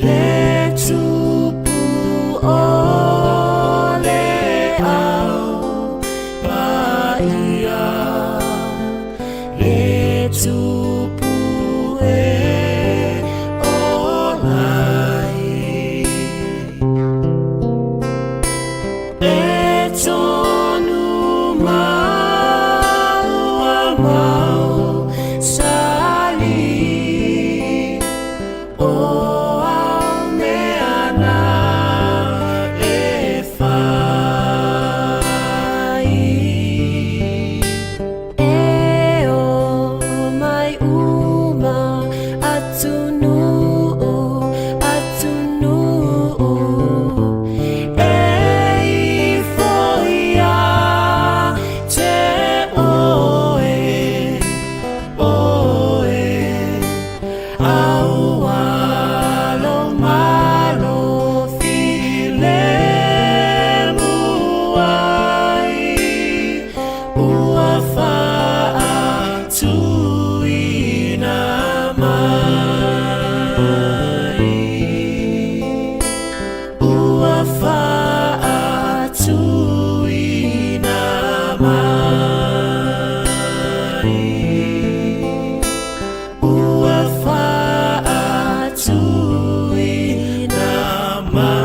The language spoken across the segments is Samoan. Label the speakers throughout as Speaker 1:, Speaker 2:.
Speaker 1: Le tupu o le au paia Le tupu e ola ai E tonu mau a mau sali O au mea nā e whai. E o mai uma atunuu, atunuu E ifo ia te oe, oe Aualo malo filemu ai Ua faatuina mai Ua faatuina mai Ua faatuina mai.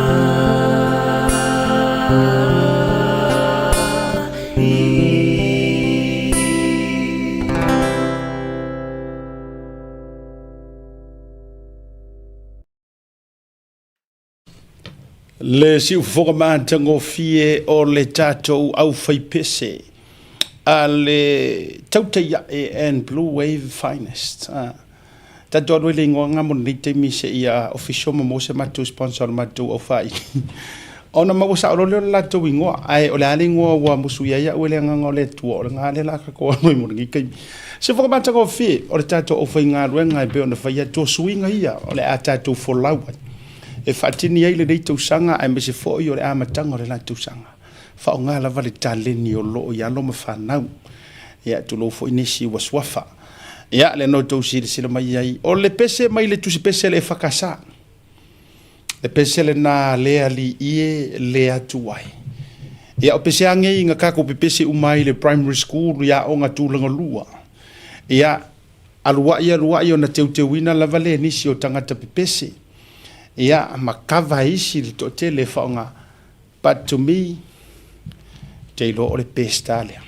Speaker 2: Le siufofoga matagofie o le tatou aufaipese a le Tautaiae and Blue Wave Finest. Ah. Tatou alu ai le igoaga mo lenei taimi seia official ma maua se matou sponsor o le matou aufai. Ona maua sao loa lea o le latou igoa, ae o le a le igoa ua musu i ai au e le agaga o le Atua, o le ga lea la tatou alu ai mo lenei taimi. Siufofoga matagofie o le tatou aufaigaluega e pei ona fai atu o suiga ia o le a tatou folau ai. e faatini ai lenei tausaga aemaise foi o le amataga o le la tausaga. Faaaoga lava le taleni o lo o i alo ma fanau. Ia, tulou foi nisi ua suafa. Ia, lea na outou silasila mai ai, o le pese mai le tusipese a le EFKS. Le pese lena le alii e le atu ai. Ia, o pese age i ga tatou pepese uma ai i le primary school i aoga tulaga lua. Ia, Alua'i alua'i ona teuteuina lava lea e nisi o tagata pepese, ia, ma kava e isi le toatele e faaaoga. But to me, ou te iloa o le best lava lea.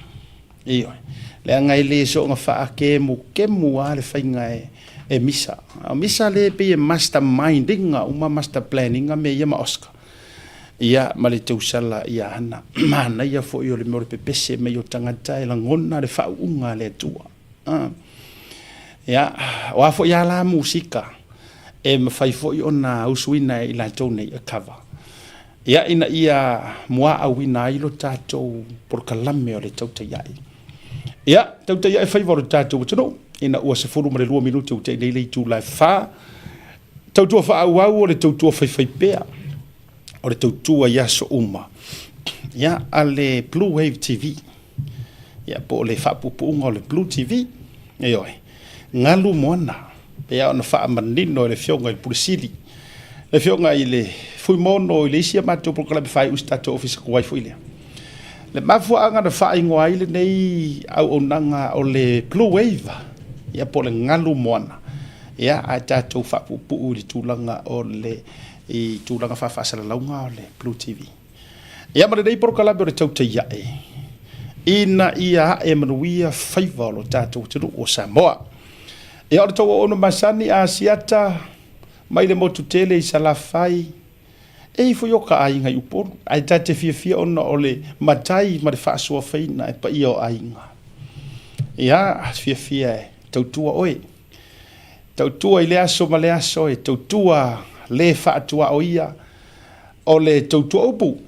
Speaker 2: Ioe. Leaga e le soona faakemukemu lava le faiga e, e misa. O misa lea e pei e mastermind ina uma master plan ina mea ia ma Oscar. Ia, ma le tausala ia ana. Manaia foi o le mea o le pepese mai o tagata e lagona le faauuga a le Atua. Ia, o a foi a la musika e mafai foi ona usuina e i latou nei e cover. Ia, ina ia muaauina ai lo tatou polokalame o le Tautaia'i. Ia, Tautaia'i faiva o lo tatou atunuu, ina ua 12 minute ua tea nei le itula e 4. Tautua faaauau o le tautua faifaipea, o le tautua i aso uma. Ia, a le Blue Wave TV. Ia, po o le faapuupuuga o le Blue TV. Ioe, galu moana, pei lava ona faamanino e le Afioga i le Pule Sili, le Afioga i le Fuimaono i le isi a matou polokalame faaiu i se tatou ofisa tuai foi lea. Le mafuaaga na faaigoa ai lenei auaunaga o le Blue Wave, ia po o le galu moana, ia ae tatou faapuupuu i le tulaga o le i tulaga faafaasalalauga o le Blue TV. Ia ma lenei polokalame o le Tautaiae, ina ia ae manuia faiva o lo tatou atunuu o Samoa. Ia o le tou auauna masani Asiata mai le motu tele i Salafai, e ifo i oka aiga i Upolu, ae ta te fiafia ona o le matai ma le faasoafaina e paia o aiga. Ia, fiafia e tautua oe. Tautua i le aso ma le aso e tautua le faatuaoia o le tautua upu.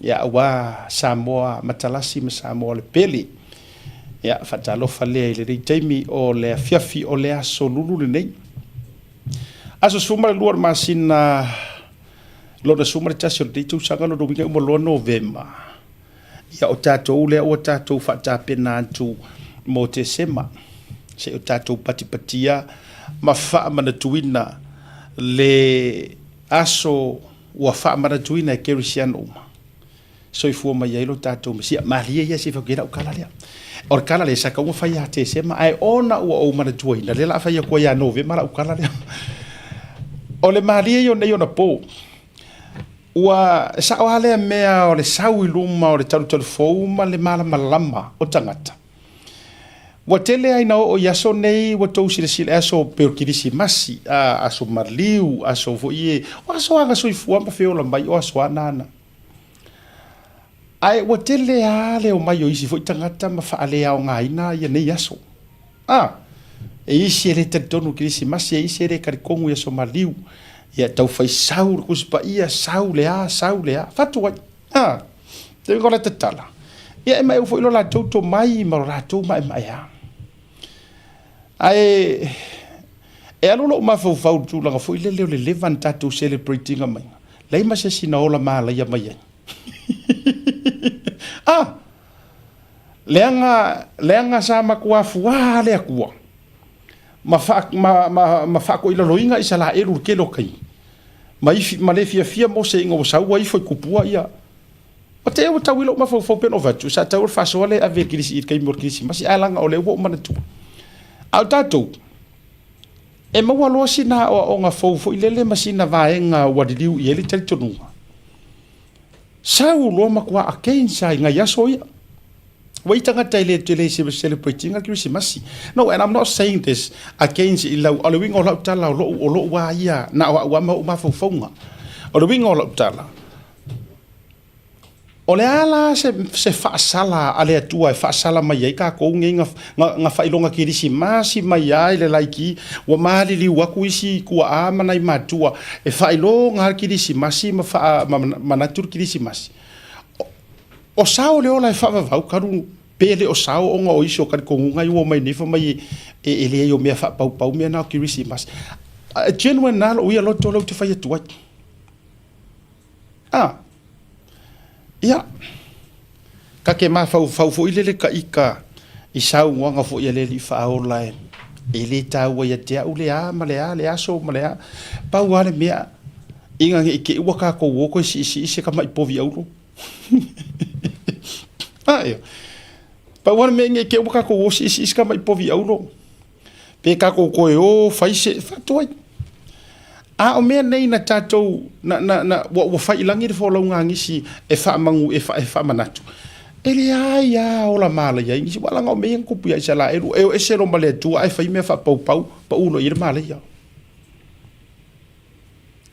Speaker 2: Ia, aua Samoa matalasi ma Samoa le pele. Ia, faatalofa lea i lenei taimi o le afiafi o le aso lulu lenei. Aso 12 o le masina lona 11 o lenei tausaga, lona uiga uma loa Novema. Ia, o tatou lea ua tatou faatapena atu mo Tesema, se i o tatou patipatia ma faamanatuina le aso ua faamanatuina e Kerisiano uma. Soifua mai ai lo tatou Mesia. Malie ia se i fai lau kala lea. O le kala lea sa tau fai ia Tesema, ae ona ua ou manatuaina, lea o le a fai atu ai ia Novema lau kala lea. O le malie ia o nei ona po. Ua sao lava lea mea o le sau i luma o le talutalu fou ma le malamalama o tagata. Ua tele lava ina oo i aso nei ua tou silasila i aso pei o le Kerisimasi, aso maliu, aso foi ie, o aso lava na soifua ma feola mai, o aso lava na. Ae ua tele lava le omai o isi foi tagata ma faaleaogaina ia nei aso. A, e isi e le talitonu i le Kerisimasi, e isi e le talitonu i aso maliu. Ia tau fai sau le Tusi Paia, sau le a, sau le a, fatu ai. A, te uiga o la tatala. Ia e maeu foi lo latou tomai ma lo latou maemaea. Ae e alu lou mafaufau i le tulaga foi lele o le leva na tatou celebrate ina mai, leai ma se isi na ola malaia mai ai. Ah! Leaga, leaga sa matua fuā le Atua ma, fa, ma, ma, ma faatoilaloina Isaraelu i le tele o taimi. Ma, ifi, ma le fiafia Mose ina ua sau ua ifo i tupua ia. O te ua tau i lou mafaufau pei ona ou fai atu, sa tatau le faasoa lea e ave i le taimi o le Kerisimasi, ae leaga o lea ua ou manatua. A o tatou, e maua loa sina aoaoga fou foi lele ma sina vaega ua liliu i ai le talitonuga. Sau loa matua against lava i nai aso ia. Ua i tagata e le tele se celebrate ina le Kerisimasi. No, and I'm not saying this against i lau, o le uiga o lau tala o lou, o lou lava ia, na o au lava ma ou mafaufauga. O le uiga o lau tala, O le a la se, se faasala a le Atua e faasala mai ai tatou nei na, na, na faailoga Kerisimasi mai ai le laiki, ua maliliu atu isi tuaa ma nai matua e faailoga le Kerisimasi ma, faa, ma manatu le Kerisimasi. O, o sao le ola e faavavau talu pe le o sao ona o isi o talitonuga ia ua omai nei fai mai e, e, e leai o mea faapaupau mea na o Kerisimasi. A, genuine lava lou ia loto lea ou te fai atu ai. A, ia, ta te mafaufau foi lele ta ita i saunoaga foi a le Alii Faaola e, e le taua ia te au le a ma le a, le aso ma le a. Pau lava le mea, ina ne i te i ua tatou o toe siisii se tamai povi auro. A, ia. Pau lava le mea ina ne i te i ua tatou o siisii se tamai povi auro. Pe tatou toe o fai se faatuai. A o mea nei na tatou na, na, na, ua, ua fai i lagi le folauga a nisi e faamanu e, fa, e faamanatu. E leai a ola malaia ai nisi, ua laga o mea ia na tupu ia Isaraelu, e o ese loa ma le Atua ae fai mea faapaupau, pau loa i ai le malaia.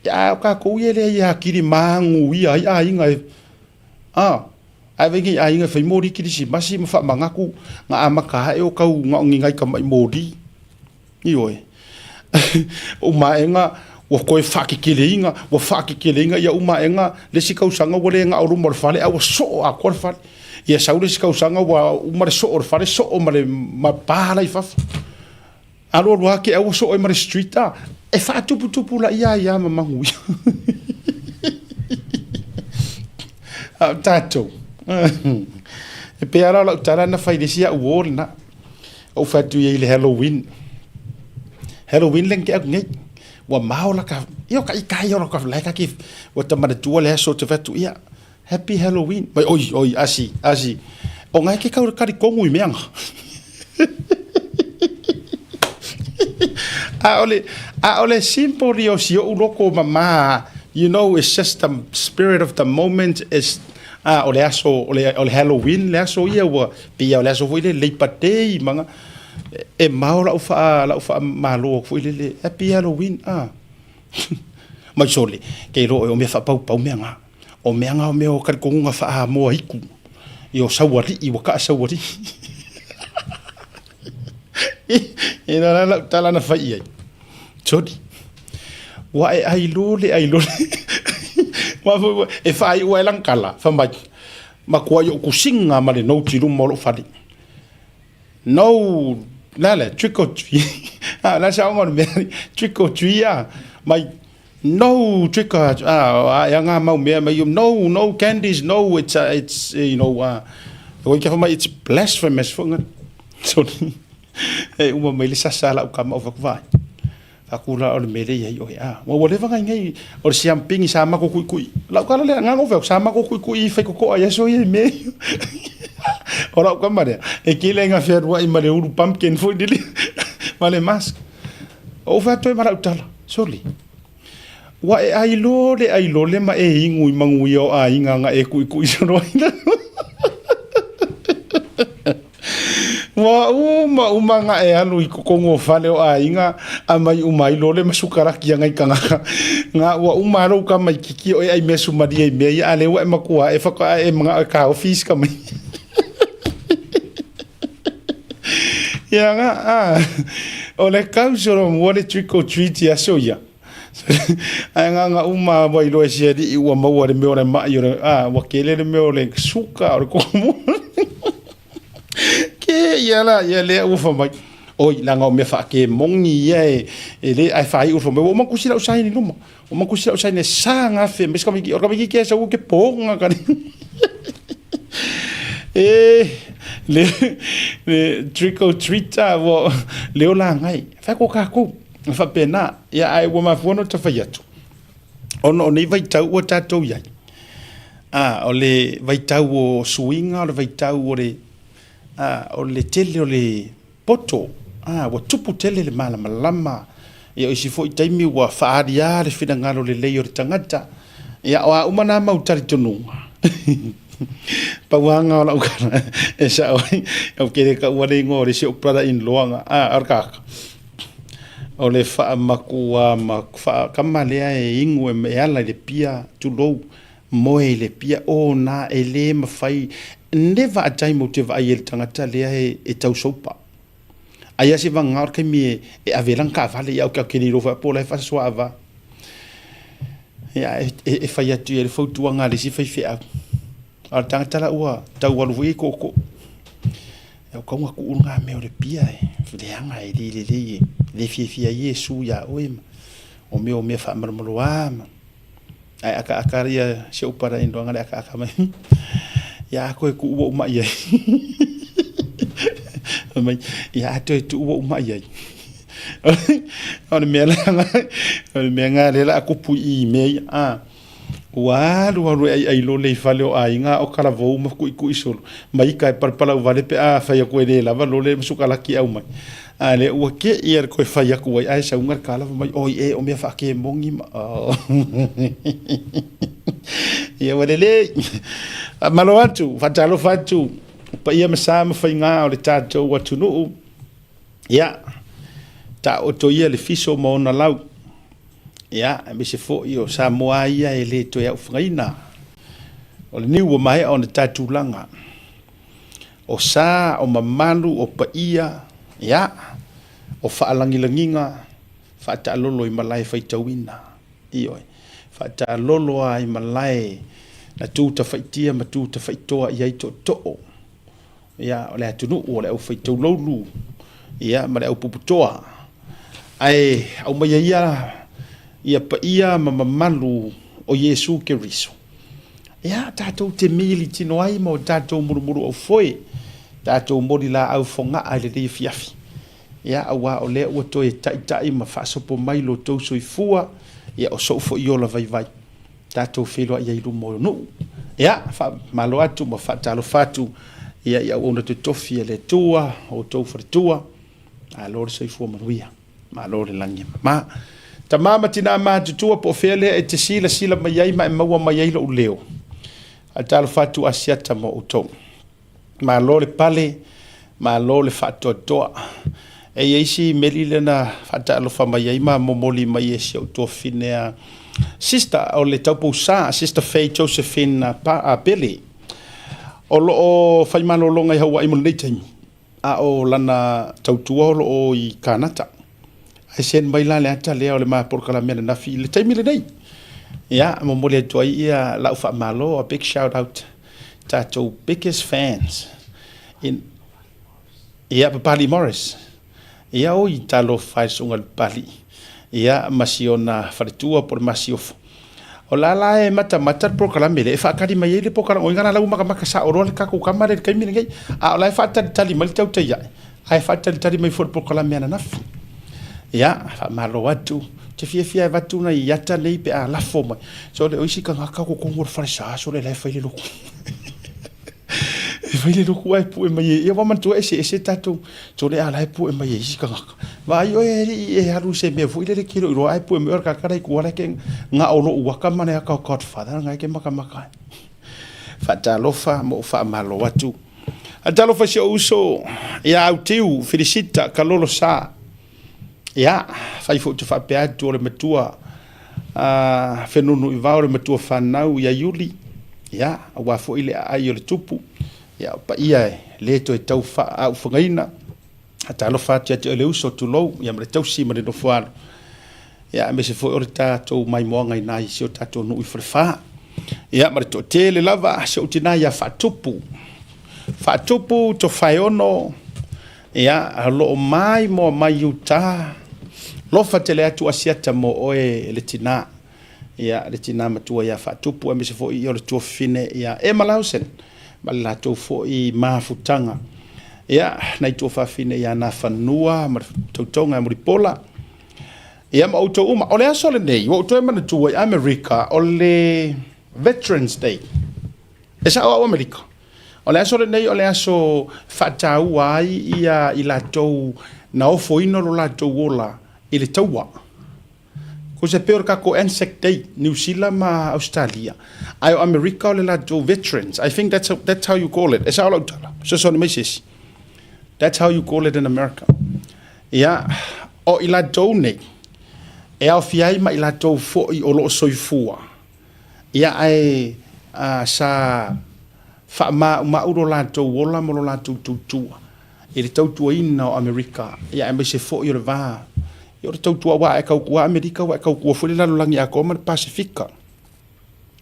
Speaker 2: Ia, a o tatou ia e leai e atili manuia ai aiga e, a, ae vaai nei aiga e fai moli kerisimasi ma faamanatu na amata ae o tau na o ni nai tamai moli. Ioe. Uma aega ua toe faakekeleina, ua faakekeleina, ia uma aega le isi tausaga ua le gao luma o le fale ae ua soo atoa le fale. Ia sau le isi tausaga ua uma le soo o le fale, soo ma le ma pa la i fafo. Alu alu lava te ua soo ai ma le street a. E faatuputupulaia ai lava ma manuia. A o tatou, e pei lava la o lau tala na fai i le isi au uo lena. Ou fai atu i ai i le Halloween. Halloween le na tea atu nei. Ua mao la ka, ia o ka ika ia o ka la ka ki, ua ta manatua le aso te fai atu, ia, Happy Halloween. Mai, oi, oi, asi, asi. O ngai ke kau kari kongu i meanga. A o le, a o le simple ia o si ou loko mama, you know, it's just the spirit of the moment, is, a o le aso, o le, o le Halloween le aso ia ua, pei o le aso foi le Labor Day, ma e mao lau wha, lau wha malo foi le, le Happy Halloween, a. Mai sole, kei ro e o mea whapaupau mea ngā. O mea ngā o mea o karikogunga whaamoa iku. I o saualii, ua kaa saualii. E la la lau tala na fai i ai. Sori. Ua e ai lole, ai lole. E whaai ua e langkala, whamai. Matua i o kusinga ma le noti luma o lou fale. No, la le, trick or treat. Ah, la sa ongo mea, trick or treat ah. Mai, no trick or, ah, e anga mau mea mai, no, no candies, no, it's, it's, you know, oi kia mai, it's blasphemous fo ngana. So, e uma mai le sasa lau kama o whakuwai. Aku la o le mea lea i ai oe, a. Ua ua leva ngai o le siampingi sa mako kuikui. Lau kala lea, ngā ngofe, sa mako kuikui i whaikokoa i aso ia i mea. O lau kama lea, e kele ngā whiarua i ma le uru pumpkin foi lili, ma le mask. O wha toe ma lau tala, soli. Ua e ai lo le ai lo le ma e ingu i mangu ia o a inga nga e kuikui solo ai. Ua uma uma nga e alu i kokongo o fale o aiga a mai uma ai lole ma sukaraki anga i kangaka. Nga ua uma alo ka mai kiki o e ai mea sumaria i mea ia a le ua e makua e whaka e mga e ka office ka mai. Ia nga a o le kausolo mua le trick or treat ia so ia. Ae nga nga uma wa iloa e si ali'i ua maua le mea o le ma'i o le a ua kele le mea o le suka o le komo. Ke ia la ia lea ua fa mai. Oi, leaga o mea faakemogi ia e, e le ae faaiu fa mai. Ua uma kusi lau saini luma. Ua uma kusi lau saini e sa ngafe mai sika o ka ke sa ke ponga ka. E le le trick or treat a ua le ola ngai. Fa ko ka ko. Faapena, ia ae ua mafua ona tafai atu. Ona o nei vaitau ua tatou i ai. A, o le vaitau o suiga, o le vaitau o le, a, o le tele o le poto. A, ua tupu tele le malamalama. Ia o isi foi taimi ua faaaliā le finagalo lelei o le tagata. Ia, o a uma nā mau talitonuga. Pau lava o lau kala e sao ai, ou te le taua le igoa o le isi ou brother in law nga, a, o le kaka. O le faamakua ma faakama lea e inu e ala i le pia, tulou, moe i le pia, o na e le mafai, never a time ou te vaai ai i le tagata lea e tau sopa. Ai lava se vagana o le taimi e ave ai lana taavale, ia ou te le iloa foi po o la e faasoaava. Ia, e fai atu i ai le fautuaga a le isi faifeau. A o le tagata la ua tau alu foi e tootoo. Ia ua tatau ona tuu lena mea o le pia e leaga e le lelei e le fiafia ai Iesu ia oe ma o mea o mea faamalomaloa ma ae akaaka ia si ou para indoanga le akaaka mai ia a toe tuu ou mai ai mai ia a toe tuu ou mai ai o le mea la o le mea nga le la kupu i mea ia a Ua alualu e aiai lole i fale o aiga a o kalavou ma kuʻikuʻi solo ma ika e palapalau wale pe a fai aku e le lava lole ma sukalaki au mai. A le ua ke ia le koe fai aku ai ae saunga le kalava mai oi e o mea whaakemongi ma oh. Ia ua lelei. Malo atu, whaatalofa atu, paia ma sa ma whainga o le tātou atunuu. Ia, taoto ia le fiso ma ona lau. Ia, aemaise foi o Samoa ia e le toe aufagaina. O le niu ua maea ona tae tulaga. O sa, o mamalu, o paia, ia, o faalagilagiga, faataalolo i malae faitauina. Ioe, faataalolo lava i malae na tu tafaitia ma tu tafaitoa i ai tootoo. Ia, o le atunuu, o le aufaitaulaulu, ia, ma le aupuputoa. Ae aumaia ia ia paia ma mamalu o Iesu Keriso. Ia, tatou te mili tino ai ma o tatou mulumulu aufoe, tatou moli laau fogaa i lenei afiafi. Ia, auā o lea ua toe taitai ma faasopo mai lo tou soifua, ia, o sou foi ola vaivai. Tatou feiloai ai i luma o nuu. Ia, faamalo atu ma faatalofa atu ia i auauna totofi a le Atua, o outou faletua. Malo le soifua manuia. Malo le lagi e mama. Tama ma tina matutua po o fea lea e te silasila mai ai ma e maua mai ai lou leo. Faatalofa atu Asiata mo outou. Malo le pale, malo le faatoatoa. E i ai si meli lea na faataalofa mai ai ma momoli mai e si ou tuafafine a Sister o le Taupousa, Sister Faye Josephine Pele. O lo o fai malologa i Hawaii mo lenei taimi, a o lana tautua o lo o i Kanata. Ae send mai la le ata lea o le ma polokalame ananafi i le taimi lenei. Ia, momoli atu ai ia lau faamalo, a big shout out tatou biggest fans in ia Papali Morris. Ia oi talofa e susuga i le Papali. Ia ma si ona faletua po o le masiofo. O la la e matamata le polokalame lea e faatali mai ai le polokalame. O i ngana lau makamaka sao loa le tatou tama lea i le taimi lenei. A o la e faatalitali mai le tautai ae, ae faatalitali mai foi le polokalame ananafi. Ia, faamalo atu. Ou te fiafia e avatu nai ata nei pe a lafo mai. Sole, o isi tagata o totonu o le falesa, sole la e fai le lotu. E fai le lotu ae pue mai e, ia ua manatua eseese tatou, sole a la e pue mai e isi tagata. Vaai oe e alii e alu i se mea foi lele e te le o iloa ae pue mai o le tagata la i tua la e te na o lou ata ma le ata o Godfather lena e te matamata ai. Faatalofa ma ou faamalo atu. Faatalofa i si ou uso ia Autiu Filisita Kalolo Sa. Ia, fai foi ou te faapea atu o le matua a Fenunuivao le matua fanau ia Iuli, ia, aua foi le aai o le tupu, ia, o paia e le toe tau faaufagaina. Faatalofa atu ia te oe le uso, tulou, ia ma le tausi ma le nofoalo. Ia, aemaise foi o le tatou maimoaga i nai si o tatou nuu i Falefa. Ia, ma le toatele lava, si ou tina ia Faatupu. Faatupu Tofaeono, ia, o lo o maimoa mai i uta. Lofa tele atu Asiata mo oe le tina. Ia, le tina matua ia Faatupu, aemaise foi ia o le tuafafine ia Emma Lawson, ma le latou foi mafutaga. Ia, nai tuafafine ia Nafanua ma le tautoga ia Mulipola. Ia ma outou uma. O le aso lenei, ua ou toe manatua i Amerika, o le Veterans Day. E sao au Amerika. O le aso lenei o le aso faataua ai ia i latou na ofoina lo latou ola i le taua. Ko se pei o le tatou Anzac Day, Niu Sila ma Ausetalia, ae o Amerika o le latou Veterans. I think that's, that's how you call it. E sao lau tala. Fesoasoani mai se isi. That's how you call it in America. Ia, o i latou nei, e aofia ai ma i latou foi o lo o soifua, ia ae a, sa faamaumau lo latou ola ma lo latou tautua i le tautuaina o Amerika, ia aemaise foi o le va ia o le tautua, aua a e tautua Amerika ua e tautua foi le lalolagi atoa ma le Pasefika.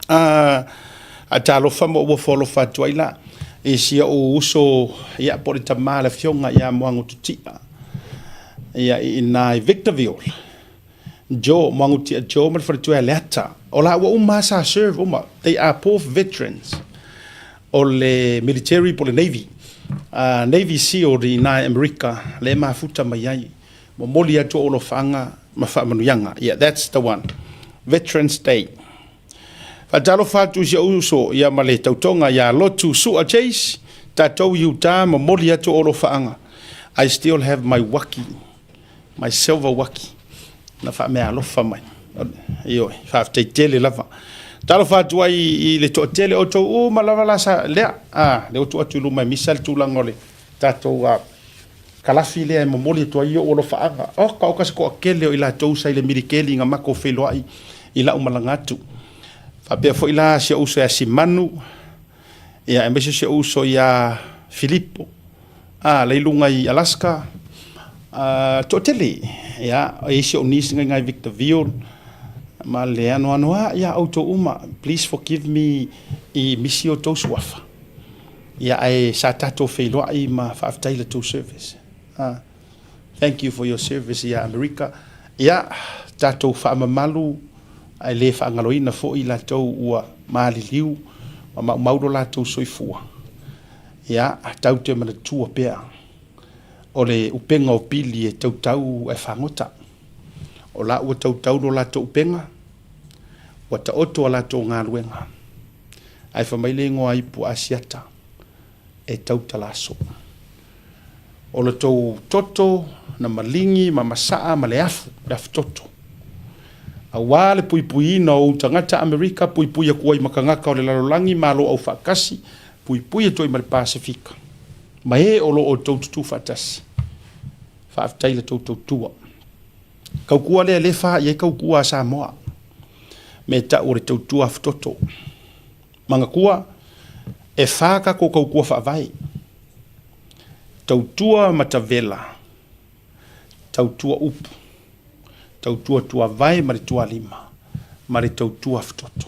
Speaker 2: A, a talofa ma ou ofo alofa atu ai la i si ou uso, ia, po o le tama le afioga ia Moagututia, ia, i ina i Victorville. Joe, Moagutia Joe ma le faletua ia Leata. O la ua uma sa serve uma. They are both veterans o le military po o le Navy. Navy SEAL i ina i Amerika le mafuta mai ai. Momoli atu ou alofaaga ma faamanuiaga. Yeah, that's the one. Veterans Day. Faatalofa atu i si ou uso ia ma le tautoga ia Lotu Sua Chase, tatou i Utah, momoli atu ou alofaaga. I still have my waki, my silver waki, na faameaalofa mai. Ioe, faafetai tele lava. Talofa atu ai i le toatele o outou uma lava la sa lea, ah, lea ua tuu atu i luma e misa le tulaga o le tatou kalafi lea e momoli atu ai ou alofaaga. Oka oka se toatele o i latou sa i le milikeli na matou feiloai i lau malaga atu. Faapea foi la si ou uso ia Simanu, ia aemaise si ou uso ia Filipo, a la i luga i Alaska, a toatele, ia e i si ou niece ngai ngai Victorville, ma le anoano a ia outou uma, please forgive me i misi outou suafa. Ia ae sa tatou feiloai ma faafetai la tou service. Ah, thank you for your service ia Amerika. Ia, tatou faamamalu ae le faagaloina foi i latou ua maliliu ma maumau lo latou soifua. Ia, tatou te manatua pea o le upega o pili e tautau ae fagota. O la ua tautau lo latou upega, ua taoto a latou galuega. Ae fai mai le igoa ipu Asiata e tautala aso. O lo tou toto na maligi ma masaa ma le afu, le afu toto. Aua le puipuiina o ou tagata Amerika, puipui atu ai ma tagata o le lalolagi, Malo Aufaatasi, puipui atu ai ma le Pasefika, ma e o lo outou tutū faatasi. Faafetai la tou tautua. Tautua lea le fa i ai tautua a Samoa. Me tau o le tautua afutoto. Manatua, e fa tatou tautua faavae. Tautua matavela, tautua upu, tautua tuavae ma le tualima, ma le tautua afutoto.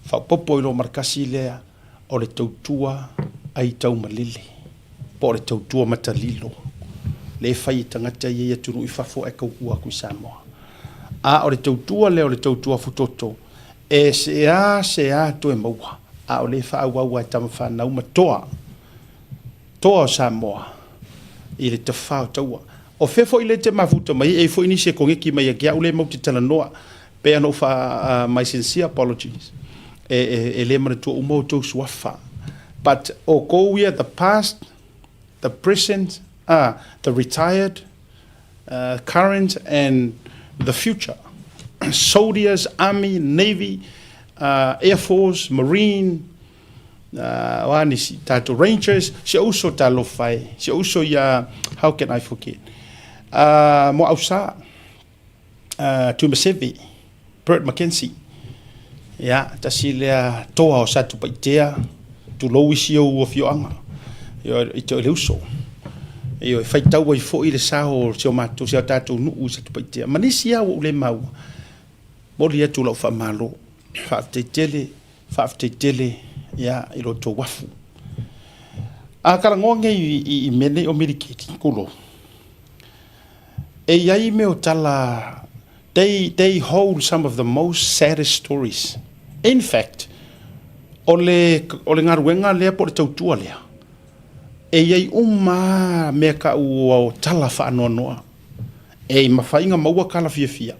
Speaker 2: Faaopoopo i lo ma le kasi lea o le tautua aitaumalele. Po o le tautua matalilo lea e fai e tagata ia i atunuu i fafo ae tautua atu i Samoa. A o le tautua lea o le tautua futoto, e sea sea toe maua, a o lea e faaauau lava e tama fanau ma toa, toa o Samoa i le tafa o taua. O fea foi lea e te mafuta mai ai, e i ai foi nisi e koneki mai ia te au lea matou te talanoa, pei ona ou faa, my sincere apologies, e, e, e le manatua uma outou suafa. But outou ia, the past, the present, the retired, current and the future, soldiers, army, navy, air force, marine, o a nisi, tatou rangers, si ou uso talofa e, si ou uso ia, how can I forget, Moausa, Tuimaseve, Bert McKenzie, ia, tasi lea toa o Satupaitea, tulou isi ou afioaga, i te le uso. Ioe, faitau ai foi le sao o si o matou, si o tatou nuu i Satupaitea. Ma nisi lava ua ou le maua, momoli atu lau faamalo, faafetai tele, faafetai tele, ia, i lo outou afu. A talanoa nei i mea nei o milikiti, tulou, e i ai mea o tala, they hold some of the most saddest stories. In fact, o le, o le galuega lea po o le tautua lea, e i ai uma lava mea tau o tala faanoanoa. E mafai ona maua tala fiafia,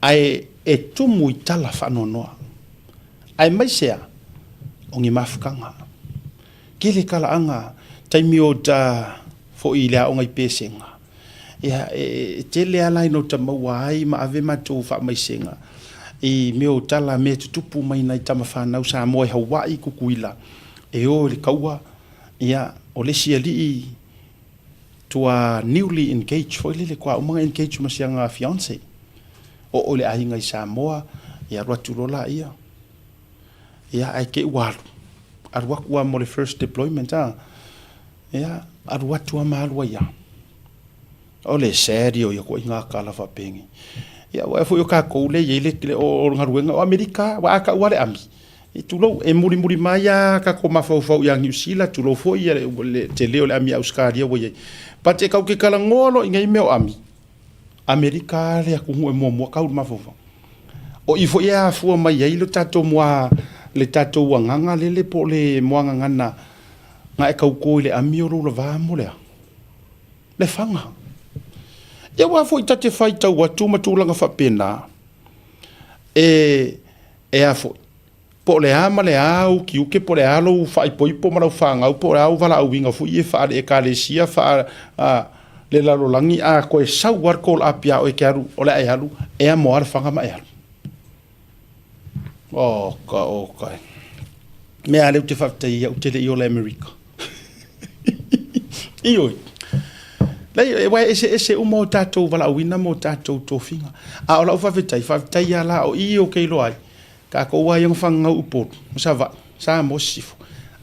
Speaker 2: ae e tumu i tala faanoanoa. Aemaise a, o ni mafutaga. Tele talaaga taimi o ta foi i le aoga i Pesega, ia e tele lava la ina uta maua ai ma ave matou faamaisega i mea o tala mea tutupu mai nai tama fanau Samoa i Hawaii, Tutuila, e o i le taua, ia o le isi alii tua newly engaged foi lele, tua uma ona engage ma siana fiance, oo i le aiga i Samoa, ia alu atu loa laia. Ia, ae te i ua alu, alu atu lava mo le first deployment a. Ia, alu atu lava ma alu ai lava. O le sad ia o ia ituaiga tala faapenei. Ia, aua foi o tatou lea e i ai le, o le galuega, o Amerika, aua a tau lava le ami, e tulou, e mulimuli mai lava tatou mafaufau ia Niu Sila, tulou foi le tele o le ami a Ausetalia ua i ai. But e tatou te talanoa loa i nei mea o ami, Amerika le atunuu e muamua tau le mafaufau. O i foi e afua mai ai le tatou mua, le tatou agaga lele po o le muagagana na e tauto i le ami o lou lava mo le a? Le faga. Ia aua foi ta te faitau atu ma tulaga faapena, e, e a foi? Po o le a ma le a ou tiute, po o le a lou faaipoipo ma lau fanau, po o le a ou valaauina foi ia faale-Ekalesia, faa, a, le lalolagi, a toe sau lava le call up ia oe e te alu, o le a e alu, e amo lava le faga ma e alu. Oka, oka e. Mea a lea ou te faafetai ai au ou te le i ola i Amerika. Ioe. Leai, aua e eseese uma o tatou valaauina ma o tatou tofiga. A o lau faafetai, faafetai lava la o i ou te iloa ai, Tatou lava ia na fanau Upolu ma Savaii, Samoa Sisifo,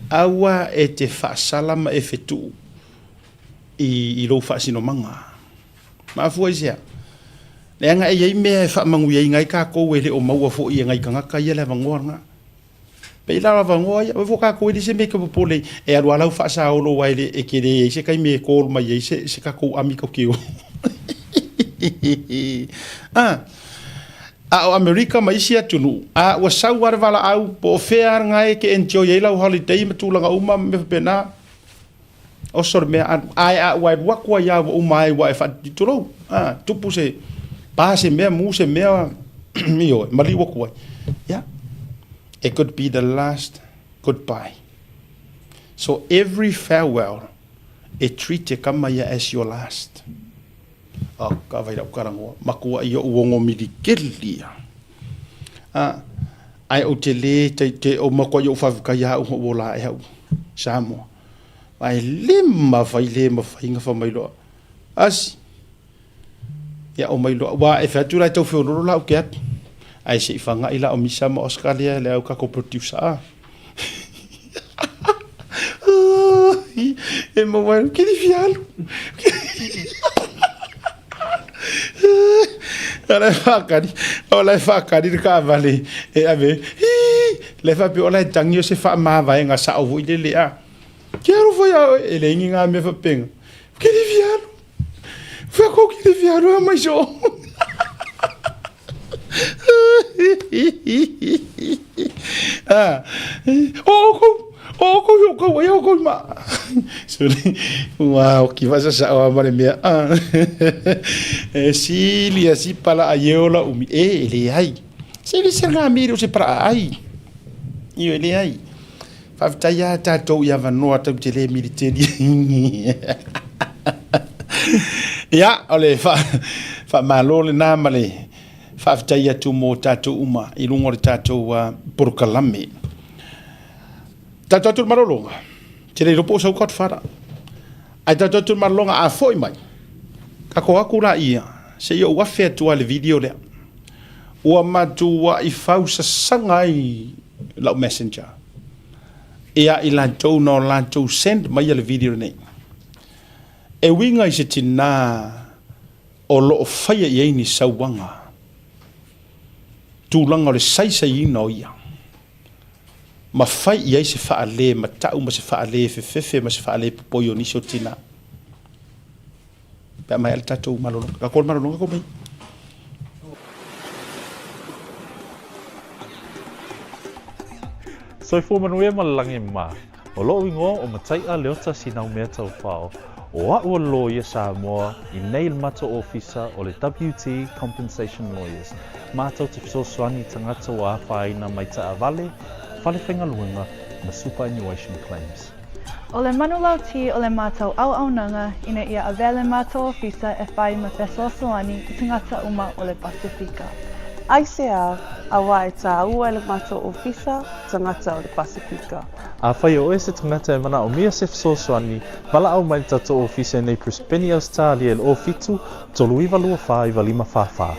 Speaker 2: aua e te faasala ma e fetuu i lou faasinomaga. Mafua i se a? Leaga e i ai mea e faamanuiaina ai tatou e le o maua foi e nai tagata ia le avanoa lena. Pei la o avanoa ia, aua foi tatou e leai se mea e te popole ai, e alu lava lau faasaolo aua e te leai se taimi e call mai ai se tatou ami tatou te o. Ah. A o Amerika ma isi atunuu, a ua sau lava le valaau, po o fea lava lena e te enjoy ai lau holiday ma tulaga uma ma mea faapena, oso le mea alu. Ae a ua e alu atu ai lava ua uma ai ua e faatiti, tulou, a, tupu se, pa se mea, mu se mea, ioe, maliu atu ai. Ia, it could be the last goodbye. So every farewell, e treat e kama ia as your last. Oh, ka vai lau karangoa. Makua i ou ongo milikeli ia. A, ai ou te le, te, te, o makua i ou whawhikai a au o la e au. Samoa. Ai le mawhai, le mawhai nga whamai loa. Asi. Ia o mai loa. Wa e whatu lai tau whiololo la u ke atu. Ai se i whangai la o Misa ma Oscar lea le au kako producer. Ah. E maua ai, kiri fialu. O la e whakari, o la e whakari le kaavale e ave, hi, le whape o la e tangi o se whaamavaenga sao foi lele a. Ke aro foi a oe, e le ingi ngā mea whapenga. Kiri fialu. Whako kiri fialu a mai so. Ah, o kou, o kou, o kou, o kou ma. Suli, ua oki faasasao lava ma le mea a e sili a si palaai e ola umi e, e leai. Se le se lena mea e le o se palaaai. Ioe, e leai. Faafetai lava tatou i avanoa tatou te le militeli. Ia, o le faamalo lena ma le faafetai atu mo tatou uma i luga o le tatou polokalame. Tatou atu i le malologa, te le iloa po o sau Godfather. Ae tatou atu i le malologa, a foi mai, tatou atu laia, se i ou afe atu lava i le video lea. Ua matuai fausasaga ai lau messenger ia i latou na o latou send maia le video lenei. E uiga i se tinā o lo o faia i ai ni sauaga, tulaga o le saisaiina o ia, ma fai i ai se faale matau ma se faale fefefe ma se faale popoi o nisi o tinā. Pe a maea le tatou malologa. Tatou le malologa ko mai.
Speaker 3: Soifua manuia ma le lagi mā. O loʻu igoa o Mataiʻa Leota Sinaumea Taufao. O aʻu o le loia Samoa i nei le matou ofisa o le WT Compensation Lawyers. Matou te fesoasoani i tagata ua afaina mai taavale, fale faigaluega ma superannuation claims.
Speaker 4: O le manulauti o le matou auaunaga ina ia avea le matou ofisa e whai ma fesoasoani i tagata uma o le Pasifika.
Speaker 5: Aisea, auā e tāua e le matou ofisa tagata o le Pasifika.
Speaker 3: Afai o oe se tagata e manaomia se fesoasoani, valaau mai le tatou ofisa i nei Brisbane, Ausetalia i le 07 39 24 95 44.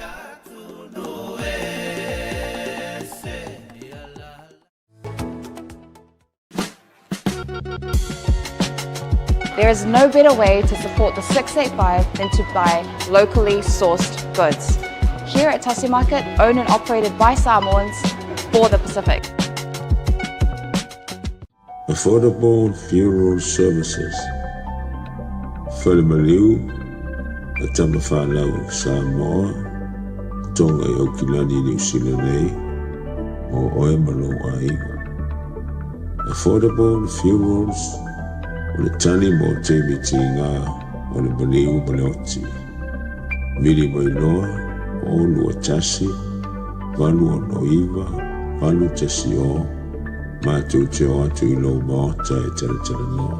Speaker 6: There is no better way to support the 685 than to buy locally sourced goods. Here at Tasi Market, owned and operated by Samoans for the Pacific.
Speaker 7: Affordable Funeral Services, Fale Maliu a Tamafanau Samoa, Tonga i Aukilani Niu Sila nei, mo oe ma lou aiga. Affordable Funerals, o le tali mo taimi tiga o le maliu ma le oti. Vili mai loa, 0 2 1 8 6 9 8 1 0, matou te o atu i lou maota e talatalanoa.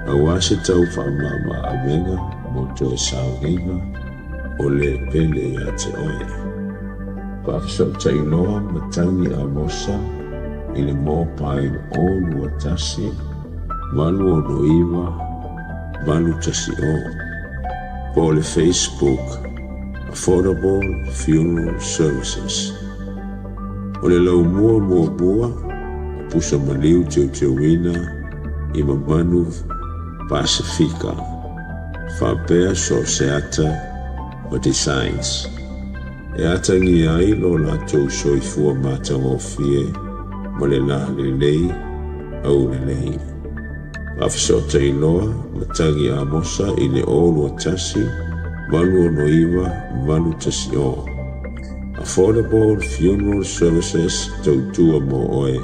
Speaker 7: Aua se tau faamama avega mo toe sauniga o le pele ia te oe. Faafesootai loa Matagi Amosa i le mobile 0 2 1 8 6 9 8 1 0 po o le Facebook Affordable Funeral Services. O le laumua muamua o pusa maliu teuteuina i mamanu Pasifika faapea so o se ata ma designs e atagia ai lo latou soifua matagofie ma le lalelei aulelei. Faafesootai loa Matagi Amosa i le 0 2 1 8 6 9 8 1 0. Affordable Funeral Services tautua mo oe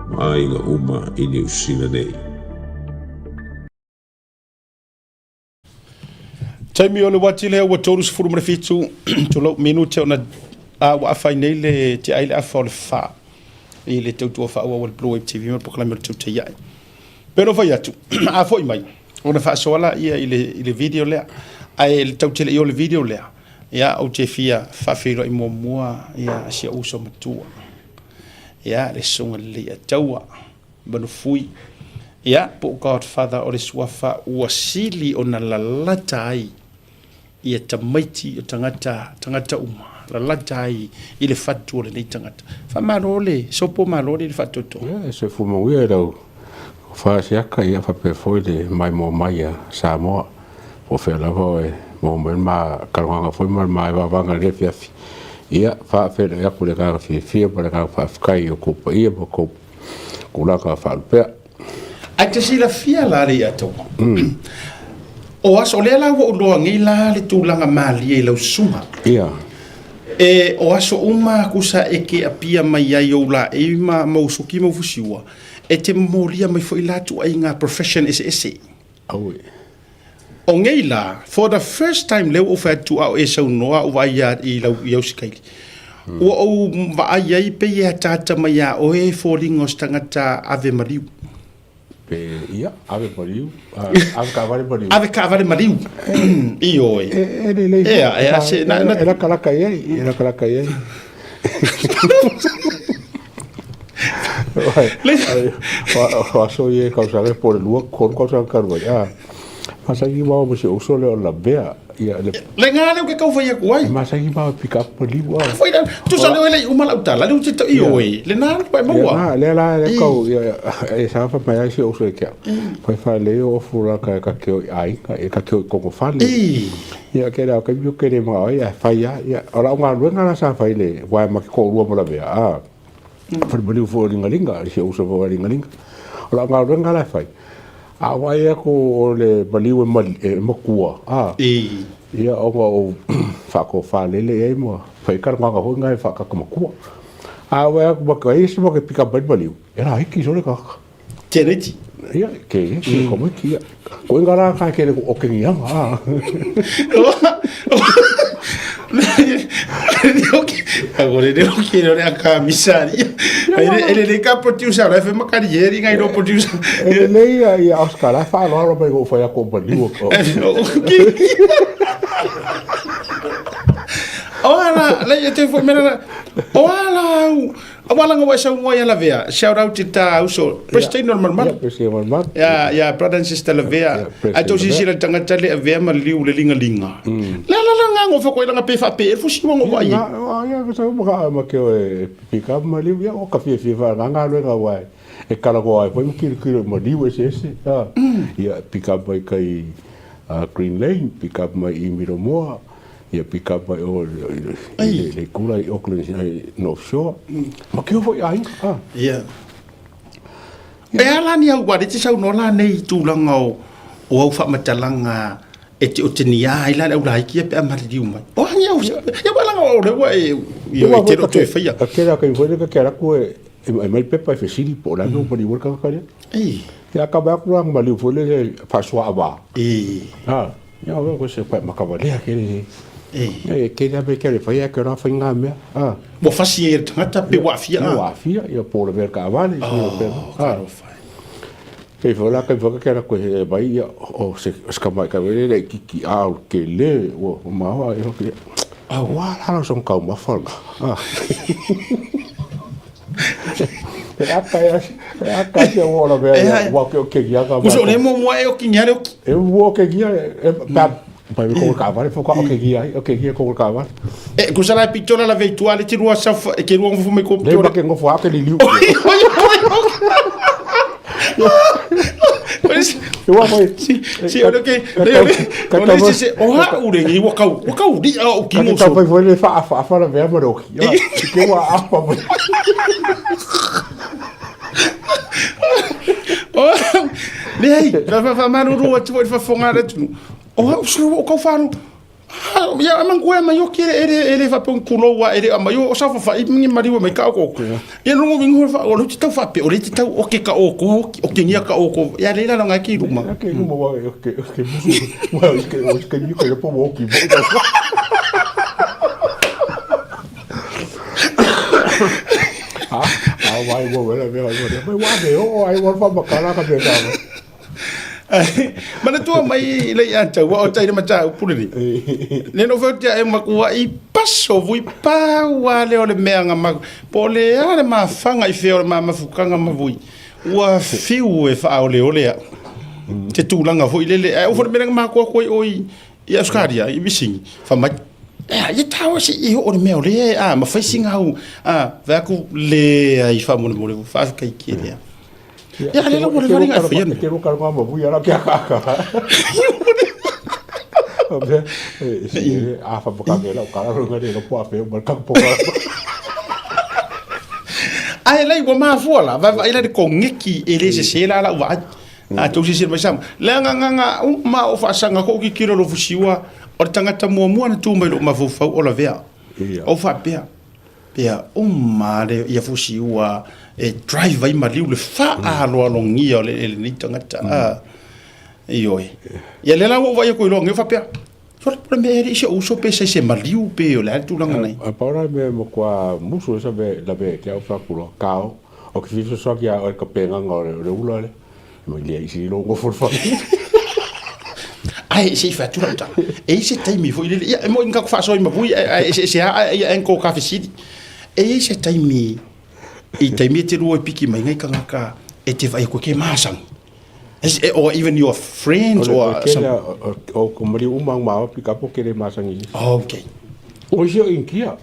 Speaker 7: ma aiga uma i Niu Sila nei.
Speaker 2: Taimi o le uati lea ua 37 tulou minute ona a ua afa ai nei le tiai le afa o le fa i le tautua faaauau a le Blue Wave TV ma le polokalame o le Tautai Ae. Pei ona fai atu, a foi mai, ona faasoa laia i le, i le video lea. Ae le tau tele i o le video lea, ia, ou te fia faafeiloai muamua ia si ou uso matua. Ia, le Susuga Leleiataua Manufui. Ia, po o Godfather o le suafa ua sili ona lalata ai ia tamaiti o tagata, tagata uma, lalata ai i le fatu o lenei tagata. Faamalo le sopo, malo le faatoatoa.
Speaker 8: Ia, e soifua manuia i lau faasiaka, ia faapea foi le maimoa mai a Samoa. Po o fea lava o e maua mai le ma talanoaga foi ma le ma vaavaga i lenei afiafi. Ia, faafeiloai atu i le agaga fiafia ma le agaga faafetai i outou paia ma outou tulaga faalupea.
Speaker 2: Ae te silafia la le Iataua. O aso, o lea la ua ou iloa nei la le tulaga malie i lau susuga.
Speaker 8: Ia.
Speaker 2: E, o aso uma tusa e ke apia mai ai ou laei ma, ma ou suki ma ou fusiua. E te momolia mai foi la ituaiga profession eseese.
Speaker 8: Auē.
Speaker 2: O nei la, for the first time lea ua ou fai atu a o e saunoa ou vaai ia i lau i Ausikaili. Ua ou vaai ai pei e ataata mai ia oe e foliga o se tagata ave maliu.
Speaker 8: Pe ia, ave maliu, ave taavale maliu.
Speaker 2: Ave taavale maliu. Ioe.
Speaker 8: E lelei.
Speaker 2: Ea, ea, se, na, na.
Speaker 8: E lakalaka i ai, e lakalaka i ai. O aso ia e kausaga po o le 2, 3 kausaga talu ai, a. Masani maua ma si ou uso lea o Lavea, ia le.
Speaker 2: Le ga lea ou te tau fai atu ai.
Speaker 8: E masani maua e pick up maliu, a.
Speaker 2: Fai la, tusa lea e le i uma lau tala, lea ou te tau, ioe, lena ua e maua.
Speaker 8: Ia, lea la, lea kau, ia, e sa fai mai ai si ou uso ia te au. Fai faalelei o ofu la ka, ka te o i aiga, ka te o i Kogofale. Ia, ke lea o taimi o ke le manao ai, ae fai lava. Ia, o lau galuega la sa fai i le uaea ma ke toalua ma Lavea, a, falimaliu foi o Ligalinga, si ou uso foi a Ligalinga. O lau galuega la e fai, a ou vaai atu o le maliu e matua, a, ia, ona ou faatofalele i ai ma fai ai talanoaga foi na e faatata matua. A ou vaai atu ma ai isi ma ke pika mai le maliu, e laiti solo le tagata.
Speaker 2: Keneti.
Speaker 8: Ia, ke ke mm. komiti ia. Ko inga rā ka kere ko okengianga. Ah.
Speaker 2: Agora ele não quer olhar a camisa. Ele ele ka producer, ele foi makarieri ngai no producer.
Speaker 8: Ele le ia ia Oscar la fa lo mai go fa ya ko bali o.
Speaker 2: O ala, le te fo mena. O ala, Aua langa ua e saunoa ia Lavea, shout out i ta uso, Prestino le Malumalu.
Speaker 8: Yeah, Prestino Malumalu.
Speaker 2: Yeah, yeah, brother and sister Lavea. Ai tou silasila i le tagata le avea ma liu le ligalinga. Le ala la nga ngofa koe langa pe faape e fusi ua ngofa ai.
Speaker 8: Ia, ka sau maka ma ke o e pika ma liu ia o ka fia fia fa nga nga wa e kala ko ai foi ma kilo kilo ma liu ese ese. Ia pika mai kai Green Lane, pika mai i Miromoa. Ia pick up mai o i le kura i Auckland i North Shore. Ma keo foi aiga. Ah.
Speaker 2: Ia. E ala ni au wale te saunoa la nei i tulaga o o au faamatalaga e te o te nia ai la le au laiki ia pe a maliliu mai. O angi au ia wa langa o le ua e ia e te ro toe whaia.
Speaker 8: Ka kera kai foi le ka kera ku e e mai pepa e fesili po la no mali worka ka le.
Speaker 2: Ei.
Speaker 8: Ia ka ba ku ang mali foi le fasua ava.
Speaker 2: Ei.
Speaker 8: Ah. Ia oe ko se pae makavalea ke le e ke le ke le whaia ke rā whai ngā mea. Ah.
Speaker 2: Ua fasi e le tangata pe ua afia.
Speaker 8: Ua afia, ia pō le mea ka avale.
Speaker 2: Oh, talofa.
Speaker 8: Kei wha la, kei whaka ke ra koe he mai ia, o se ska mai ka wele le kiki a o ke le, ua maoa e hoki. Ua la la song kau mafa la. Ah. E aka e e aka e ua la mea ia, ua ke o ke gia ka.
Speaker 2: Uso le mo mua e o ki ngia le oki.
Speaker 8: E ua o ke gia e pa pa ko ka vale fo ka o ke gia o ke gia ko ka vale.
Speaker 2: E kusa la pitola la veitua le te rua sa e ke rua ngofo mai ko
Speaker 8: pitola. Le ke ngofo a ke liliu. Ua mai.
Speaker 2: Si si o ke le le le si o ha u le ngi ua kau ua kau ri a o ki
Speaker 8: mo. Ka fai le fa fa fa la vea ma roki. Ke ua apa mai.
Speaker 2: Leai, faamalulu atu foi i le faafofoga a le atunuu, o au sulu o kau whānau, ia mangu e mai o ki ere ere faapea ni kulou a ere amai o saofafai ni maliu mai ka oko. Ia longo wingo fa o le te tau faapea o le te tau oke ka oko o ke ngia ka oko ia le la nga ki ruma.
Speaker 8: Ke ruma wa ke ke musu wa ke o ke ni ke po mo ki mo. Ah, ah wai wo wela me wa me wa me o ai wa fa makala ka me ka.
Speaker 2: Manatua mai le ia tau o tai ma tau pulili. Le no fau tia e makua i paso vui pau a le o le mea nga ma po le a le mafanga i fea o le mamafukanga ma vui. Ua fiu e whaole ole a. Te tūlanga foi lele. E o fo le mea nga makua koe o i i Australia i Visingi. Fa mai Ea, ia tāua se i o le mea o le a, ma whaisinga hau, a, vea ku le ai wha mole mole, wha kai ki lea. Ia, le ua le varinga e whai anu.
Speaker 8: Ke roka runga ma vui ara kia kaka. A fa poka me lau kara runga le lopo a wheo mar kaka poka.
Speaker 2: Ai lei ua mafua la, vai vai la le kongeki e le se se la la ua ai. A tou sisi mai sama. Le anga uma o faasanga ko ki kilo lo fusiua o le tangata muamua na tu mai lo mafaufau o lavea. O faapea. Pea uma le ia fusi ua e drive ai maliu le faaaloalogia o le lenei tagata. Ioe. Ia lea la ua ou vaai atu i loa nei faapea, Sole, po o le mea ea e le i si ou uso pe sa i se maliu pe o le a le tulaga nei.
Speaker 8: A pau la le mea e matua musu ai sa mea lavea ia te au fai atu loa, Kao, o ke fia fesoasoani ia oe i le tapenaga o le ula lea. Mai lea i si lou nofo i le fale.
Speaker 2: Ae se i fai atu lau tala, e i ai se taimi foi lele, ia e moni na tatou faasoa i mavui ae eseese lava ia angle o ta fesili. E i ai se taimi i taimi e te lua e piki mai nai tagata e te vaai atu e ke masani. Or even your friends or some...
Speaker 8: O ko mari uma ang mawa pika po kere masani.
Speaker 2: Okay.
Speaker 8: O isi o India,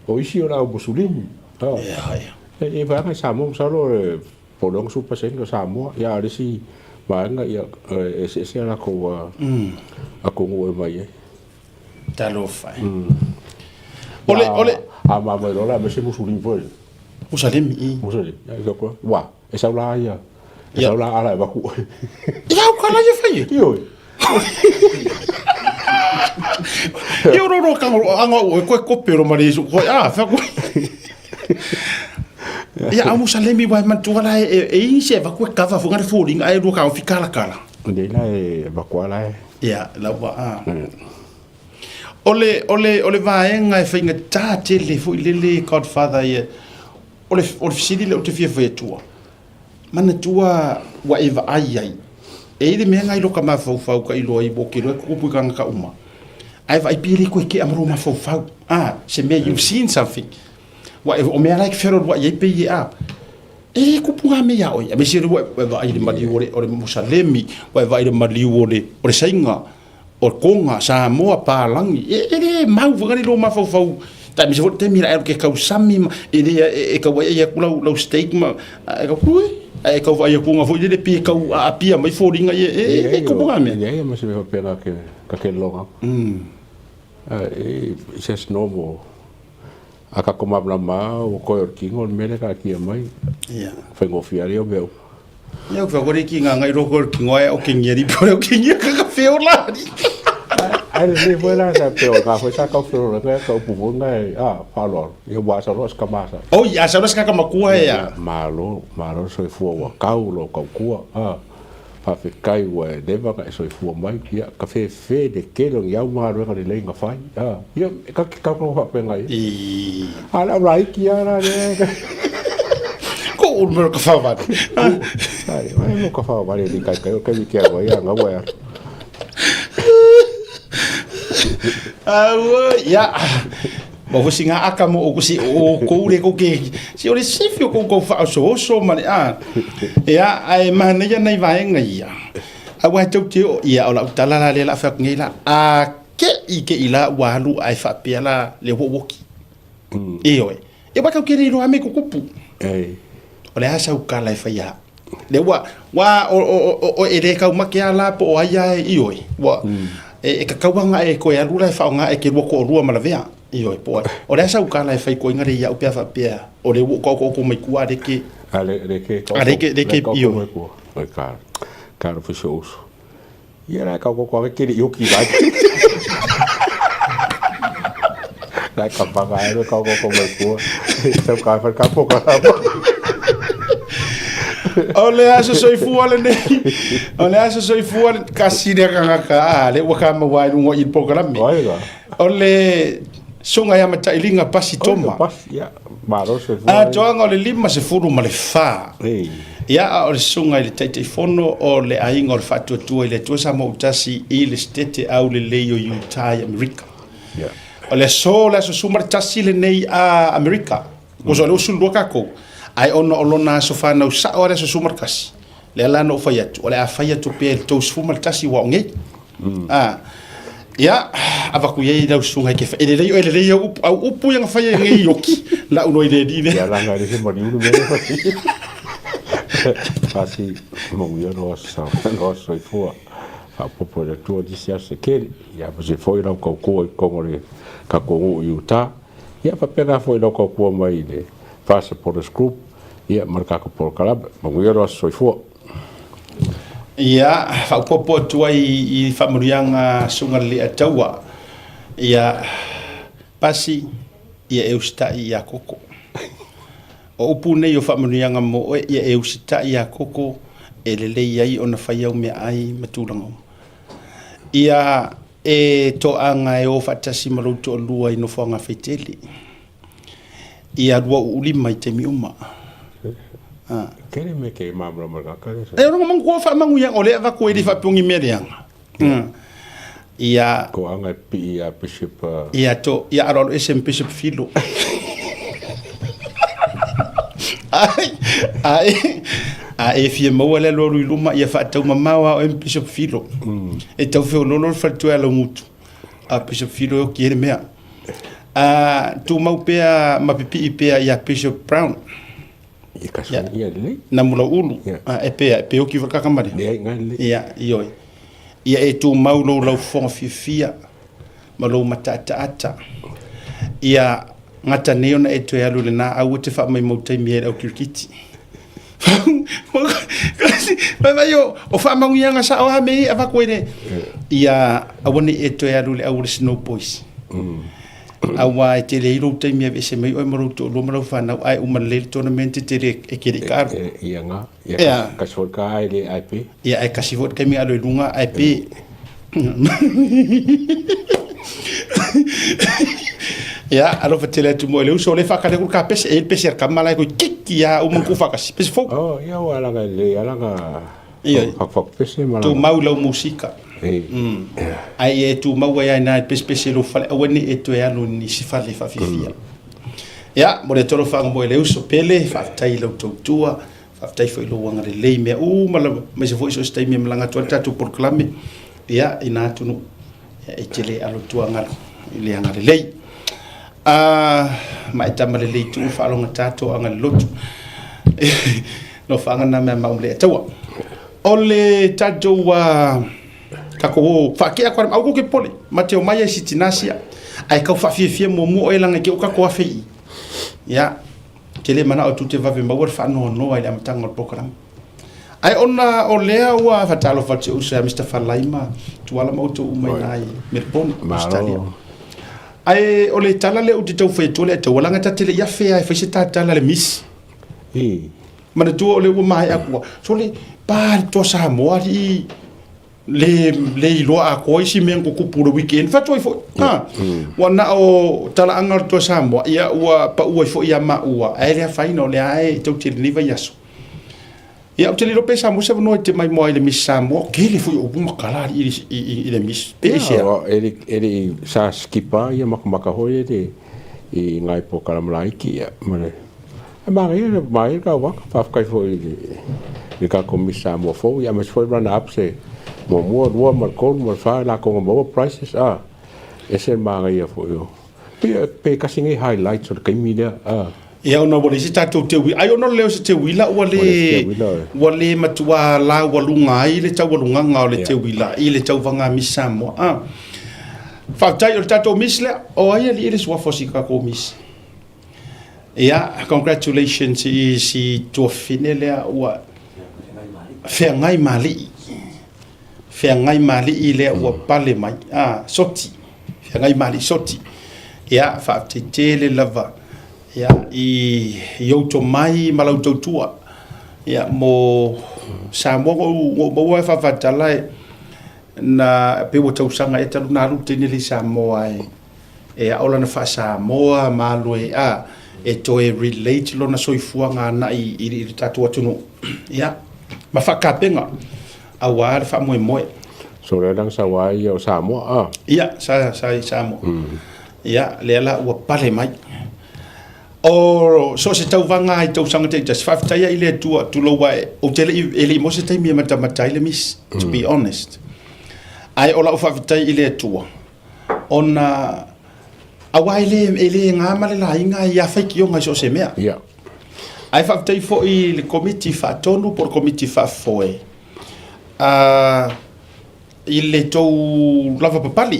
Speaker 8: o isi o lau Musulimi.
Speaker 2: Yeah, yeah.
Speaker 8: E vaega Samoa masalo po o le 60% o Samoa, ia a o le isi vaega ia e eseese a latou atunuu e omai ai.
Speaker 2: Talofa e. O le, o le...
Speaker 8: A mama i lola aemaise Musulimi foi lea.
Speaker 2: Musalemi, i.
Speaker 8: Musalemi, ia koe, ua, e sau la ia, e sau la ala e vaku oe.
Speaker 2: Ia au ka la ia fai e.
Speaker 8: Ioe.
Speaker 2: Ia ro ro ka anga o koe kope ro mare isu koe a fa koe. Ia au Musalemi wai mantua la e e i se va koe kava fo ngare fōringa ai rua ka ofi kala kala.
Speaker 8: Nei la e vakua la e.
Speaker 2: Ia la ua a. O le o le o le vaega e faigata tele foi lele Godfather ia o le o le fesili lea ou te fia fai atua. Manatua ua e vaai ai, e i ai le mea lena i loka mafaufau ka iloa i mo ke loa e kupu i kānaka uma. Ae vaai pia le koe kea ma lou mafaufau. Ah, se mea you've seen something. Ua e, o mea la e fealualuai ai pei e a. E le kupu ngā mea iā oe. Aemaise le ua e vaai i le maliu o le, o le Musalemi, ua e vaai i le maliu o le, o le Saiga, o le Konga, Samoa, Palagi, e, e le mau foi ngani lou mafaufau. Tai aemaise foi le taimi la e alu ke kausami ma, e le, e, e kau ai atu lau, lau steak ma, e kau, ui, ae kau vaai atu nga foi lele pe kau aapia mai foliga ia, e, e, e kupu ngā mea.
Speaker 8: E leai ma se mea faapena ke, ka ke loga. It's just normal. A ka ko malamalama ua koe o le kino o le mea lea taatia mai.
Speaker 2: Ia.
Speaker 8: Faigofie lava ia o mea uma.
Speaker 2: Ia ku kore ki ngā ngai roko o le kino ai o kingia ri pore o kingia ka ka wheola ari.
Speaker 8: Ai le le foi la sa pe o ka foi sa ka wheola ka ka upu foi ngai a whaaloalo. Ia ua asa loa se kamasa.
Speaker 2: Oh ia asa loa se kakamakua ia.
Speaker 8: Malo, malo soifua ua kau lo kaukua. A. Faafetai ua e leva ona e soifua mai, ia, ka fefe le tele o ni au ma galuega lelei na fai, a, ia, e ka te tau faapena ia. A o le au laiti lava la lea.
Speaker 2: Ko ulu mea o ka whaware.
Speaker 8: Ai, ai mo ka whaware ni kai kai o kai te au ai a ngau ai.
Speaker 2: Au, ia. Ma fosi ngā aka mo o si o kou le ko ke si o le sifi o kou kou whaosooso ma le a. Ia, ae manaia nei vaega ia. Aua he tau te o ia o lau tala la lea la whai atu nei la. A ke i ke i la ua alu ae whaapea la le wowoki. E oe. Ia wai kau ke riro a me kukupu. O le a sau kala e whai a. Le ua, ua o, o, o, o, e le kau make a la po o ai a e i oe. Ua, e, e kakauanga e koe alu la e whaonga e ke rua ko o rua malavea. I oe, po ai. O le a sau kala e whai koe ngare i au pea whapea. O le ua kau kau mai kua le ke.
Speaker 8: A le, le ke
Speaker 2: A le ke, le ke i oe.
Speaker 8: Oi ka, ka ro fiso uso. Ia la kau kau ke kiri yoki vai. La ka pa vai ro kau kau mai kua. Sau ka fa ka po ka.
Speaker 2: O le aso soifua lenei. O le aso soifua kasi le kangaka a le ua ka maua ai lunga i le polokalame. O le susuga ia Matailiga Pasi Toma. Atoaga o le 54. Ia, a o le susuga i le Taitaifono o le Aiga o le Faatuatua i le Atua Samoa Utasi i le Setete Aulelei o Utah i Amerika. O le aso, le aso 11 lenei a Amerika. Ua so o lea ua 12 tatou. Ae ona o lona aso fanau sao a le aso 11, lea la na ou fai atu, o le a fai atu pea i le 31 ua o nei. A, ia, avatu i ai lau susuga i ke wha. E lelei, e lelei au upu, au upu ia nga whai e ngei oki, la uno i le ni
Speaker 8: Ia langa le se mariulu me le whai. Pasi manuia lo aso lo aso soifua. Faapopo i le Atua nisi aso e tele. Ia ma se foi lau tautua i totonu o le tatou nuu i Utah. Ia faapena foi lau tautua mai i le Far Supporters Group ia ma le tatou polokalame. Manuia lo aso soifua.
Speaker 2: Ia, faaopoopo atu ai i faamanuiaga Susuga Lili'ataua. Ia, Pasi. Ia e usitai iā Koko. O upu nei o faamanuiaga mo oe, ia e usitai iā Koko e lelei ai ona fai au meaai ma tulaga uma. Ia e toaga e o faatasi ma lou toalua i nofoaga faitele. Ia 25 i taimi uma.
Speaker 8: Tele mea ke malamalama i le tagata lea.
Speaker 2: E ona mangu kua faamanuiaga o lea e avatu ai le faapea o ni mea leaga. Ia.
Speaker 8: Toaga e pipii ia Bishop.
Speaker 2: Ia to ia aloalo ese ma Bishop Filo. Ai ai a e fia maua le alualu i luma ia faataumamao a oe ma Bishop Filo. E tau feololo le faletua e Alaumutu. A Bishop Filo e oki ai le mea. A tumau pea ma pipii pea ia Bishop Brown.
Speaker 8: Ia kasi ia, ia lelei.
Speaker 2: Na mula ulu. Yeah. A, e pea, e pe oki whakaka mare.
Speaker 8: Leai, ngai lelei.
Speaker 2: Ia, ioi. Ia e tumau lou lau fofoga fiafia ma lou mataataata. Ia gata nei ona e toe alu i lena aua e te faamaumau taimi ai le au kirikiti. Vai vai o, o faamanuiaga sao a me i avatu ai le ia aua ne i e toe alu i le au o le Snow Boys. Aua e tele ai lou taimi e aveese mai oe ma lou toalua ma lau fanau ae uma lelei le tournament e tele e kele i ka alu.
Speaker 8: Ia nga, ia kasi foi ka ae le ae pe.
Speaker 2: Ia ae kasi foi le taimi alu i luga ae pe. Ia, alofa tele atu mo le uso o le whakale ku ka pese e le pese ka mala ko kiki ia uma ku whakasi pese fou.
Speaker 8: Oh, ia wa langa le alanga.
Speaker 2: Ia.
Speaker 8: Whak pese
Speaker 2: mala. Tu mau lau musika. Ai e tu mau ai ai nā pese pese lo fale aua ne e toe alu ni si fale whawhiwhia. Ia, mo le tolo whanga mo le uso pele, whaftai lau tautua, whaftai foi lo wanga le lei mea uma lava, mai se foi so se taimi e malanga atu ai le tatou polokalame, ia, ina atunuu, ia, e tele alo tua galu i le agalelei. A, ma e tama lelei tuu whaalogata tō anga le lotu. No whaanga nā mea maum le ataua. O le tatou uh, kako o whaakea koa au ko ke pole, ma te o mai ai si tinasia, ai kau whaafiafia muamua o e langa ke o kako afe i. Ia, te le mana o tu te vave maua le whaanoanoa i le amataga o le polokalame. Ae ona o lea ua faatalofa atu i uso ia Mister Falai ma Tuala ma outou uma i ina i Melbourne, Australia. Ae o le tala lea ou te tau fai atu le tau alanga ta tele ia fea e fai se tatala le miss. Manatua o lea ua maea kua. So le pa le toa Samoa alii le le iloa atoa isi mea na tutupu le weekend fatu ai foi ha ua na o talaaga o le toa Samoa ia ua pau ai foi ia maua ae le afaina o lea e tau tele nei vaiaso ia ou te le iloa pe Samoa se avanoa e te maimoa ai le Miss Samoa tele foi o upu ma tala alii i le Miss pe ese a
Speaker 8: E le e le sa skipa ia makamaka foi e le i ngai polokalame laiti ia ma le E manaia le manaia le tauvaga, faafetai foi i le i le tatou Miss Samoa fou, ia aemaise foi runner ups e muamua, lua ma le tolu ma le fa i latou na maua prizes a, ese le manaia foi o, pei pe tasi nei highlights o le taimi lea a.
Speaker 2: Ia ona ua leai se tatou teuila, ai ona o le leo o se teuila ua le ua le matua laualuga ai le taualugaga o le teuila i le tauvaga a Miss Samoa a. Faafetai o le tatou Miss lea, o ai alii le suafa o si tatou Miss? Ia, congratulations i si tuafafine lea ua feagai ma alii. Feagai ma alii lea ua pale mai. Ah, soti. Feagai ma alii soti. Ia, faafetai tele lava. Ia, i, i ou tomai ma lau tautua. Ia, mo Samoa na ou maua e faafatala e, na, pe ua tausaga ea talu na alu le teine lea i Samoa e, E ao lana faa-Samoa ma alu ai a e toe relate lona soifuaga anai i le tatou atunuu ia ma faakapega aua le faamoemoe.
Speaker 8: So lea la na sau ai ia o Samoa a?
Speaker 2: Ia, sa sa i Samoa. Ia, lea la ua pale mai. O so o se tauvaga i tausaga taitasi, faafetai ai i le Atua, tulou ae, ou te le i, e le i maua se taimi e matamata ai le misi, to be honest. Ae o lau faafetai i le Atua, Ona, aua e le, e le gā ma le laina ia faitioga i so o se mea.
Speaker 8: Yeah.
Speaker 2: Ae faafetai foi i le Komiti Faatonu po o le Komiti Faafoe uh, i le tou lavapapali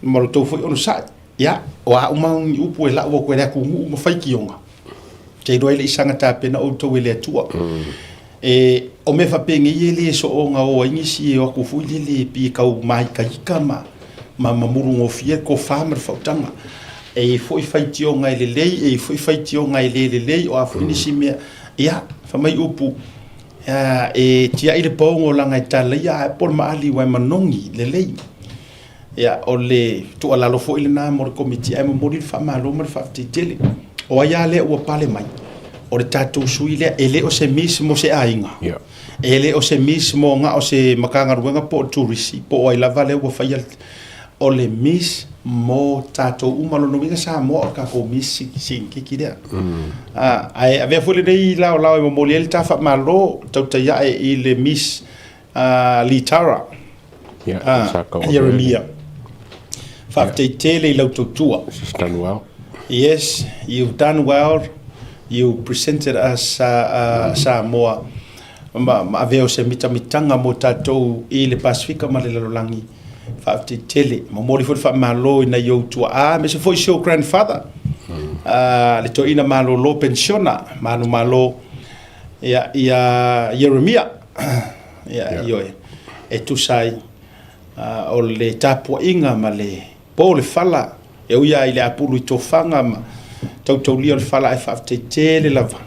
Speaker 2: ma lo tou foi onosai. Ia, o a uma ni upu e lau atu e le atunuu ma faitioga, te iloa e le i saga tapena outou e le Atua. E, o mea faapenei e le soona o ai nisi e o atu foi lele e pei e tau māikaika ma, ma, ma mulugofie le tofa ma le faautaga. E i ai foi faitioga e lelei, e i ai foi faitioga e le lelei, o a foi nisi mea. Ia, fai mai upu, e tiai le paogo leaga e talaia ae po le maali ua e manogi lelei. Ia, o le tuualalo foi lena mo le Komiti ae momoli le faamalo ma le faafetai tele. O ai lava lea ua pale mai, o le tatou sui lea, e le o se miss mo se aiga, e le o se miss mo na o se Matagaluega po o le Turisi, po o ai lava lea ua faia, o le miss mo tatou uma. Lona uiga Samoa o le tatou miss sinikiki lea. Ae avea foi lenei laolao e momoli ai le ta faamalo tautai ae i le miss Litara Ieremia. Faafetai tele i lau tautua.
Speaker 8: She's done well.
Speaker 2: Yes, you've done well. You presented us Samoa ma avea o se mitamitaga mo tatou i le Pasefika ma le lalolagi. Faafetai tele. Momoli foi le faamalo i nai ou tuaa, aemaise foi si ou grandfather, le toeaina malolo penisiona, manumalo ia Ieremia. Ia, ioe, e tusa ai o le tapuaiga ma le po le fala, e ui lava i le apulu i tofaga ma tautaulia o le fala, ae faafetai tele lava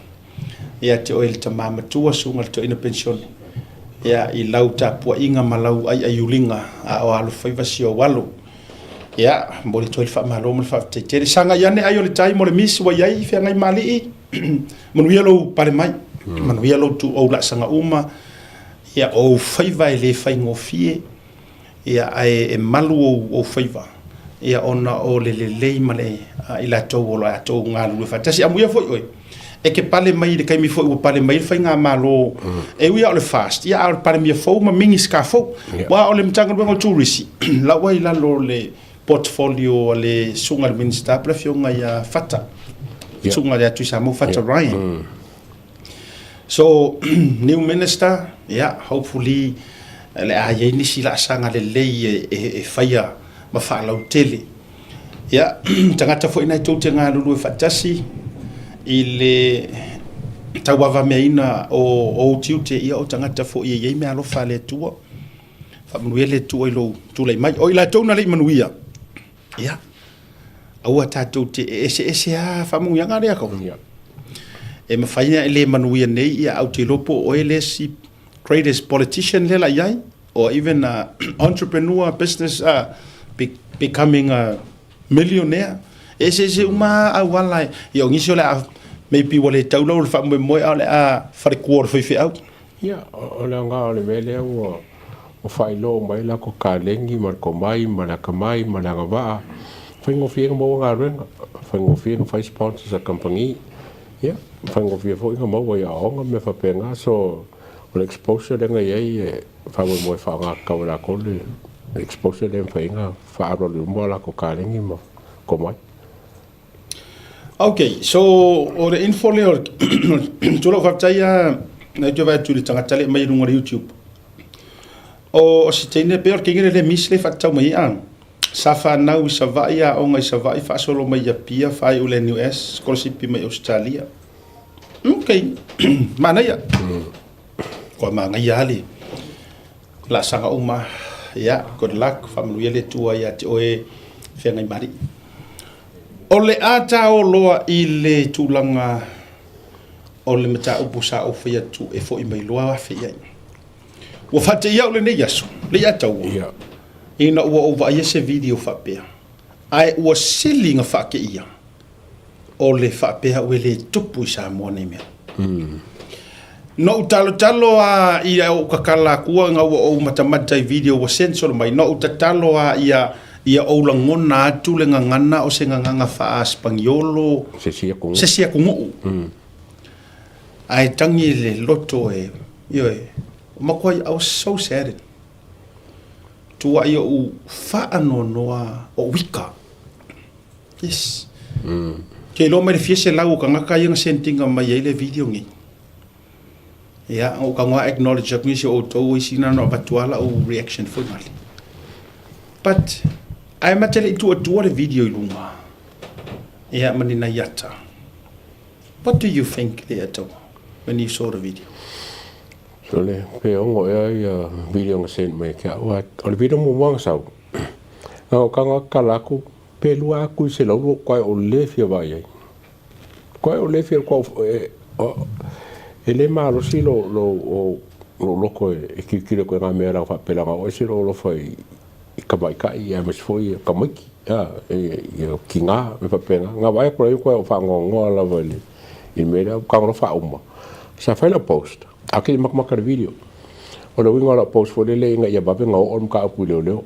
Speaker 2: ia te oe le tama matua, susuga i le toeaina penisione, ia, i lau tapuaiga ma lau aiaiuliga a o alofaiva si ou alo. Ia, momoli atu ai le faamalo ma le faafetai tele. Sagai ane ai o le tai mo le misi ua i ai Feagaimaalii. Manuia lou pale mai, manuia lou ou laasaga uma, ia, o ou faiva e le faigofie, ia, ae e malu ou faiva, ia, ona o le lelei ma le i latou o lo o galulue faatasi. Amuia foi oe, e te pale mai i le taimi foi ua pale mai le faigamalo, e ui lava o le FAST, ia, a o le Palemia fou ma Minisita fou. Aua o le Matagaluega o Turisi, la ua i lalo o le portfolio a le susuga i le Minisita po o le Afioga ia Fata, susuga ia Tuisamau Fata Ryan. So, new minister, yeah, hopefully le a i ai nisi laasaga lelei e faia ma faalautele. Ia, tagata foi na e tou te galulue faatasi i le tauavameaina o ou tiute, ia o tagata foi e i ai meaalofa a le Atua. Faamanuia le Atua i lou tulai mai. O i latou na le i manuia, ia, aua tatou te eseese lava faamanuiaga lea kau. E mafai ona e le manuia nei, ia, ae ou te iloa po o oe le isi greatest politician lea la i ai, or even a entrepreneur, business, becoming a millionaire. E eseese uma lava auala, ia o nisi o le a, maybe ua le tau lau o le faamoemoe, a o le a falekua o le faifeau.
Speaker 8: Ia, o le aoga o le mea lea ua faailoa uma ai latou kaleni ma le tomai ma le atamai ma le agavaa, faigofie ona maua galuega, faigofie ona fai sponsors a kamupani, ia, faigofie foi ona maua i aoaoga ma mea faapena. So, o le exposure lea na i ai e faamoemoe e faaaoga tatau e latou le exposure lea e mafai ai ona faaalualu i luma o latou kaleni ma tomai.
Speaker 2: Ok, so o le info lea o le tulou faafetai a na te vaai atu i le tagata lea mai luga o le YouTube. O se teine pei o le teine lea miss le faatatau mai ai a. Sa fanau i Savaii, aoga i Savaii, faasolo mai i Apia, faaiu i le NUS, sikolasipi mai Ausetalia. Ok, manaia. Kua manaia lava le laasaga uma. Ia, good luck, faamanuia le Atua ia te oe Feagaimalii. O le a ta o loa i le tulaga o le mataupu sa ou fai atu e foi mai loa afe i ai. Ua faateia au lenei aso, le i ataua, yeah. ina ua ou vaaia se video faapea, ae ua sili na faateia o le faapea ua le tupu i Samoa nei mea. Na ou talotalo a ia ou tatala atua ina ua ou matamata i video ua send solo mai, na ou tatalo a ia ia ou lagona atu le gagana o se gagana faa-Sipaniolo,
Speaker 8: Se isi atunuu.
Speaker 2: se isi atunuu. Ae tagi le loto e, ioe, makuai, I was so saddened. Tuai ou faanoanoa o wika. Yes. Ke iloa mai le fia selau o tagata ia na send ina mai ai le video nei. Ia, o ka ngoa acknowledge atu nisi o outou o isi na na avatu lava lau reaction foi male. But, ae ma te le i tuuatua le video i luga, ia, ma ni nai ata. What do you think there, Tau, when you saw the video?
Speaker 8: Sole, pe ono ea ia video na send mai ke au. O le video muamua na sau, na o kanga kala aku. Pe lua atu i 120 koe o le fia vaai ai. Koe o le fia koe e, e le malosi lo lo o lo loko e, e kilikili koe ngā mea lau whaapela ngā oe se lo alofa i, i kamaikai i aemaise foi i kamaiki a, e, i ki ngā me whaapena. Ngā vaai kore koe o whaangoangoa lava i le i le mea lea kangalo whaauma. Sa whai lau post. A ke i makamaka le video. O le uiga o lau post foi lele ina ia vave nga oo le mataupu i leoleo.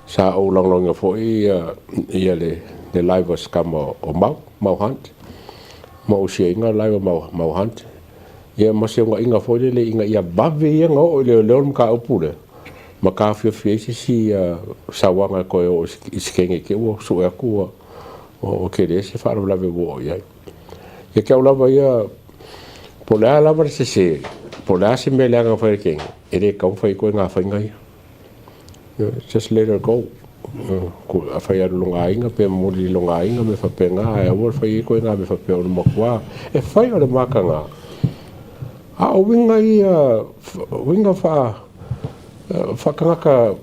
Speaker 8: Sa ou lagolagoina foi ia le le live a si tama o Mau, Mau Hunt, ma ou siaina le live a Mau, Mau Hunt. Ia ma se unaiga foi lele ina ia vave ia na oo i leoleo le mataupu lea, ma taofiofi ai se isi sauaga e toe oo i se kene i te i ua sue atu ua ua tele se faalavelave ua oo i ai. Ia te au lava ia, po o le a lava le sese, po o le a se mea leaga na fai e le kene, e le tatau ona fai ai koe ngā faiga ia. Just let her go. Afai alu lona aiga pe momoli i lona aiga mea faapena, ae aua le fai ai koe ngā mea faapea o le matua. E fai o le mataga, a o uiga ia, uiga faa, faatagata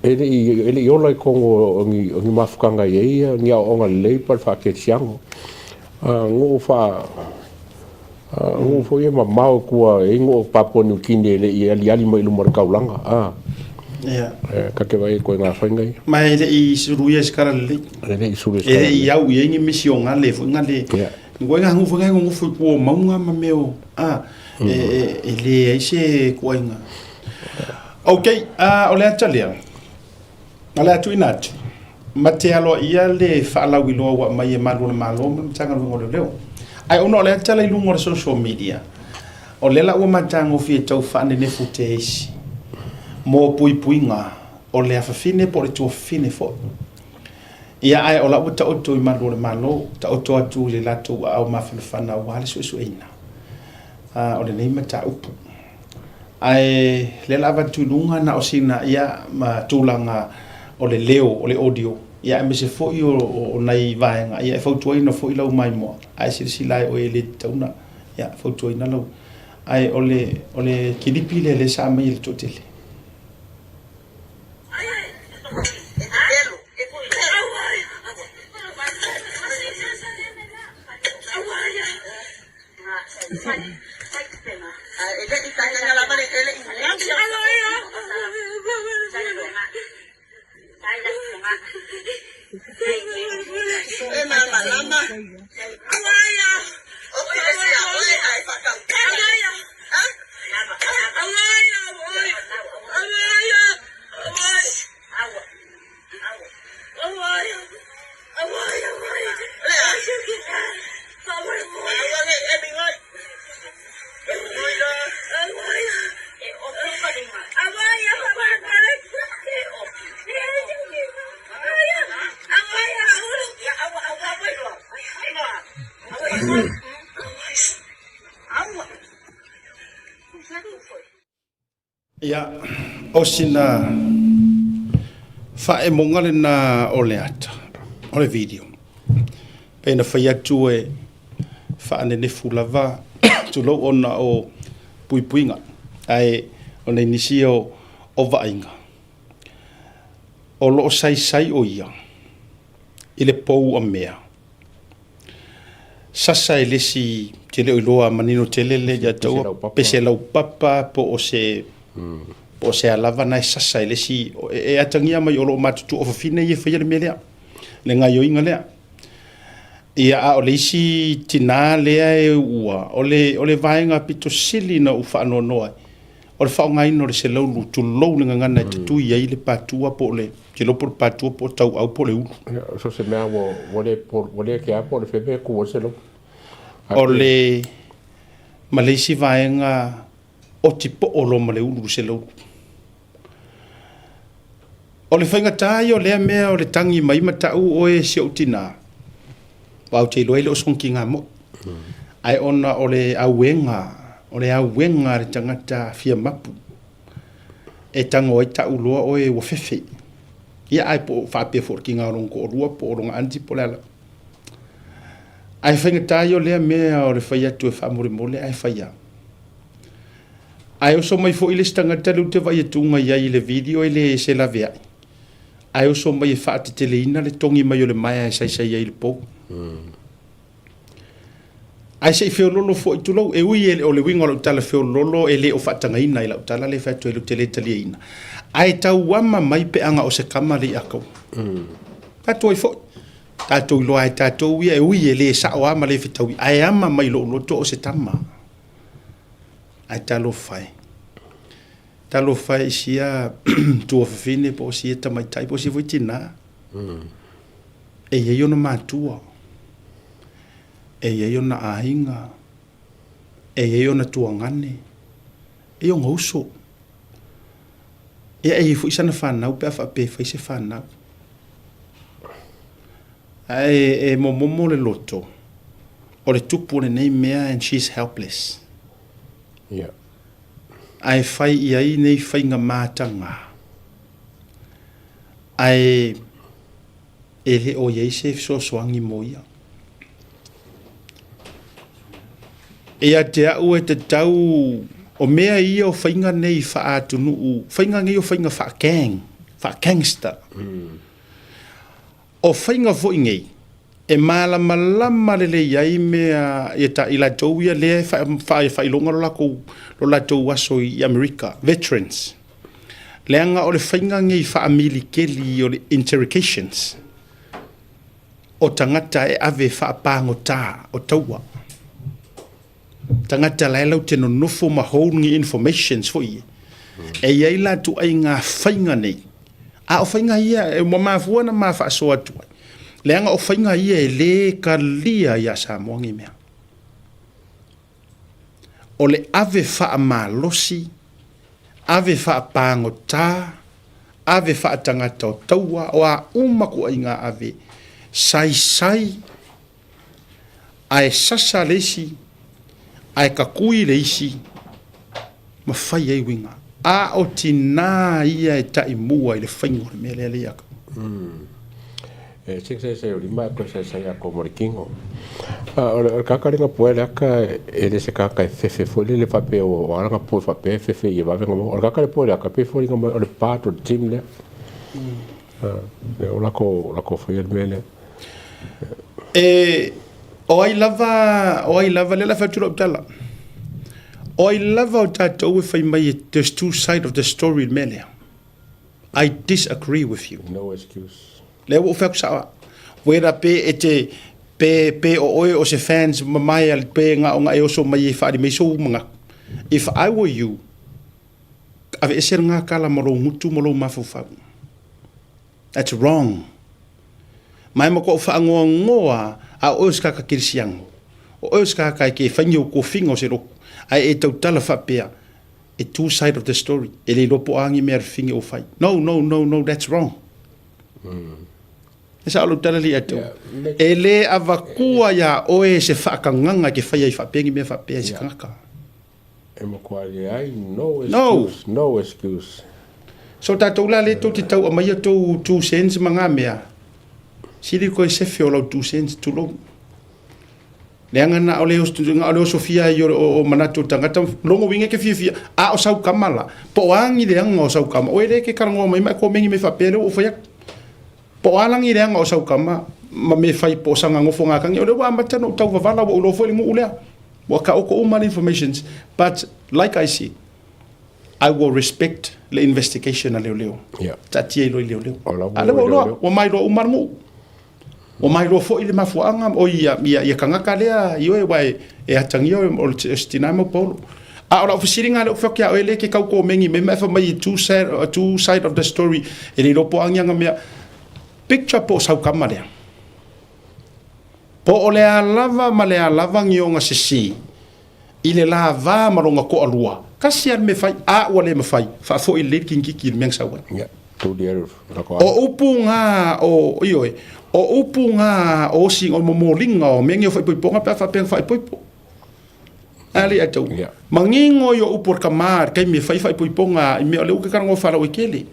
Speaker 8: e le i, e le i ola i totonu o ni, o ni mafutaga e i ai ia ni aoaoga lelei pa le faakerisiano. Nuu faa, nuu foi e mamao i tua, e i ai nuu o Papua New Guinea e le i aliali mai i luma o le taulaga, a.
Speaker 2: Ia.
Speaker 8: Ta te vaai ai koe i ngā whainga ia.
Speaker 2: Ma e le i suluia i se kara lelei.
Speaker 8: E le i suluia i se kara
Speaker 2: lelei. E le i au i ai ni misi o ngale foi ngale.
Speaker 8: Ia.
Speaker 2: Koe ngā nuu foi ngai ngonofo i tua o maunga ma mea o, a, e leai se kuaiga. Ok, o le ata lea, o le a tuuina atu, ma te aloaia le faalauiloa ua aumai e Malu o le Malo ma le Matagaluega o Leoleo. Ae ona o le ata la i luga o le social media, o lea la ua matagofie tau faanenefu te isi mo puipuiga o le afafine po o le tuafafine foi. Ia, ae o la ua taoto i Malu o le Malo, taoto atu i le latou aao mafanafana aua le suesueina o lenei mataupu. Ae lea la avatu i luga na o sina ia ma tulaga o le leo o le audio ia aemaise foi o, o, o nai vaega ia e fautuaina foi lau maimoa ae silasila ai oe e le tatau ona ia fautuaina lau ae o le o le kilipi lea lea sa aumai e le toatele. Ia, o sina faaemoga lena o le ata, o le video. Pei na fai atu e faanenefu lava, tulou ona o puipuiga, ae o nei nisi o, o vaaiga, o lo o saisai o ia i le pou a mea. Sasa e le isi, te le o iloa manino tele le ia taua, pe se laupapa po o se, po o se a lava na e sasa e le isi, e atagia mai o lo o matutua o fafine ia e faia le mea lea, le gaioiga lea. Ia, a o le isi tinā lea e ua, o le, o le vaega pito sili na ou faanoanoa ai, o le faaaogaina o le selaulu, tulou le gagana e tatui ai le patua po o le, tilo po o le patua po o tauau po o le ulu.
Speaker 8: Ia, so se mea ua, ua le, ua le kea po o le feme e kū ai le selaulu.
Speaker 2: O le, ma le isi vaega oti poo loa ma le ulu le selaulu. O le faigata ia o lea mea o le tagi mai ma tau oe e si ou tinā, aua ou te iloa e le o sona tiga moi. Ae ona o le auega, o le auega a le tagata fia mapu, e tago ai tau loa oe ua fefe. Ia ae po o faapea foi o le tiga o lona toalua po o lona aunty po o le a lava. Ae faigata ia o lea mea o le fai atu e faamolemole ae fai lava. Ae oso mai foi le isi tagata lea ou te vaai atu i ai i le video e le se laveai. Ae oso mai e faateteleina le togi mai o le maea e saisai ai i le pou. Ae se i feololo foi, tulou, e ui e le o le uiga o lau tala feololo e le o faatagaina i lau tala lea e fai atu ai ou te le taliaina, ae tauama mai pe ana o se kama le iakaua. Tatou ai foi, tatou iloa e tatou ia e ui e le sao lava ma le fetaui, ae ama mai lou loto o se tama. Ae talofa e. Talofa e i sia tuafafine po o sia tamaitai po o sia foi tinā. E i ai ona matua. E i ai ona aiga, e i ai ona tuagane, e i ai ona uso. Ia e i ai foi sana fanau pe a faapea e fai se fanau. Ae e momomo le loto o le tupu o lenei mea and she's helpless.
Speaker 8: Yeah.
Speaker 2: Ae fai i ai nei faiga mataga. Ae E le o i ai se fesoasoani mo ia. Ia te au e tatau o mea ia o faiga nei faaatunuu, faiga nei o faiga faa-gang, faa-gangster. O faiga foi nei, e malamalama lelei ai mea ia ta, i latou ia lea e faailoga lo latou, lo latou aso i Amerika, veterans. Leaga o le faiga nei faamilikeli o le interrogations o tagata e ave faapagota o taua. Tagata la e lau te nonofo ma hold ni informations foi ia. E i ai la ituaiga faiga nei, a o faiga ia e ua mafua ona ma faasoa atu ai, leaga o faiga ia e le kalia ia Samoa nei mea. O le ave faamalosi, ave faapagota, ave faatagata o taua, o a uma kuaiga ave, saisai ae sasa le isi, ae kakui le isi, ma fai ai uiga. A o tinā ia e taimua i le faiga o le mea lea le ia.
Speaker 8: E se se se o lima e koe saisai a ko mo le kino. O le kaka lenga poe le aka e le se kaka e fefe foi le le faapea o alanga poe faapea e fefe i e vave nga mo. O le kaka le poe le aka pe foi nga mo o le part o le team lea. Le o lako lako foi le mea lea.
Speaker 2: E o ai lava o ai lava lea la fai atu lau tala. O ai lava o tatou e fai mai there's two side of the story i le mea lea. I disagree with you.
Speaker 8: No excuse.
Speaker 2: Lea ua ou fai atu sao lava. Whether pe e te pe pe o oe o se fans mamae a pe na ona e oso mai e faaali mai sou manatu. If I were you, aveese lena tala ma lou gutu ma lou mafaufau. That's wrong. Ma e matuai faanoanoa a o oe o se tagata kerisiano, o oe o se tagata e ke faigi ou tofiga o se lotu, ae e tautala faapea, e two side of the story, e le iloa po o a ni mea a le fafine o fai. No, no, no, no, that's wrong. E sao lou tala lea ia te oe. E le avatua iā oe se faakagaga e te fai ai faapea ni mea faapea i se tagata.
Speaker 8: E matua leai, no excuse, no excuse.
Speaker 2: So tatou la lea tou te tau aumaia tou 2 cents ma nga mea, sili koe sefe o lau 2 cents, tulou. Leaga na o le na o le osofia ai o manatu o tagata, lona uiga e te fiafia, a o sau kama la, po o a ni leaga o sau kama, oe lea e te talanoa mai ma e komeni mai faapea lea ua ou fai atu. Po o a la ni leaga o sau kama ma mea fai po o sana nofo gakagi, o lea ua amata ona ou tau vavala ua ou iloa foi le nuu lea. Ua taoto uma le informations, but like I said, I will respect le investigation a leoleo.
Speaker 8: Yeah.
Speaker 2: Taatia i loa i leoleo.
Speaker 8: O la ua
Speaker 2: A lea ua ou iloa,
Speaker 8: leoleo.
Speaker 2: ua mailoa uma le nuu. Ua mailoa foi le mafuaaga o ia, ia, ia kagaka lea i oe, aua e, e atagia oe o le se tina mau paolo. A o lau fesiliga lea ou fai atu ia oe lea e te tau komeni mai ma e fai mai e two side of the story, e le iloa po o a ni ana mea. Picture po o sau kama lea. Po o le a lava ma le a lava ni ona sesē i le lava ma lona toalua, tasi lava le mea e fai, a ua le mafai, faafoi lelei le kinigiki i le mea na sau ai.
Speaker 8: Ia, tuli alu lako
Speaker 2: O upu na o, ioe, o upu na o osi, o momoliga o mea nei o faaipoipoga pe a faapea na faaipoipo. A le atau.
Speaker 8: Yeah.
Speaker 2: Manino i o upu o le kama i le taimi e fai faaipoipoga i mea o lea ua ke talanoa faalauaitele.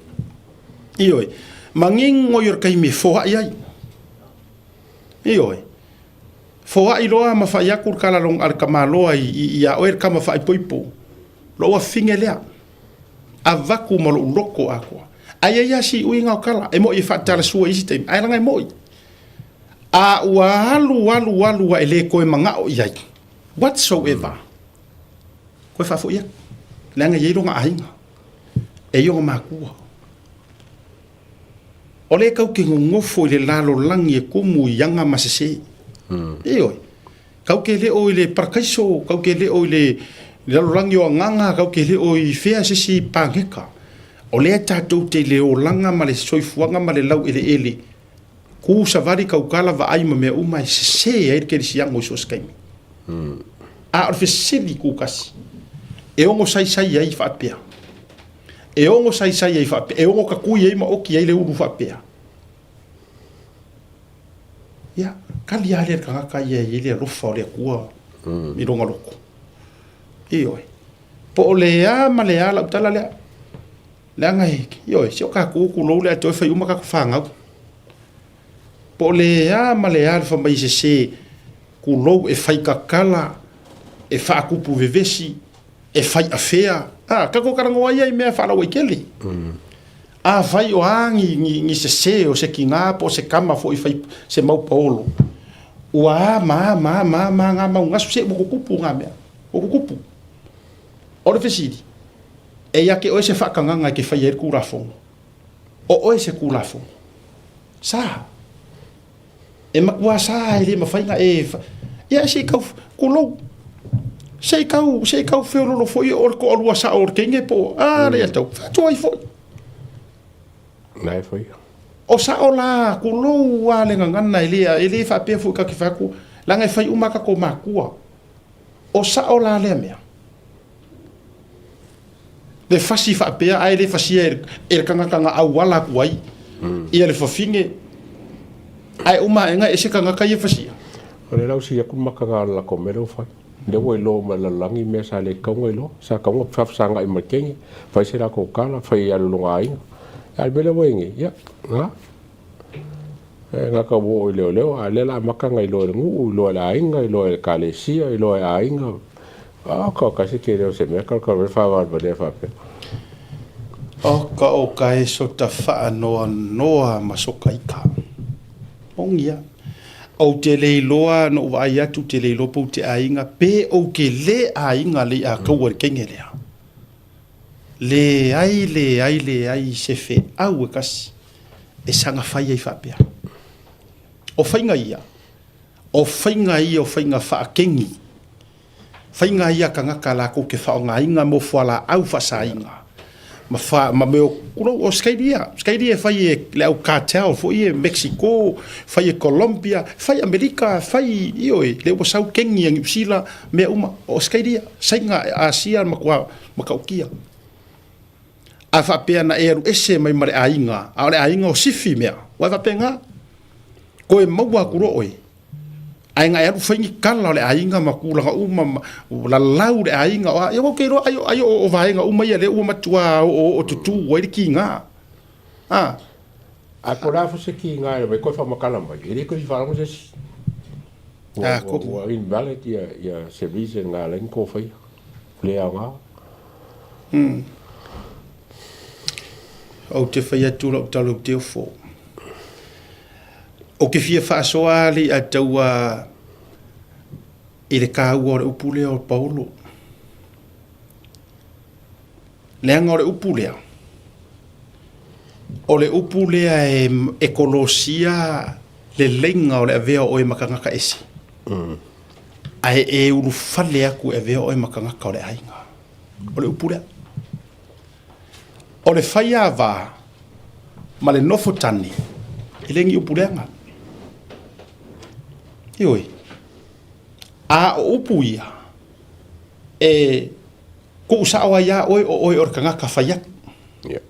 Speaker 2: Ioe, manino i o le taimi e foai ai. Ioe. Foai loa ma fai atu le tala a le tamaloa ia oe le tama faaipoipo, lou afine lea, avatu ma lou loto atoa. Ae i ai lava si uiga o tala, e moni e faatalasua i isi taimi, ae leaga e moni. A ua alu alu alu a e le toe manao i ai, whatsoever, toe faafoi atu, leaga e i ai lona aiga, e i ai ona matua. O lea tatou te nonofo i le lalolagi e tumu i aga ma sese. Ioe. Tatou te le o i le parakaiso, tatou te le o i le lalolagi o agaga, tatou te le o i fea se isi paneta. O lea tatou te i le olaga ma le soifuaga ma le laueleele, ku savali tautala vaai ma mea uma e sese ai le kerisiano i so o se taimi. A o le fesili kukasi, e ono saisai ai faapea? E ono saisai ai faapea? E ono tatui ai ma oki ai le ulu faapea? Ia, kali lava lea le tagata ia e i ai le alofa o le Atua i lona loto. Ioe. Po o le a ma le a lau tala lea. Leaga e, ioe, si o tatou tulou le atoa e fai uma tatou fanau. Po o le a ma le a le fai mai sese, tulou e fai tatala, e faatupu vevesi, e fai afea. A, tatou talanoa ia i mea faalauaitele. Afai o a ni, ni, ni sese o se tinā po o se tama foi fai se mau paolo, ua a ma a ma a ma a ma a ngā mau gasu se ua tutupu ngā mea. Ua tutupu. O le fesili, e ia te oe se faatagaga e te faia ai le Tulafono? O oe se Tulafono? Sa. E matua sa e le mafai na e ia se i tau kulou. Se i tau se i tau feololo foi o le toalua sao o le teine po a le tau faatu ai foi.
Speaker 8: Nai foi.
Speaker 2: O sao la kulou a le gagana e le e le faapea foi ka te fai atu leaga e fai uma tatou matua. O sao la lea mea. Le fasi faapea ae le fasia e le tagata na auala atu ai ia le fafine ae uma aega e se tagata ia fasia.
Speaker 8: O le lausi atu maka ga la ko mele o fai. Le ua iloa ma lalagi mea sa le kaunga iloa. Sa kaunga faafesagai ma le kenge, fai se latou kala, fai alu loga aiga. A le mea lea ua i nei, ia, na. E gata ua oo i leoleo, a o lea o le a amata ona iloa e le nuu, iloa e le aiga, iloa e le ekalesia, iloa e aiga. Oka oka se tele o se mea kalokalo ai faavalevalea faapea.
Speaker 2: Oka oka e sota faanoanoa ma soka ika. Moni ia. Ou te le iloa na ou vaai atu ou te le iloa pe ou te aiga pe ou te le aiga lei a kaua i le kenge lea. Leai, leai, leai se feau e kasi e saga fai ai faapea. O faiga ia, o faiga ia o faiga faakegi, faiga ia a tagata latou te faaaogaina mo fualaau faasaina ma fa, ma mea o kulou, o Australia, Australia e fai e le au cartel foi e Mexico, fai e Colombia, fai Amerika, fai, ioe, lea ua sau kegi a Niu Sila, mea uma, o Australia, Saina, Asia, matua matautia. A faapea na e alu ese mai ma le aiga, a o le aiga o sifi mea, ua e faapena, koe maua atu loa oe, ae na e alu fai ni kala o le aiga ma tulaga uma, ma lalau le aiga, o a, ia ua ou te iloa ai, ai o, o vaega uma ia lea ua matua oooo tutū ai le kiga. A.
Speaker 8: Ae po o le a foi se kiga e aumai koe faamatala mai, e le toe fia faalogo se isi. Ua, ua, ua invalid ia, ia se reason na ala ai ona tou faia. Le aoga.
Speaker 2: Ou te fai atu lau tala ou te ofo. Ou te fia faasoa le ia taua i le kāua o le upu lea o Paulo. Leaga o le upu lea, o le upu lea e, e kolosia le leiga o le avea o oe ma tagata ese. Ae e ulufale atu e avea oe ma tagata o le aiga. O le upu lea. O le faiava ma le nofo tane, e le ni upu leaga. Ioe. A o upu ia, e tuu sao ai iā oe o oe o le tagata fai atu.
Speaker 8: Yeah.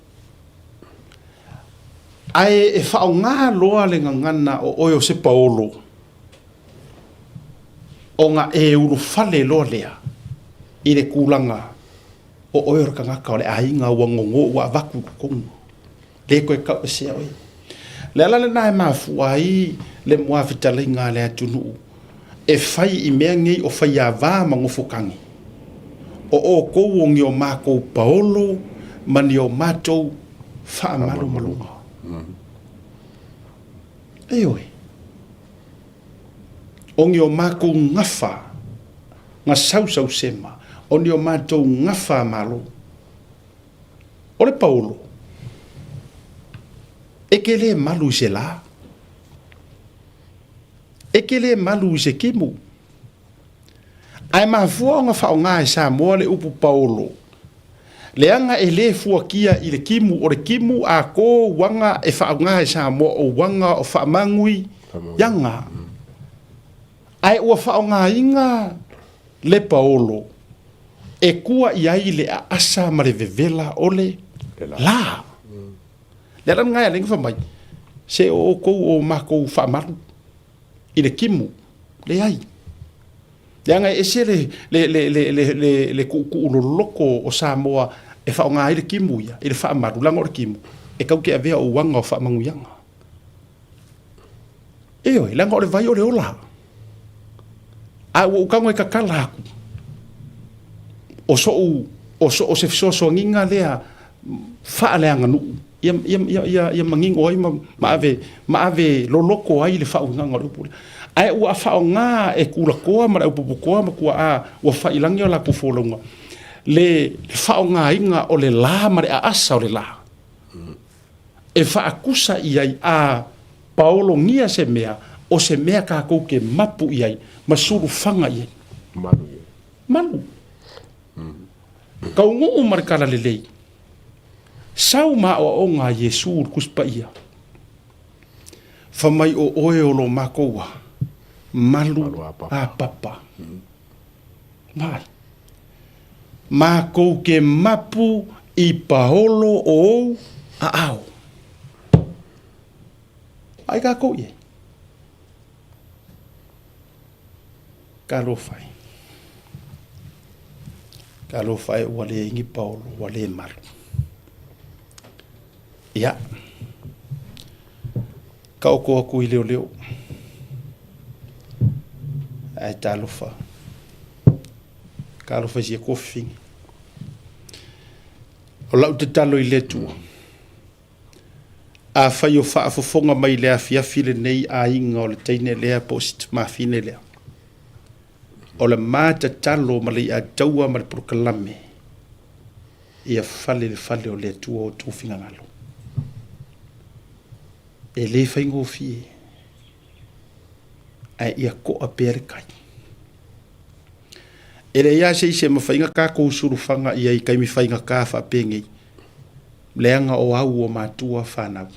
Speaker 2: Ae e faaaoga loa le gagana o oe o se paolo, ona e ulufale loa lea i le tulaga o oe o le tagata o le aiga ua gogo ua avatu i totonu, le toe tauesea oe. O le ala lena e mafua ai le muafetalaiga a le atunuu e fai i mea nei o faiava ma nofokagi, o outou o ni o matou paolo ma ni o matou. Faamalumaluga. Ioe. O ni o makou gafa ga sausausema, o ni o matou gafa malo. O le paolo, e ke lē malu i se lā, e ke lē malu i se kimu. Ae mafua ona faaaoga e Samoa le upu paolo, leaga e lē fuakia i le kimu, o le kimu a ko uaga e faaaoga e Samoa o uaga o faamanuiaga. Ae ua faaaogaina le paolo e kua i ai le aasa ma le vevela o le lā. Le ala lena e ala ai ona fai mai, Se o outou o makou faamalu i le kimu. Leai. Leaga e ese le, le, le, le, le, le, le tuutuu loloko o Samoa e faaaoga ai le kimu ia i le faamalu, leaga o le kimu e tau te avea o uaga o faamanuiaga. Ioe, leaga o le vai o le ola. A ua ou tago e tatala atu, o soʻu, o so, o se fesoasoaniga lea faaleaganuu ia, ia, ia, ia, ia manino ai ma, ma ave, ma ave loloto ai le faauigaga o le upu lea. Ae ua faaaoga e Tulatoa ma le aupuputoa ma tuaa ua faiilagi o latou folauga le, le faaaogaina o le la ma le aasa o le la. E faatusa i ai a paologia se mea, o se mea tatou te mapu i ai ma sulufaga i ai.
Speaker 8: Malu i ai.
Speaker 2: Malu. Taunuu ma le talalelei. Sau ma aoaoga a Iesu i le Tusi Paia. Fa mai o oe o lo makou a malu a papa. Vaai. Makou ke mapu i paolo o ou aao. Vaai kakou i ai. Talofa e. Talofa e ua le igi paolo, ua le malu. Ia. Taoto atu i leoleo. Ae talofa. Talofa i si tofi. O lau tatalo i le Atua, afai o faafofoga mai i le afiafi lenei aiga o le teine lea po o si tamafine lea, o le ma tatalo ma le iataua ma le polokalame, ia fale i le fale o le Atua o outou finagalo. E le faigofie, ae ia toa pea le tai. E leai lava se isi e mafai ona tatou sulufaga i ai i taimi faigata faapenei, leaga o au o matua fanau,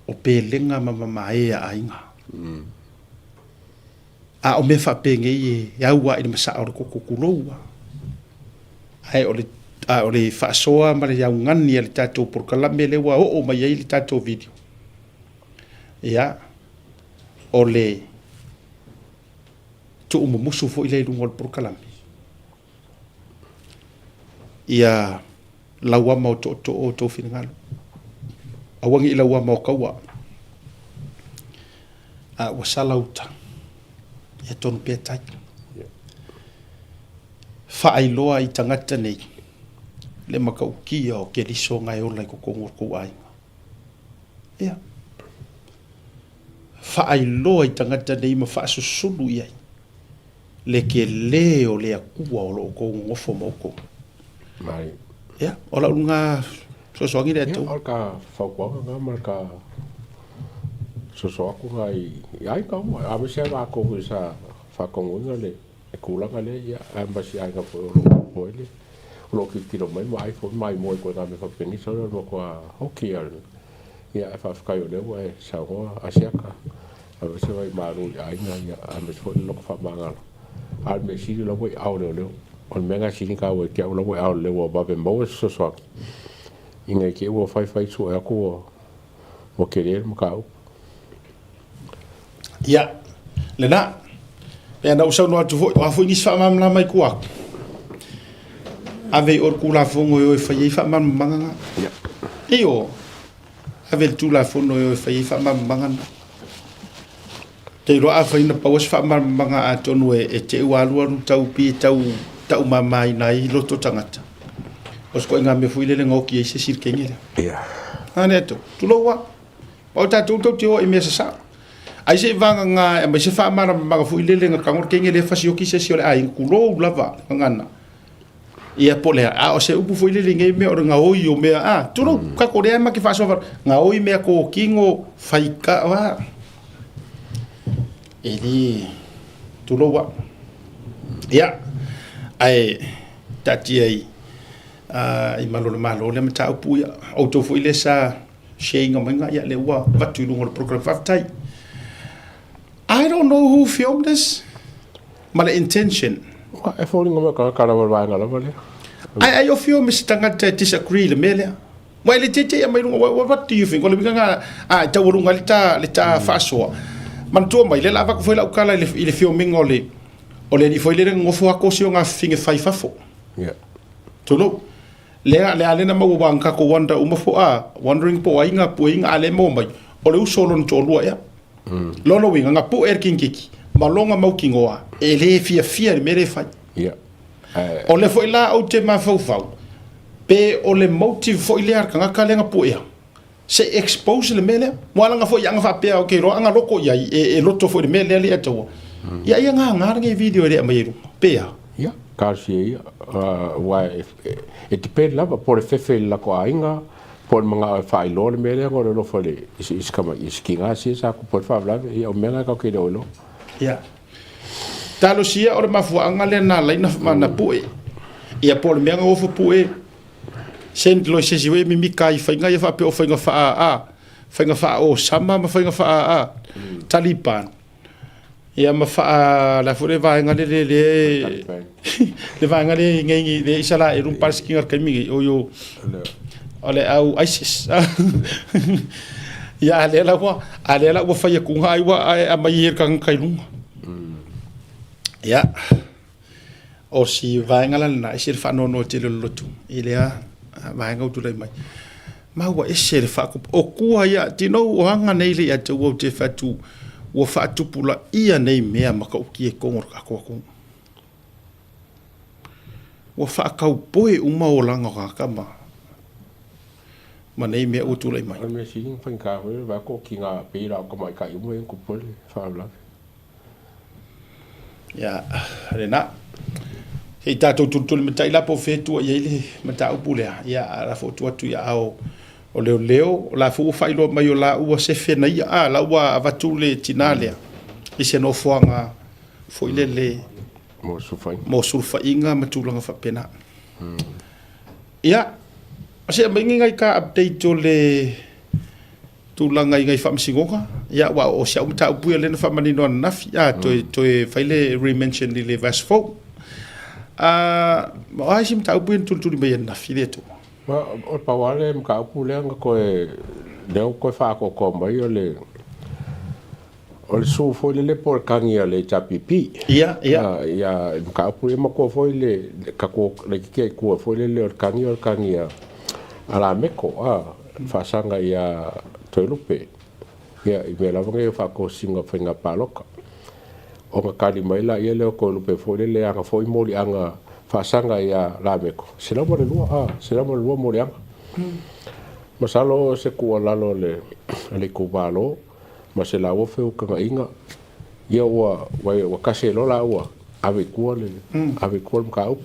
Speaker 2: o pelega ma mamae a aiga. A o mea faapenei e au lava i le masaa o le toto, tulou lava. Ae o le, a o le faasoa ma le augani a le tatou polokalame lea ua oo mai ai le tatou video, ia, o le tuumumusu foi lea i luga o le polokalame, ia lauama o tootoo o outou finagalo. Aua ne i lauama o taua, a ua sala uta, ia tonu pea tai. Faailoa i tagata nei le matautia o Keriso na e ola i totonu o le tou aiga. Ia. Faailoa i tagata nei ma faasusulu i ai le tele o le Atua o lo o outou nonofo ma outou.
Speaker 8: Mai.
Speaker 2: Ia, o lau lena fesoasoani lea tou.
Speaker 8: Ia, o le ka fautuaga lena ma le ka soso atu lena i aiga uma, aemaise lava matou foi sa faatonuina le tulaga lea, ia, ae ma si aiga foi o lo o foi le, o lo o tilotilo mai ma ai foi maimoa i ituaiga mea faapeni, sole o le matua hoki lava Ia, ae faafetai o lea ua e saunoa Asiata, aemaise vai malu i aiga, ia, aemaise foi le loto faamagalo. A o le mea sili o la ua i ao leoleo. O le mea lena e sili ona taua ia te au, o la ua i ao leoleo ua vave maua se fesoasoani ina i te i ua faifai sue atu ua ua tele le mataupu.
Speaker 2: Ia, lena. Pei ona ou saunoa atu foi, o a foi nisi faamalamalama i tua atu, ave i o le Tulafono e o e fai ai faamalamalamaga na.
Speaker 8: Ia.
Speaker 2: Io, ave le Tulafono e o e fai ai faamalamalamaga na. Te iloa afai na pau se faamalamalamaga atonu e, e te ua alualu tau pi tau taumamaina ai loto tagata. O se ituaiga mea foi lele na oti ai se isi i le kenge lea.
Speaker 8: Ia.
Speaker 2: A lea tou, tulou lava. Aua o tatou tou te o i mea sasao. Ai se i vagana e aumai se faamalamalamaga foi lele na tago le kenge lea fasioki se isi o le aiga, tulou lava le gagana. Ia po o le a, a o se upu foi lele i nei mea o le gaoi o mea, a, tulou, tatou lea ma te faasoa, gaoi mea totino, faika, a, e le, tulou lava. Ia, ae taatia i, i malu o le Malo lea mataupu, ia, outou foi lea sa share ina maiga, ia, lea ua avatu i luga o le program, faafetai. I don't know who filmed this ma le intention.
Speaker 8: Ua, e foliga mai o tagata lava o le vaega lava lea.
Speaker 2: Ai, ai o film se tagata e disagree i le mea lea. Ua e le teitei mai luga, what, what do you think? O le uiga lena, a, e taualuga ai le ta, le ta faasoa. Manatua mai, lea la avatu foi lau tala i le, i le filming o le, o le alii foi lele na nofo atu o si ona afafine fai fafo.
Speaker 8: Yeah.
Speaker 2: Tulou. Lea, lea lea na maua wa na tatou wonder uma fo a, wondering po o ai nga puaiga a lea e maua mai, o le uso o lona toalua ea. Lona uiga, na pue e le kinikiki ma lona mautinoa e le fiafia i le mea lea e fai.
Speaker 8: Yeah.
Speaker 2: O lea foi la ou te mafaufau, pe o le motive foi lea a le tagata lea na puea, se i expose le mea lea. Mua laga foi ana faapea, ok, loa ana loto i ai, e loto foi i le mea lea e taua. Ia, ia gagā lenei video e le aumai ai luga, pe a?
Speaker 8: Ia, talosia ia, aua e depend lava, po o le fefe i le latou aiga, po o le manao e faailoa le mea lea ona o le alofa i le, i si tama, i si tiga sia sa tupu ai le faalavelave. Ia, o mea na tatou te le o iloa.
Speaker 2: Ia. Talosia o le mafuaaga lea na ala ai na pue. Ia po o le mea na ofo pue, send loa i se isi foi e mimika ai i faiga ia faapea o faiga faa a, faiga faa Osama ma faiga faa a, Taliban. Ia ma faa, le a foi le vaega le le le le vaega le nei le Isaraelu ma Palesitina i le taimi nei, o yo o le au ISIS. Ia a lea la ua, a lea la ua fai atu ai ua aumai ai e le tagata i luga. Ia, o si vaega la lena, e ese le faanoanoa tele o le loto i lea vaega ua tulai mai. Ma ua ese le faatupu. O tua ia, do you know, o aga nei le ia te ua ou te fai atu, ua faatupulaia nei mea matautia i totonu o le tatou atunuu. Ua faataupoe uma olaga o tagata ma, ma nei mea ua tulai mai.
Speaker 8: O le mea sili ona faigata foi o le vaai atu o tiga pei la o tamaitai uma ia na tupu ai le faalavelave.
Speaker 2: Ia, lena. Se i tatou tulitulimatai la po o fea e tua i ai le mataupu lea. Ia, a la foi ua tuu atu i aao o leoleo, o la foi ua faailoa mai o la ua sefe na ia, a, la ua avatu le tina lea i se nofoaga foi lele
Speaker 8: mo sulufaiga,
Speaker 2: mo sulufaiga ma tulaga faapena. Ia, se aumai ni nai ta update o le tulaga i nai faamasinoga, ia aua o si au mataupu ia lea na faamanino ananafi, a toe, toe fai le re-mention i le verse fou. A, o a isi mataupu ia na tulituli mai ananafi lea tua?
Speaker 8: Ma, o le pau lava le mataupu lea na toe, lea ua toe faaatoatoa mai o le, o le sue foi lele po o le tagi a le HRPP.
Speaker 2: Ia, ia.
Speaker 8: Ia, i le mataupu lea, matua foi le, le tatou laitiiti lava i tua foi lele o le tagi o le tagi a, a Lameko, a, faasaga ia Toelupe, ia, i mea lava nei o faatosina o faiga palota. Ona tali mai laia lea o Toelupe foi lele ana foi moliaga faasaga ia Lameko, 102, a, 102 moliaga. Masalo o se tuualalo a le, a le itumalo ma se laua feutagaiga, ia ua, ua, ua tasi ai loa laua, ave i tua le, ave i tua le mataupu.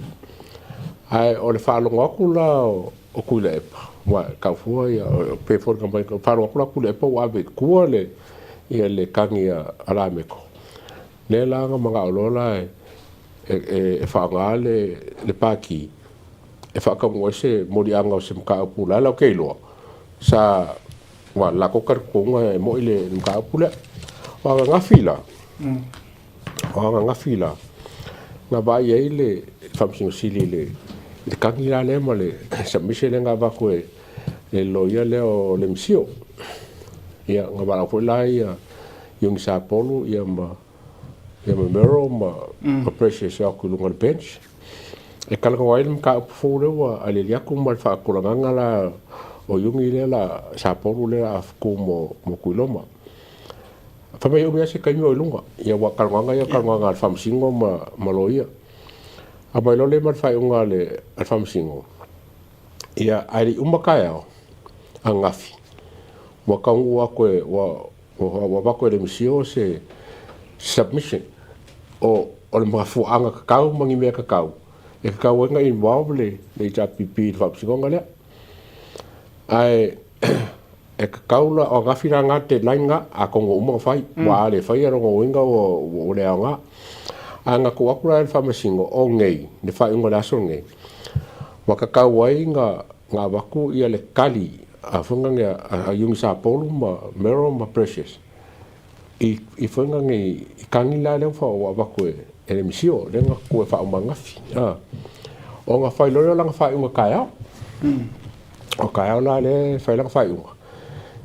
Speaker 8: Ae o le faalogo atu la o, o Tuilaepa, aua e tau fua ia, pei e foliga mai, faalogo atu la Tuilaepa ua ave i tua le, ia le tagi a Lameko, lea la na manao loa la e, e, e faaaoga le, le Pati e faataunuu ai se moliaga o se mataupu la e latou te iloa, sa, ua latou talitonuga e moi le mataupu lea. O ananafi la, o ananafi la, na vaai ai le Faamasino Sili i le tagi la lea ma le submission lea na avatu e le loia lea o Lemisio. Ia, na valaau foi la ia Iuni Sapolu ia ma ia ma Merrill ma, ma Precious e o atu i luga o le bench. E talanoa ai le mataupu fou lea ua aliali atu ma le faatulagaga la o Iuni lea la Sapolu lea la tu mo, mo Tuiloma. Fai mai e umi lava se taimi o i luga, ia aua o talanoaga ia o talanoaga a le Faamasino ma, ma Loia. Aumai loa lea ma le faaiuga a le, a le Faamasino. Ia, ae le i uma taeao ananafi, ua taunuu atu e, ua, ua avatu e le MCIL se submission o, o le mafuaaga tatau ma ni mea tatau e tatau ai ona involve le, le HRPP i le faamasinoga lea. Ae e tatau la, o ananafi la lena le deadline lena, atonu ua uma ona fai, aua a le faia lona uiga ua, ua le aoga. Ae na tuu atu la e le Faamasino o nei, le faaiuga o le aso lenei, ua tatau ai na na avatu ia le tali a foi na a Iuni Sapolu ma Merrill ma Precious i i foi na nei i tagi la lea ua avatu e e le MCIL lea na tuu e faauma ananafi a. Ona fai loa lea o lana faaiuga taeao. O taeao la lea e fai lana faaiuga.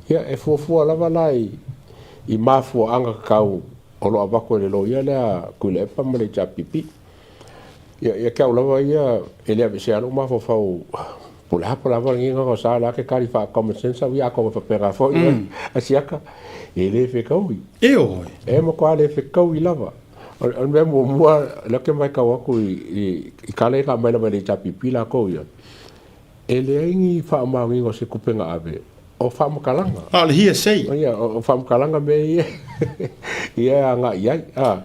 Speaker 8: Ia e fuafua lava la i i mafuaaga tatau o lo o avatu e le loia lea a Tuilaepa ma le HRPP. Ia, ia te au lava ia, e le aveesea lou mafaufau po o le a po o le a lenei agaga sa, o le a ke kali faa common sense au ia atonu e faapena foi a siaka, e le fetaui.
Speaker 2: E oi.
Speaker 8: E matua le fetaui lava. O le mea muamua lea ou te matau atu i kala ia na aumai lava e le HRPP latou ia, e leai ni faamaoniga o se tupe na ave, o faamatalaga.
Speaker 2: A o le hearsay.
Speaker 8: Ia, o faamatalaga mea ia ia e agai i ai. A,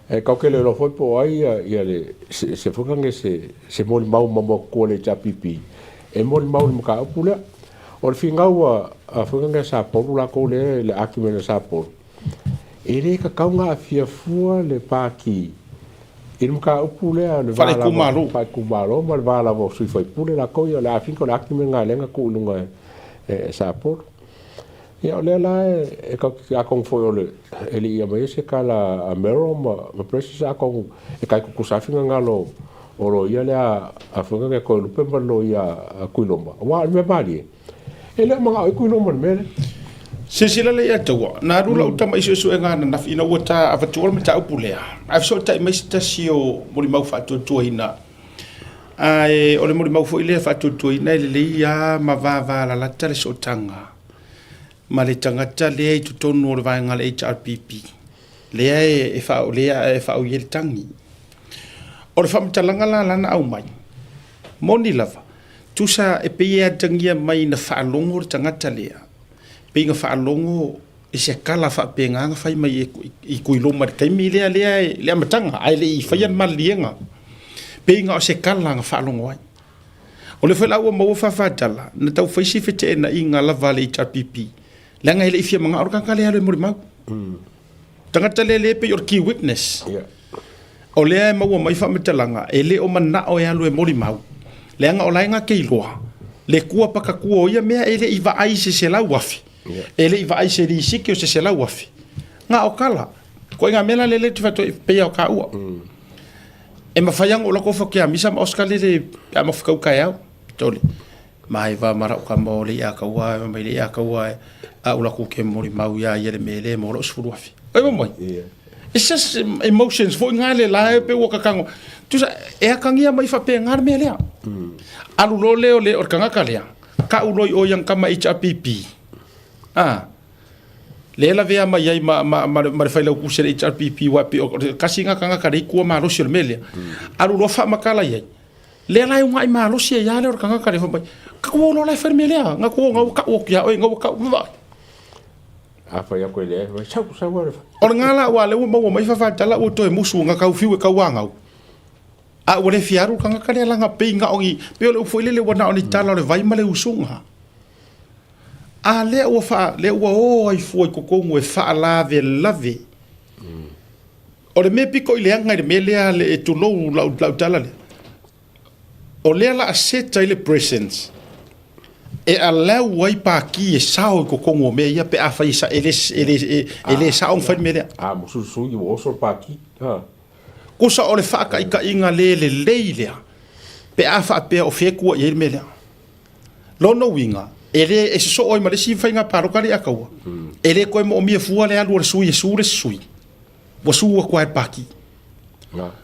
Speaker 8: e tatou te le iloa foi po o ai ia, ia le, se, se foi lea se, se molimau mamoa a le HRPP e molimau i le mataupu lea. O le finau a, a foi lea Sapolu latou lea i le argument a Sapolu, e le tatau ona aafia fua le Pati i le mataupu lea o le va lava faaitumalo ma le va lava o sui faipule latou ia, o le a finka o le argument lena lea na tuu i luga e Sapolu. Ia o lea la e tatou te atonu foi o le e le i aumaia se tala a Merrill ma Precious atonu e tai tutusa lava finagalo o loia lea a foi lea Toelupe ma le loia a Tuiloma, aua o le mea malie E le o manao ai Tuiloma i le mea lea.
Speaker 2: Silasila lea ia Taua, na alu lau tama i suesuega ananafi ina ua ta avatua le mataupu lea, ae fesootai mai se tasi o molimau faatuatuaina. Ae o le molimau foi lea faatuatuaina e lelei lava ma vavalalata le sootaga ma le tagata lea i totonu o le vaega a le HRPP lea e faaui ai le tagi. O le faamatalaga la lana aumai, moni lava, Tusa e pei e atagia mai na faalogo le tagata lea, pei na faalogo i se kala faapena na fai mai i Tuiloma i le taimi lea lea le amataga ae le i faia le maliliega. Pei na o se kala na faalogo ai. O lea foi la ua maua faafatala na tau fai si feteenaiga lava a le HRPP leaga e le i fia manao le tagata lea e alu e molimau. Tagata lea lea pei o le key witness. O lea e maua mai faamatalaga e le o manao e alu e molimau, leaga o la e gata iloa le kua pakatua o ia mea e le i vaai i se 100,000, e le i vaai i se lisiti o se 100,000. Na o tala. Ituaiga mea la lea ou te fai atu ai, pei lava o taua. E mafai lava ona ou alu atu ofa Keamisa ma Oscar lele pe a mafutau taeao. Tole. Maiva ma la'u tama o le ia taua e mai le ia taua e a ula ku ke moli mau ia ia le mele mo la'u 10,000. Oi mo mai. It's just emotions foi ngā le la e pe ua kakango. Tusa e akangia mai fa pe ngā le mea lea. Alu lo leo le o le kangaka lea. Ka u loi o yang kama HRPP. Ah. Le lavea mai ai ma, ma, ma, ma le failautusi a le HRPP wa pe o kasi ngā kangaka le ikua malosi o le mea lea. Alu loa faamatala i ai. Lea la e ugaʻi malosi ai lava lea o le tagata lea fai mai, Ka ua iloa la e fai le mea lea, ga ua ga ua kau atu iā oe, ga ua kau, vaai.
Speaker 8: A fai atu e leai, fai mai, Sau, sau le fai.
Speaker 2: O lena la ua lea ua maua mai fafatala ua toe musu ga kau fiu e kau agau. A ua le fia alu le tagata lea laga pei na o ni, pei o le upu foi lele ua na o ni tala o le vai ma le usuga. A lea ua faa, lea ua o ai fua i totonu e faalavelave. O le mea pito i leaga i le mea lea le e tulou lau, lau tala lea. O lea la a set ai le presence e allow ai paki e sao i totonu o mea ia pe a fai e, sa, e, le, e, le, e, e le sao ona fai le mea lea.
Speaker 8: A musulusui ua oso le paki. Ha.
Speaker 2: Kusa o le faataitaiga le lelei lea pe a faapea o fea e tua i ai le mea lea. Lona uiga, e le e sosoo ai ma le isi faiga palota lea a taua. E le toe moomia fua le alu a le sui e su le isi sui. Ua su atu lava e le pati.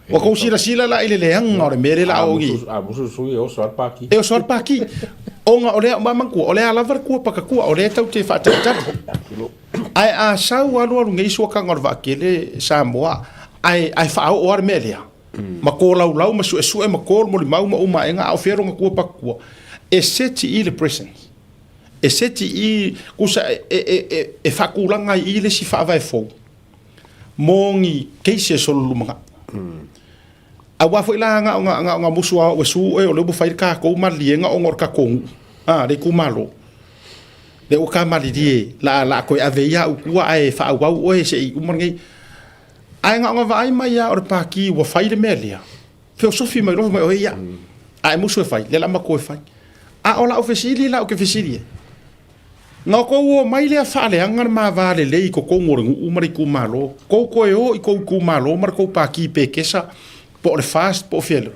Speaker 2: Ua tou silasila la i le leaga o le mea lea la o i.
Speaker 8: A musu le sui e oso lava le pati.
Speaker 2: E oso lava le pati. Ona o lea, ma manatua, o lea lava le tua pakatua, o lea tau te faatalitali. Ae a sau alualu nei suakaga o le vaatele Samoa, ae, ae faaoo lava le mea lea, ma tolaulau ma suesue ma to le molimau ma uma aega, a o fea lona tua pakatua. E seti i le presence. E seti i, kusa e, e, e, e, e faatulaga ai i le isi faavae fou mo ni cases o le lumanai. Aua foi la na ona, na ona musu a ue su e o le ua fai le tatou maliliega ona o le tatou nuu, a, le itumalo. Le ua ta malilie, la, la toe ave ia au tua ae faaauau oe se i uma lenei. Ae na ona vaai mai lava o le Pati ua fai le mea lea, feosofi mai loa fai mai oe ia, a e musu e fai, lea la matou e fai. A o lau fesili la ou te fesili ai, Na outou omai lea faaleaga le ma va lelei i totonu o le nuu ma le itumalo, tou toe o i tou itumalo ma le tou pati pekesa po o le FAST po o fea lea.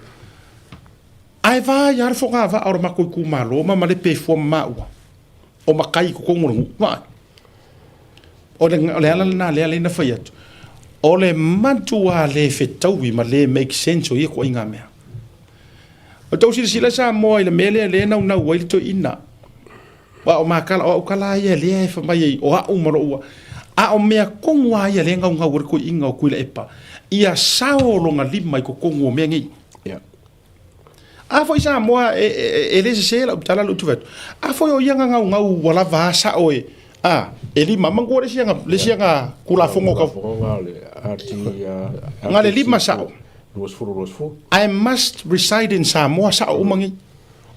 Speaker 2: Ae vaai lava le fogavaa o le matou itumalo ma malepe fua ma maua o matai i totonu o le nuu. Vaai. O le, o le ala lena lea lea na fai atu. O le matua le fetaui ma le make sense o ia ituaiga mea. O tou silasila Samoa i le mea lea lea e naunau ai le toeaina. Aua o makala, o au tala ia lea e fai mai ai, o au ma lou, a o mea tonu lava ia lea e naunau ai le toeaina o Tuilaepa, ia sao lona lima i totonu o mea nei.
Speaker 8: Yeah.
Speaker 2: A foi Samoa, e, e, e le sese lau tala lou tu atu. A foi o ia na naunau ua lava a sao e, a, e lima, manatua le isi aga, le isi aga Tulafono tau.
Speaker 8: Tulafono le RT,
Speaker 2: Na le lima sao.
Speaker 8: 20 20.
Speaker 2: I must reside in Samoa, sao uma nei.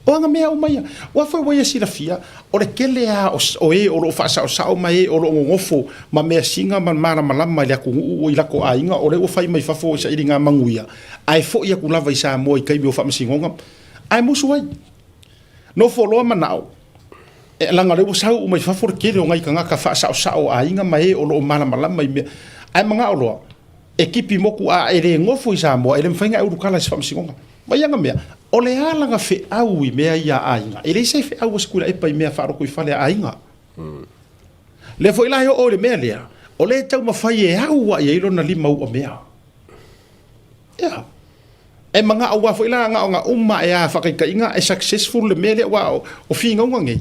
Speaker 2: O aga mea uma ia. Aua foi ua ia silafia, o le tele lava o e o lo o faasaosao ma e o lo o nonofo ma measina ma malamalama i le atunuu i latou aiga, o lea ua fai mai fafo i sailiga manuia, ae foi atu lava i Samoa i taimi o faamasinoga, ae musu ai. Nofo loa manao, e, leaga o lea ua sau uma i fafo le tele o nai tagata faasaosao o aiga ma e o lo o malamalama i mea, ae manao loa, e tipi motu a e le nofo i Samoa, e le mafai ona e ulukala i se faamasinoga. Ma ia mea, o le a lana feau i mea ia a aiga? E leai se feau a se Tuilaepa i mea faalotoifale a aiga. Lea foi la e oo i le mea lea, o lea e taumafai e au ae ai lona lima ua mea. Ia. E manao aua foi la na ona uma ae a faataitaiga e successful le mea lea aua o finauga nei,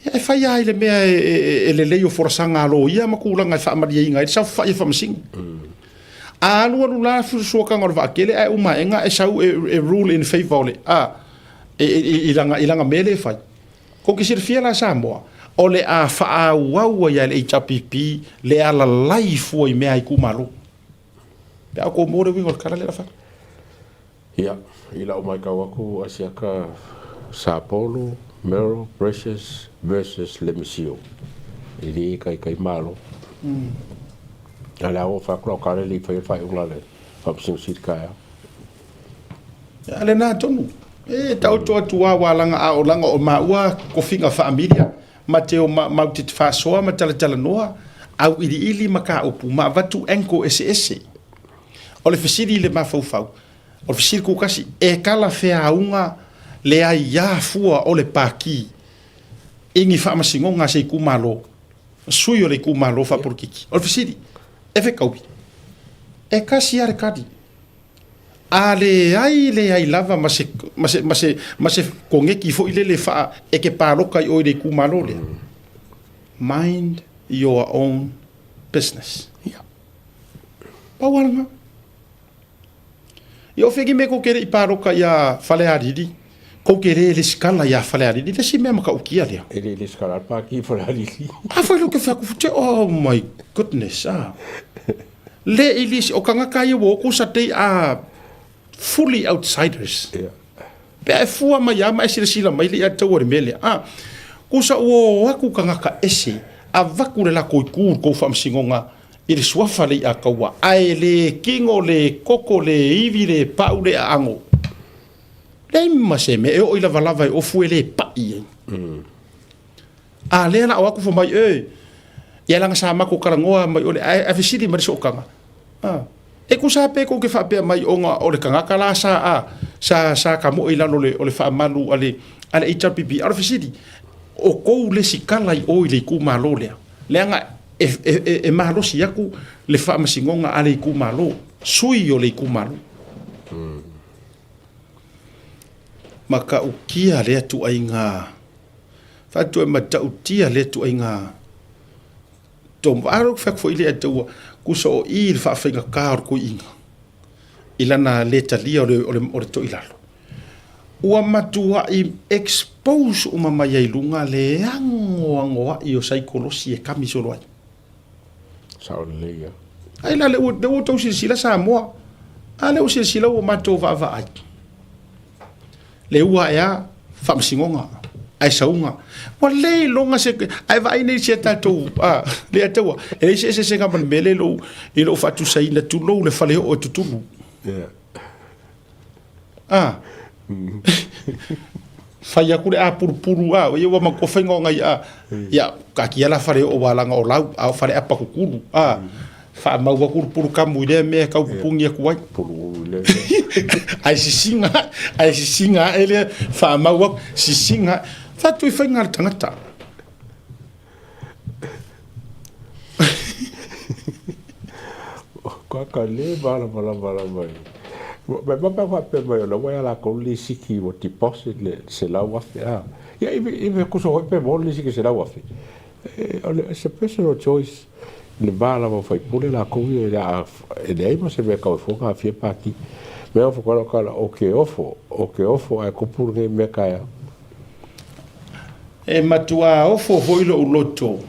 Speaker 2: ia e fai lava i le mea e lelei o folasaga a loia ma tulaga e faamalieina ai le saofafai a faamasino. A alualu la suakaga o le vaatele ae uma aega e sau e rule in favor o le a i lana i lana mea lea e fai. Kou te silafia la Samoa, o le a faaauau ai lava e le HRPP le alalai fua i mea a itumalo. Pe a kou maua le uiga o le tala lea la fai.
Speaker 8: Ia, i lau matau atu Asiata Sapolu, Merrill, Precious versus Lemisio. E le taitai malo. A o le a ua fai atu lau tala e le i faia le faaiuga a le Faamasino Sili taeao.
Speaker 2: A lena tonu. E taoto atu lava aua leaga a o leaga o maua tofiga faamilia ma te o matou te faasoa ma talatalanoa, auiliili mataupu ma avatu angle eseese. O le fesili i le mafaufau, o le fesili kukasi, e talafeauga le aiā fua o le Pākī i ni faamasinoga a se itumalo, sui o le itumalo faapolokiki? O le fesili, e fetaui, e tasi lava le tali. A leai leai lava ma se, ma se, ma se, ma se koneki foi lele faa, e ke pāloka i oe i le itumalo lea. Mind your own business.
Speaker 8: Ia.
Speaker 2: Pau lava lena. Ia o fea ki mea kou te le i pāloka iā Falealili, kou te le lesikala iā Falealili, le isi mea matautia lea.
Speaker 8: E le lesikala le pāki i Falealili.
Speaker 2: A foi lo ke whaku fute, oh my goodness, ah. Le i lisi, o kangaka ia ua oko sa they are fully outsiders.
Speaker 8: Yeah.
Speaker 2: Pe a e fua mai a ma e silasila mai le ia taua le mea lea. Ah, kusa ua o aku kangaka ese, avaku le lako i kū i kou faamasinoga, i le suafa le i'a kaua, ae le kino, le koko, le ivi, le pa'u, le aago. Leai ma se mea e oo i lavalava e ofu e le pa'i ai. A lea la o aku fai mai, e, ia laga sa matou talanoa mai ole, ae, ae fesili mai le sootaga. A, e tusa pe kou te faapea mai ona o le tagata la sa, a, sa, sa tamoe i lalo o le, o le faamalu a le, a le HRPP. A o le fesili, o kou lesitala i o i le itumalo lea, leaga e, e, e, e malosi atu le faamasinoga a le itumalo, sui o le itumalo. Matautia lea tuaiga, faatu e matautia lea tuaiga tom. A lou fai atu foi lea taua, kusa o i le faafaigata o le toeaina i lana le talia o le, o le, o le toilalo. Ua matuai expose. expose uma mai ai i luga le agoagoa'i o saikolosi e kami solo ai.
Speaker 8: Sao lelei ia.
Speaker 2: Ai la, lea ua outou silasila Samoa, a lea ua silasila ua matou vaavaai. Le ua ae a faamasinoga, ae sauga. Ua le iloga se, ae vaai nei si a tatou, a, le ataua, e leai se eseesega ma le mea lea i lou, i lou faatusaina, tulou le faleoo e tutulu.
Speaker 8: Yeah.
Speaker 2: A, fai aku le apulupulu, a, ia ua matua faiga o ngai, a, ia, taatia la faleoo ua laga o lau, a o faleapa kukulu, a, Faamau atu le pulukamu i lea mea e tau pupuni atu ai.
Speaker 8: Puluulu i lea mea.
Speaker 2: Ae sisiga, ae sisiga ae lea, faamau atu, sisiga ae. Fatu i faiga a le tagata.
Speaker 8: Kaka le malamalama lava i. Mai mama faapea mai o la ua ia lakou le lisiti ua deposit le 100,000 a. Ia i i kuso foi pe mo le lisiti 100,000. O le it's a personal choice le va lava o faipule lakou ia e a e leai ma se mea e tau e fua gafia pati. Mea ofo koe kala o ke ofo, o ke ofo ae kupu lenei mea taeao.
Speaker 2: E matua ofo foi lou loto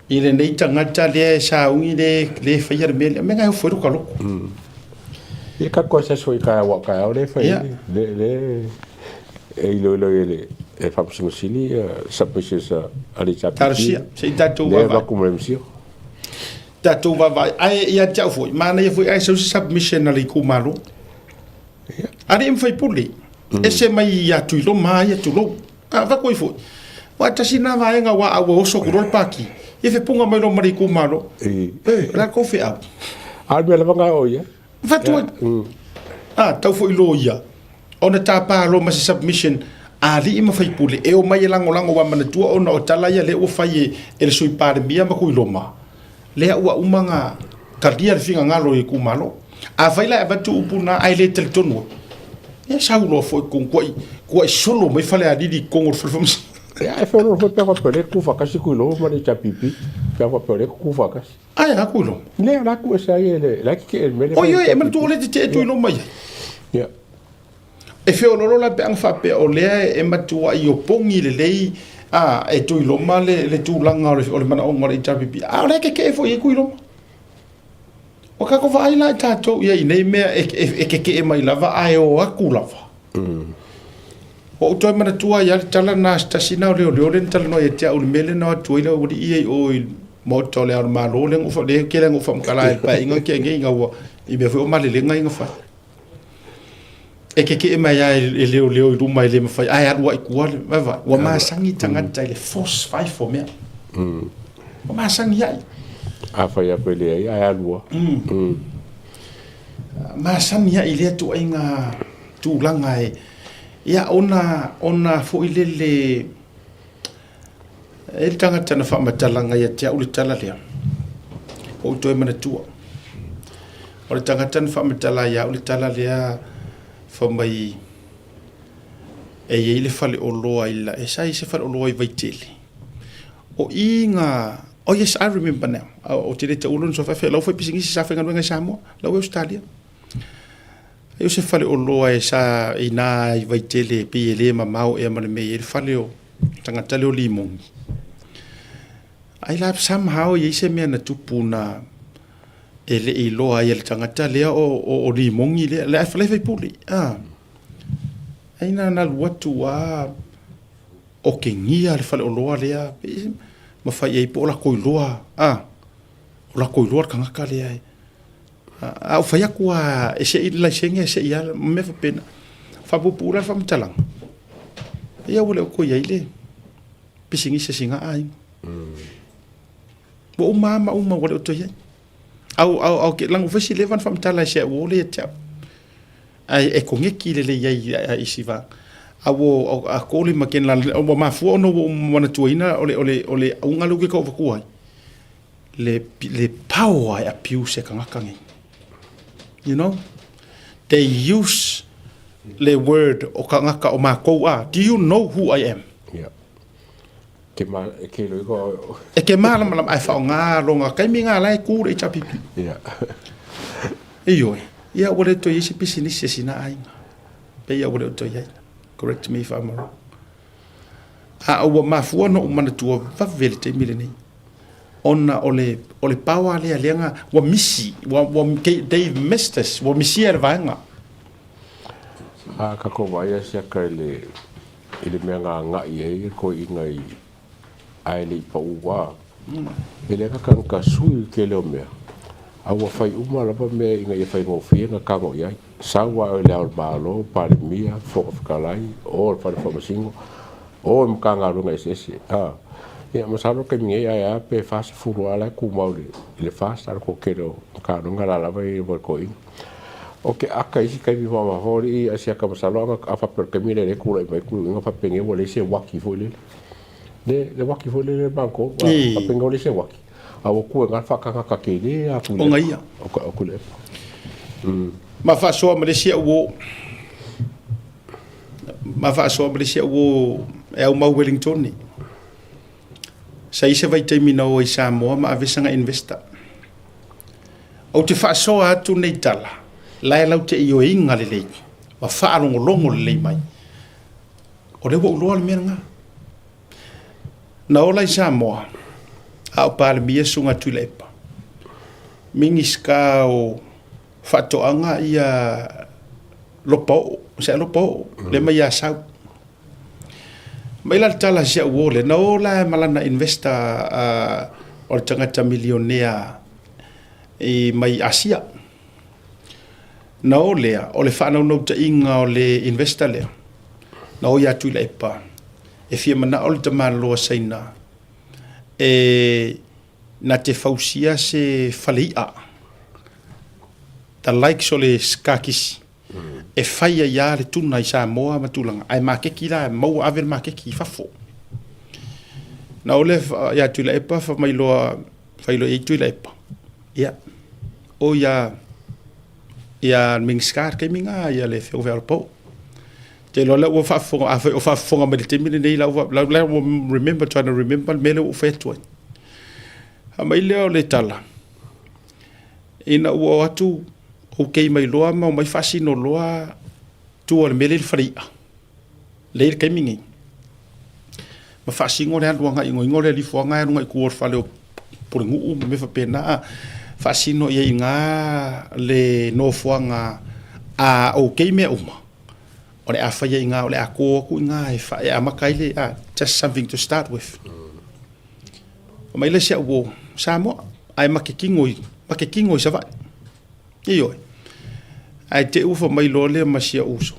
Speaker 2: i lenei tagata lea e sauni le le faia le mea lea. Mea e ofo ai lou loto.
Speaker 8: Ia ka koe se sui ka wa ka o le fai le le e iloilo i le e Faamasino Sili submissions a le HRPP.
Speaker 2: Talosia, se i tatou
Speaker 8: vaavaai. Lea e avatu ma le MCIL.
Speaker 2: Tatou vaavaai. Ae ia te au foi, manaia foi ae sau se submission a le itumalo. Alii ma faipule, ese mai ia Tuiloma ia tulou. A avatu ai foi. Aua tasi lena vaega aua a ua oso atu loa le pati, ia fepuga mai loa ma le itumalo. E, o le a tou feau?
Speaker 8: A o le mea lava lena o ia.
Speaker 2: Avatu ai. A, tau foi loia. Ona tapa loa ma se submission a alii ma faipule e omai e lagolago aua manatua ona o tala ia lea ua fai e, e le Sui Palemia ma Tuiloma, lea ua uma ona talia le finagalo i itumalo. Afai la e avatu upu na ae le talitonu ai, ia sau loa foi totonu tuai, tuai solo mai Falealili i totonu o le fale faamasinoga.
Speaker 8: Ia, e feoloolo foi pe a faapea o lea e tutu faatasi Tuiloma ma le HRPP, pe a faapea o lea e tutu faatasi.
Speaker 2: Ae a Tuiloma?
Speaker 8: Lea o la tu ese ai e le, la e tetee i le mea lea.
Speaker 2: Oi, oi, e manatua o lea e tetee Tuiloma i ai.
Speaker 8: Ia.
Speaker 2: E feoloolo la pe ana faapea o lea e matuai opogi lelei a, e Tuiloma le, le tulaga o le, o le manaoga o le HRPP. A o lea e tetee foi i ai Tuiloma. Ua tatou vaai la i tatou ia i nei mea e, e, e tetee mai lava ae o atu lava. Ua ou toe manatua ai lava le tala na se tasi na o leoleo lea na talanoa ia te au i le mea lea na o atu ai le aualii ia i o i Maota o le Ao o le Malo lea na ou lea tele na ou faamatala ai i le paeaiga na tea nei ina ua i mea foi o malelega ia na fai. E keke'e mai lava e leoleo i luma e le mafai ae alu lava i tua le vaavaai. Ua masani tagata i le force faifo mea. Ua masani ai.
Speaker 8: Afai lava pe leai ae alu lava.
Speaker 2: Masani ai i lea ituaiga tulaga e, ia ona, ona foi lele, e i le tagata na faamatalaga ia te au le tala lea, ua ou toe manatua. O le tagata na faamatala ia au le tala lea, fai mai, e i ai le faleoloa i la, e sa i ai se faleoloa i Vaitele. O i na, oh yes, I remember now. Ou te le taua lona suafa, lau fai pisinisi sa faigaluega i Samoa, lau e Ausetalia. E o se faleoloa e sa i ina i Vaitele e pei e le mamao ea ma le mea e i ai le fale o tagata lea o Limogi. Ai la somehow e i ai se mea na tupu na e le i iloa ai e le tagata lea o, o, o Limogi lea, le fale faipule. Ah. Ai na na alu atu a okegia le faleoloa lea ma fai ai po o lakou iloa, ah, o lakou iloa le tagata lea e A ou fai atu lava e sei le laisene e sei lava ma mea faapena. Faapuupuu la le faamatalaga, ia ua le o toe i ai le pisinisi a sina aiga. Ua uma lava ma uma ua le o toe i ai. Au, au, au, leaga ua fai si leva ona faamatala e si au uo lea ia te au. Ae e koneki lelei ai i isi vaega. A ua a koli ma kena, ua mafua ona ua ou manatuaina o le, o le, o le auga lea ou te tau avatua ai. Le, le power e abuse e kangaka nei. You know? They use le word o kangaka o mākou a. Do you know who I am?
Speaker 8: Yeah. Ke ma, ke loi ko...
Speaker 2: E ke mālamalama ai whaonga longa kaimi ngā lai kū le HRPP.
Speaker 8: Yeah.
Speaker 2: E ioi, ia ua le toi ai se pisinisi e sina aiga. Pe ia ua le o toi ai. Correct me if I'm wrong. A ua mafua ona ou manatua vave i le taimi lenei, ona o le, o le power lea lea na, ua misi, ua, ua, they've missed us, ua misia e le vaega.
Speaker 8: A tatou vaai a siaka i le, i le mea na agai ai le toeaina i, ae le i pau a, e leai na tagata sui i le tele o mea, a ua fai uma lava mea ina ia faigofie ona tago i ai. Sau lava i Le Ao o le Malo, Palemia, Fofoga Fetalai, o le Fale Faamasino, o i Matagaluega eseese. A, ia masalo le taimi nei ae a pe 40 lava la e tumau i le FAST, a o le toatele o Matagaluega la lava e i ai toeaiina. O te ata i isi taimi maumau alii a si ata masalo ana a faapea o le taimi lea lea e tulai mai toeaiina faapenei ua leai se uaki foi lele. Le le uaki foi lele ma matou, faapenei ua leai se uaki. A ua tu e na le faatagata tele a
Speaker 2: Tuilaepa. Ona ia.
Speaker 8: O Tuilaepa.
Speaker 2: Ma faasoa ma le isi au uo. Ma faasoa ma le isi au uo e aumau Wellingtoni. Sa i se vaitaimi na o ai Samoa ma ave saga investor. Ou te faasoa atu nei tala, la e lau te ioeina lelei ma faalogologo lelei mai. O lea ua ou iloa le mea lena. Na ola i Samoa, a o Palemia Susuga Tuilaepa, Minisita o Faatoaga ia Lopaoo, se Lopaoo, lea mai Asau. Mai la le tala si au uo lea, na o la ma lana investor o le tagata milionea i mai Asia. Na o lea, o le faanaunautaiga o le investor lea, na o ia Tuilaepa, e fia manao le tamaloa Saina e na te fausia se fale i'a, the likes o le Skakisi, e fai ai lava le tuna i Samoa ma tulaga, ae makeki la, maua ave le makeki i fafo. Na o lea ia Tuilaepa, fai mai loa, fai loa i ai Tuilaepa, ia, o ia, ia le Minisita i le taimi lena, ia le Afioga ia Olopo. Ou te iloa o lea ua faafofoga, afai o faafofoga mai i le taimi lenei, la ua, la ua remember, trying to remember le mea lea ua ou fai atu ai. Fai mai lea o le tala, ina ua o atu okay mai loa ma omai faasino loa tua o le mea lea i le fale i'a, lea i le taimi nei. Ma faasino le alu agai i igoigo le alifoaga e alu agai i tua o le fale o Pulenuu ma mea faapena, a faasino i ai i ina le nofoaga a okay mea uma, o le a fai ai i ina, o le a to atu i ina e amata ai le, a, just something to start with. Fai mai le isi au uo, Samoa, ae ma te kino i, ma te kino i Savaii. Ioe. Ae te i ua fai mai loa lea ma si au uso.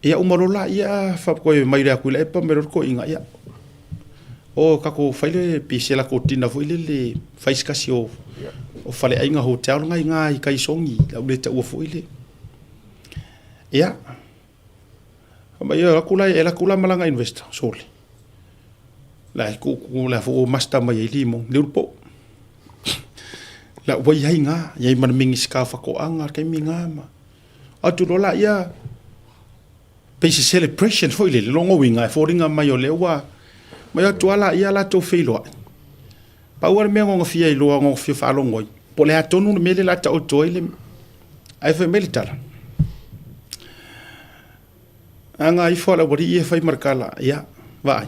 Speaker 2: Ia uma loa la ia fa koe mai le atu i Laepa mai loa le toeaina ia. O tatou fai le pe se latou dinner foi lele fai se tasi o o faleaiga hotel na i ina i Kaisongi lau le taua foi le. Ia fai mai e alu atu la e alu atu la ma lana investor sole. La e tuutuu la foi ua master mai ai limo le ulu po'u. La ua i ai ina, i ai ma le Minisita o Faatoaga i le taimi lena ma atu loa laia pei se celebration foi lele, lona uiga e foliga mai o lea ua mai atu lava laia latou feiloai. Pau lava le mea na ona fia iloa, na ona fia faalogo ai, po o le a tonu le mea lea o le a taoto ai le... Ae fai mai le tala, aga ifo a le aualii ia fai ma le tala, ia, vaai,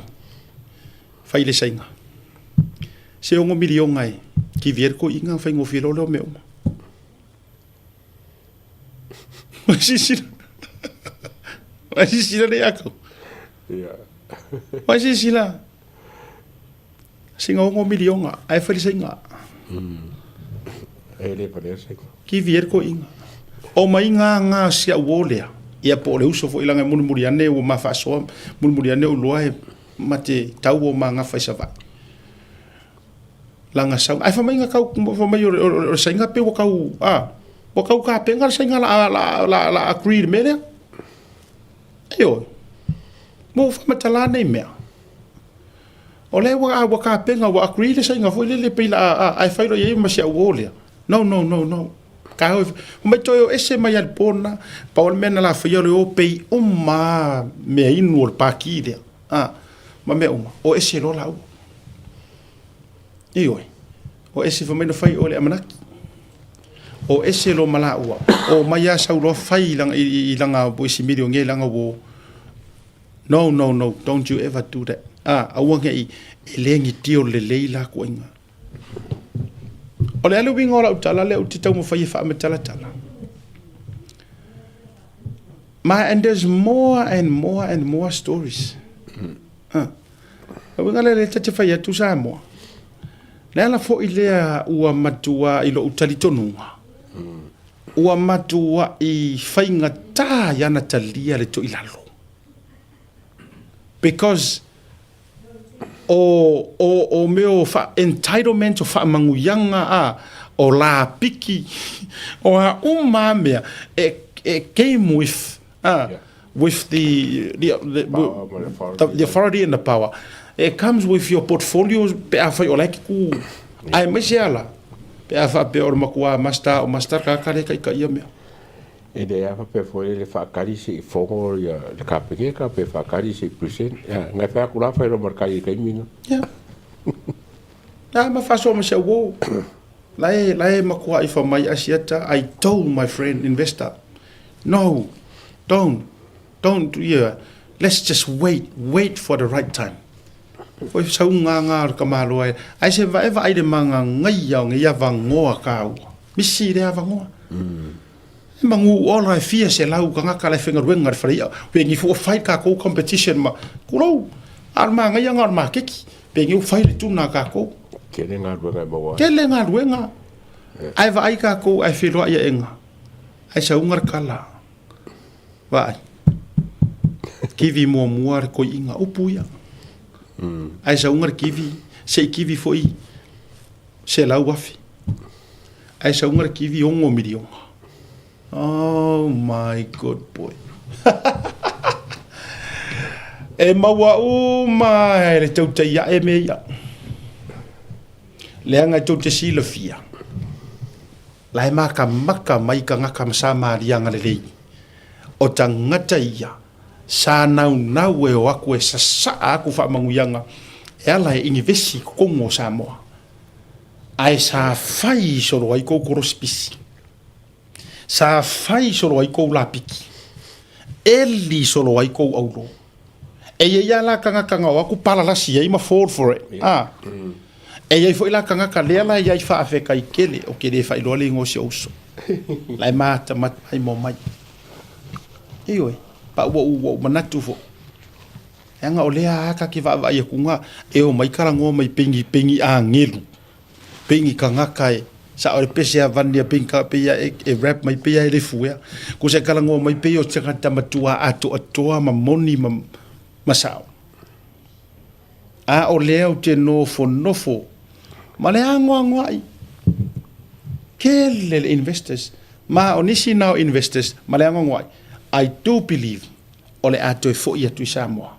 Speaker 2: fai le saiga. Se $6 miliona e kivi ai le toeaina ona faigofie loa lea o mea uma. Ua silasila, ua silasila le Iakopo. Ua silasila, sina $6 miliona ae fai le saiga.
Speaker 8: E le valea le saiga.
Speaker 2: Kivi ai le toeaina. O maiga na o si au uo lea, ia po o le uso foi leaga e mulimuli ane ua ma faasoa, mulimuli ane ou iloa e ma te tau o ma gafa i Savaii. Lana sau, ae fai mai na tau, fai mai o le saiga pei ua tau, a, ua tau tapena le saiga la, la, la, la agree i le mea lea. Ioe. Mo faamatala nei mea. O lea ua, ua tapena, ua agree le saiga foi lele pei la, a, ae fai loa i ai ma si au uo lea. No, no, no, no. Ka hoi, fai mai toe o ese mai lava i le po lena. Pau o le mea na la faia o le o pei uma lava mea inu o le paki lea. A, ma mea uma, o ese loa laua. Ioe, o ese fai mai na fai oe le amanaki. O ese loa ma laua, o mai lava sau loa fai i lana, i, i, i lana isi milionea i lana uo. No, no, no, don't you ever do that. A, aua ne i, e le gitio lelei la kuaiga. O le a le uiga o lau tala lea ou te taumafai e faamatalatala? Ma and there's more and more and more stories. Ah. O uiga lea lea ta te fai atu Samoa. Le ala foi lea ua matua i lou talitonuga. Ua matuai faigata i ana talia le toilalo. Because o, o, o mea o wha, entitlement, o whamanguianga, a, o lāpiki, o a uma mea, e, e came with, a, yeah. with the, the, the, power, the, authority. the, the authority and the power. It comes with your portfolio, pe a whai o laiki ku, yeah. ai mai se ala, pe a wha pe o makua master o master ka kare kai ka ia mea.
Speaker 8: E le a faapea foi le faatali se i fono ia le Kapeneta pe faatali se i present. Ia, ngai fai atu la fai loa ma le tali i le taimi lena.
Speaker 2: Ia. Na ma faasoa ma si au uo. La e, la e makuaʻi fa mai Asiata, I told my friend investor, no, don't, don't, yeah, let's just wait, wait for the right time. Foi saugaga o le tamaloa e, ae se vae vaai le magagaia o ngeia avanoa taua. Misi lea avanoa. E magu ola e fia selau tagata la e faigaluega i le fale i'a. Penei foi ua fai le tatou competition ma, tulou, a o le manaia lena o le maketi. Penei ua fai le tuna a tatou.
Speaker 8: Tele galuega e maua ai.
Speaker 2: Tele galuega. Ae vaai tatou ae feiloai aega. Ae sauga le kala. Vaai. Kivi muamua le koi'iga, upu ia. Ae sauga le kivi, se i kivi foi 100,000. Ae sauga le kivi $6 miliona. Oh my good boy. E maua uma e le tautai ae mea ia. Leaga e tou te silafia, la e makamaka mai tagata ma Samaria agalelei, o tagata ia sa naunau e o atu e sasaa atu faamanuiaga e ala e inivesi i totonu o Samoa. Ae sa fai solo ai kou korosipisi. Sa fai solo ai kou lapiki. Eli solo ai kou aulo. E i ai lava la tagata na o atu palalasi ai ma fall for it. Ah. E i ai foi la tagata lea la e i ai faafetai tele o ke le faailoa le igoa o si ou uso. La e matamata mai mo mai. Ioe, pa ua ou manatu foi. Leaga o lea a ta te vaavaai atu ga e omai talanoa mai pei pei ni agelu, pei ni tagata e sao le pese avane a pei ni pei a e rap mai pei a e le fuea. Kusa e talanoa mai pei o se tagata matua atoatoa ma moni ma ma sao. A o lea ou te nofonofo ma le anoanoai tele le investors ma o nisi na o investors ma le anoanoai. I do believe o le a toe foi atu i Samoa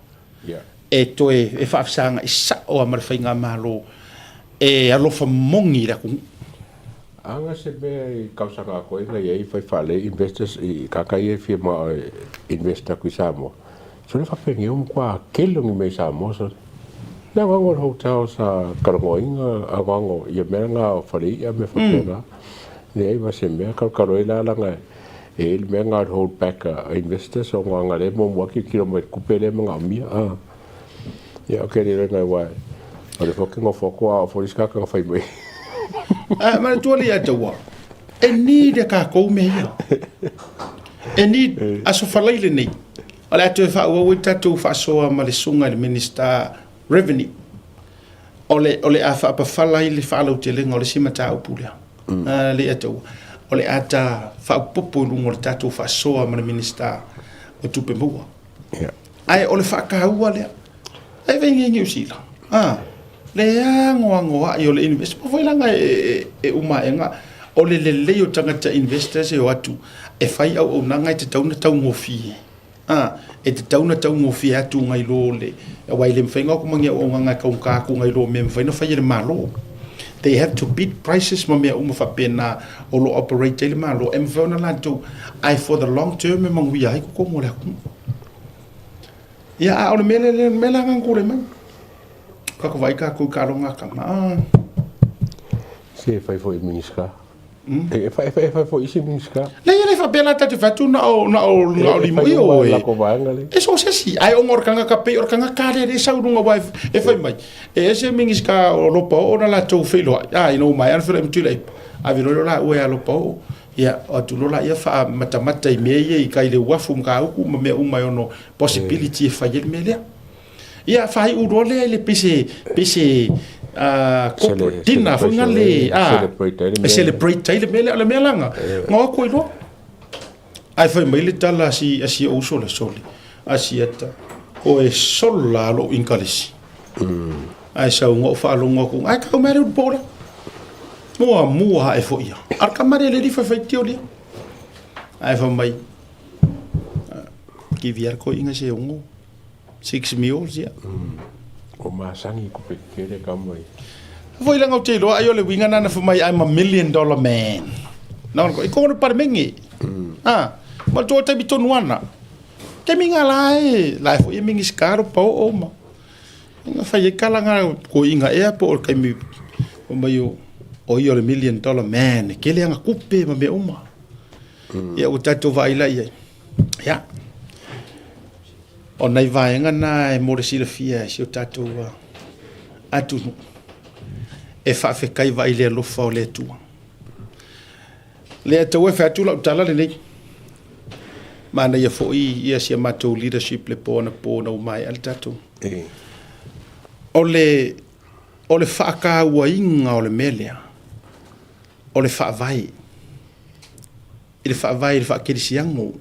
Speaker 2: e toe e faafesaga'i sa'o a ma le faigamalo e alofa moni i le atunuu.
Speaker 8: Aga se mea i tausaga atoa ina ia i fai faalelei investors i kaka ia e fia ma invest atu i Samoa. Sole faapeni o matua tele o ni mea i Samoa sole. Le anoano o le hotel sa talanoaina anoano ia mea na o fale i'a mea faapena. Leai ma se mea kalokalo ai la laga e i ai le mea lena o le hold back a investors ona ana lea e muamua tilotilo mai i le tupe lea e manaomia a. Ia ok le iloa aua o le foi ke nofo atu a oo foi le isi tagata na fai mai.
Speaker 2: Ae manatua le ia te ua, e need e kākou mea ia. E need aso falai lenei. O le a toe faaauau ai tatou faasoa ma le susuga i le Minisita Revenue. O le, o le a faapafala ai le faalautelega o le isi mataupu lea. Mm. Le ia te ua. O le a ta faapopo i luga o le tatou faasoa ma le Minisita o Tupe Maua. Yeah. Ae o le faataua lea. Ai vai ngi Niu Sila. Ah, le anoanoa'i o le invest. Po foi langa e, e, e uma aega. O le lelei o tagata investors e o atu e fai auaunaga e tatau ona taugofie. Ah, e tatau ona taugofie atu ngai lo le aua e le mafai ona o atu ma ni auaunaga e taugata atu ngai lo mea e mafai ona fai e le Malo. They have to beat prices ma mea uma faapena o lo o operate ai le Malo e mafai ona latou ae for the long term e manuia ai totonu o le atunuu. Ia, a o le mea lea, le mea la na tulai mai. Ka vaai tatou i taaloga a tama.
Speaker 8: Se fai foi i Minisita. E fai e fai foi isi Minisita.
Speaker 2: Leai e le faapea la tatou te fai atu na o na o na o limo ia
Speaker 8: o e.
Speaker 2: E so o se isi ae ona o le tagata pei o le tagata lea lea e sau i luga aua e fai mai e ese Minisita o Lopaoo ona latou feiloai a ina ua maea ona feiloai ma Tuilaepa ave loa lea o laua ia Lopaoo ia o atu loa laia faamatamata i mea ia i tai i le uafu Matautu ma mea uma e ono possibility e fai ai le mea lea. Ia faaiu loa lea i le pei se pei se corporate dinner foi na le a e celebrate ai le mea lea. O le mea la na na o atu ai loa. Ae fai mai le tala a si a si ou uso le sole a si ata o e sola lou English. Ae sau na ou faalogo atu ae tau mai le ulu po lea. Muamua ae foi ia. A o le tama lea le alii faifaitio lea. Ae fai mai kivi a le toeaina se ono. 6 meals ia.
Speaker 8: Ua masani i tupe tetele tama ia.
Speaker 2: Foi leaga ou te iloa ai o le uiga na na fai mai I'm a million dollar man. Na ona i kono palemenge. Ah, ma to taimi tonu ana. Taimi nga la e, la e foi e Minisita ro pa o ma. Nga fai e kala nga ko inga ea po o kaimi o mai o o ia o le million dollar man. Kele anga kupe ma mea uma. Ia ua tatou vaai la i ai. Ia. O nai vaega na e mo le silafia e si o tatou atunuu e faafetai vaai i le alofa o le Atua. Lea tau e fai atu lau tala lenei. Manaia foi ia si a matou leadership le po anapo na ua maea le tatou. O le, o le faatauaina o le mea lea, o le faavae. I le faavae i le faakerisiano.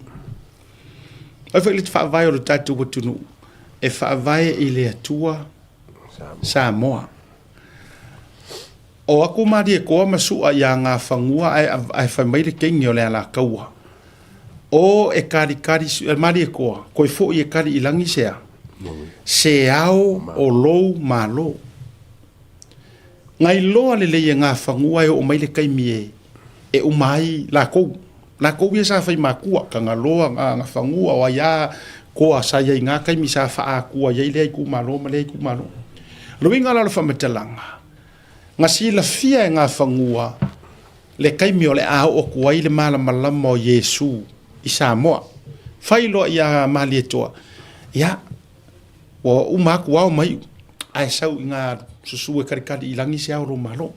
Speaker 2: O ai foi le faavae o le tatou atunuu? E faavae i le Atua Samoa. O aku Malietoa ma Su'a ia Gafanua ae, ae fai mai le teine o le Alataua, O e kalikali Malietoa, koe fo'i e kali i lagi se a? Se ao o lou Malo. Gailoa lelei e Gafanua e oo mai le taimi e e uma ai lakou. Lakou ia sa fai makua, Tagaloa, Gafanua, o ai a koa sa iai i na taimi sa faaakua iai lea itumalo ma lea itumalo. O le uiga la o le faamatalaga, na silafia e Gafanua le taimi o le a oo atu ai le malamalama o Iesu i Samoa. Fai loa ia Malietoa, ia, ua uma atu ao ma iu, ae sau i na susu e kalikali i lagi se ao o lou Malo.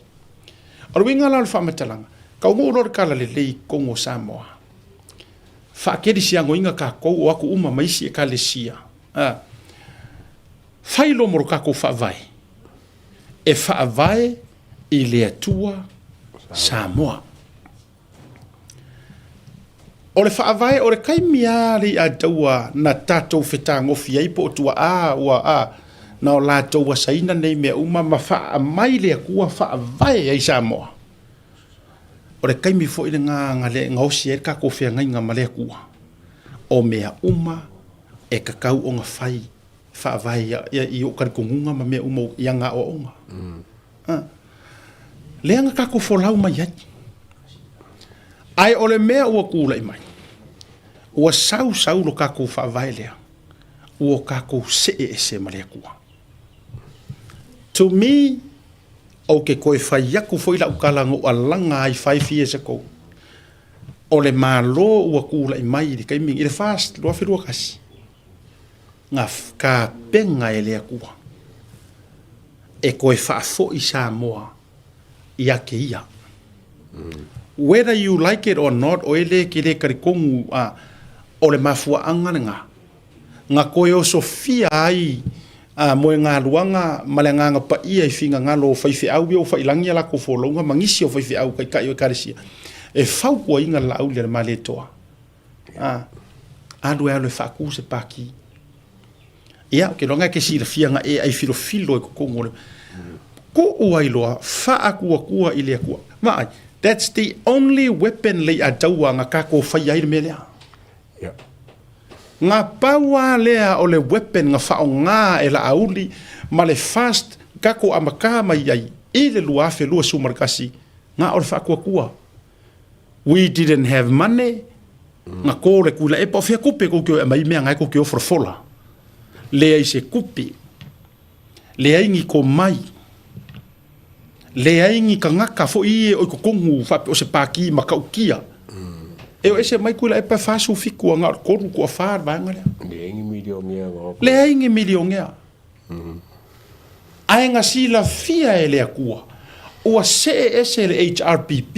Speaker 2: O le uiga la o le faamatalaga, taunuu loa le tala lelei i totonu o Samoa, faakelisianoina tatou o atu uma ma isi Ekalesia, a, fai loa mo lo tatou faavae, e faavae i le Atua Samoa. O le faavae, o le taimi lava Leiataua na tatou fetagofi ai po o tuaa ua a, na o latou asaina nei mea uma ma faaamai le Atua faavae ai Samoa. O le taimi foi lena na le gaosi ai le tatou feagaiga ma le Atua, o mea uma e tatau ona fai faavae i ou talitonuga ma mea uma i ana aoaoga. A, lea na tatou folau mai ai. Ae o le mea ua tulai mai, ua sau sau lo tatou faavae lea, ua tatou see ese ma le Atua. To me, ou te toe fai atu foi lau tala na ou alaga ai 5 years ago. O le Malo ua tulai mai i le taimi, i le FAST 2021, na tapena e le Atua e toe faafoi Samoa ia te ia. Whether you like it or not, o e le te le talitonu a, o le mafuaaga lena, na toe osofia ai a moegaluaga ma le Agaga Paia i finagalo o faifeau ia ua faiilagi a latou folauga ma nisi o faifeau taitai o Ekalesia, e fautuaina le Laauli a le Malietoa. A, alu e alu e faatu se paki. Ia, ou te iloa na e te silafia na e aifilofilo i totonu o le... Tuu ai loa, faatuatua i le Atua. Vaai, that's the only weapon Leiataua na tatou faia ai le mea lea. Na pau lava lea o le weapon na faaaoga e Laauli ma le fast tatou amata mai ai i le 2021, na o le faatuatua. We didn't have money, na kō le Tuilaepa, o fea kupe kou te o e aumai mea ngae kou te o folafola. Leai se kupe, leai ni komai. Leai ni tagata foi ia o i totonu faapea o se pati matautia. E o ese mai Tuilaepa e 47 a na o le 3 toafa le vaega lea.
Speaker 8: Leai ni milionea na o.
Speaker 2: Leai ni milionea. Ae na silafia e le Atua ua see ese le HRPP,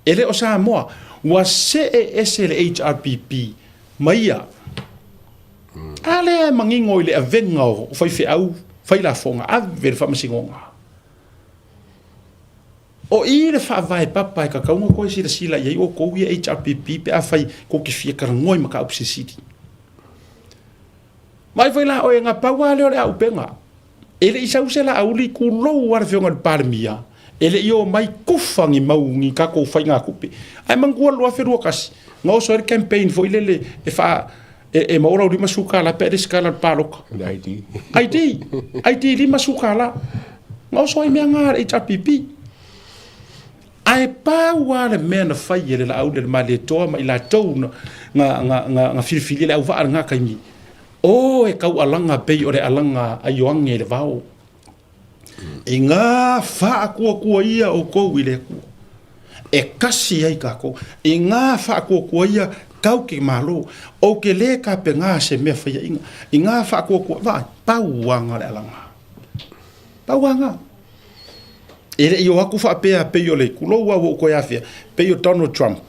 Speaker 2: e le o Samoa, ua see ese le HRPP ma ia. A lea e manino i le avega o faifeau failafoga, ave le faamasinoga. O i le faavae papa e tatau ona toe silasila i ai outou ia HRPP pe afai tou te fia talanoa i mataupu silisili. Vaai foi la oe, na pau lava lea o le aupega. E le i sau se Laauli, tulou lava le Afioga i le Palemia, e le i omai kufa ni mau ni tatou faigatupe. Ae manatua le 2021, na oso ai le campaign foi lele e faa, e, e maua lau $50 pe a resitala i le palota.
Speaker 8: Le ID.
Speaker 2: ID, ID $50. Na oso ai mea na a le HRPP. Ae pau lava le mea na fai e le Laauli a le Malietoa ma i latou na, na, na, na, na filifilia le auvaa i lena taimi, o e tau alaga pei o le alaga a Ioane i le vao. I ngā whaakuakua ia o kou i le Atua. E kasi ai kākou. I ngā whaakuakua ia kau ke malo. O ke lē ka pe ngā se mea whaiainga. I ngā whaakuakua, vaai, pau anga le alaga. Pau anga. E le i o aku faapea pei o le kulou a ua ou koe afea, pei o Donald Trump.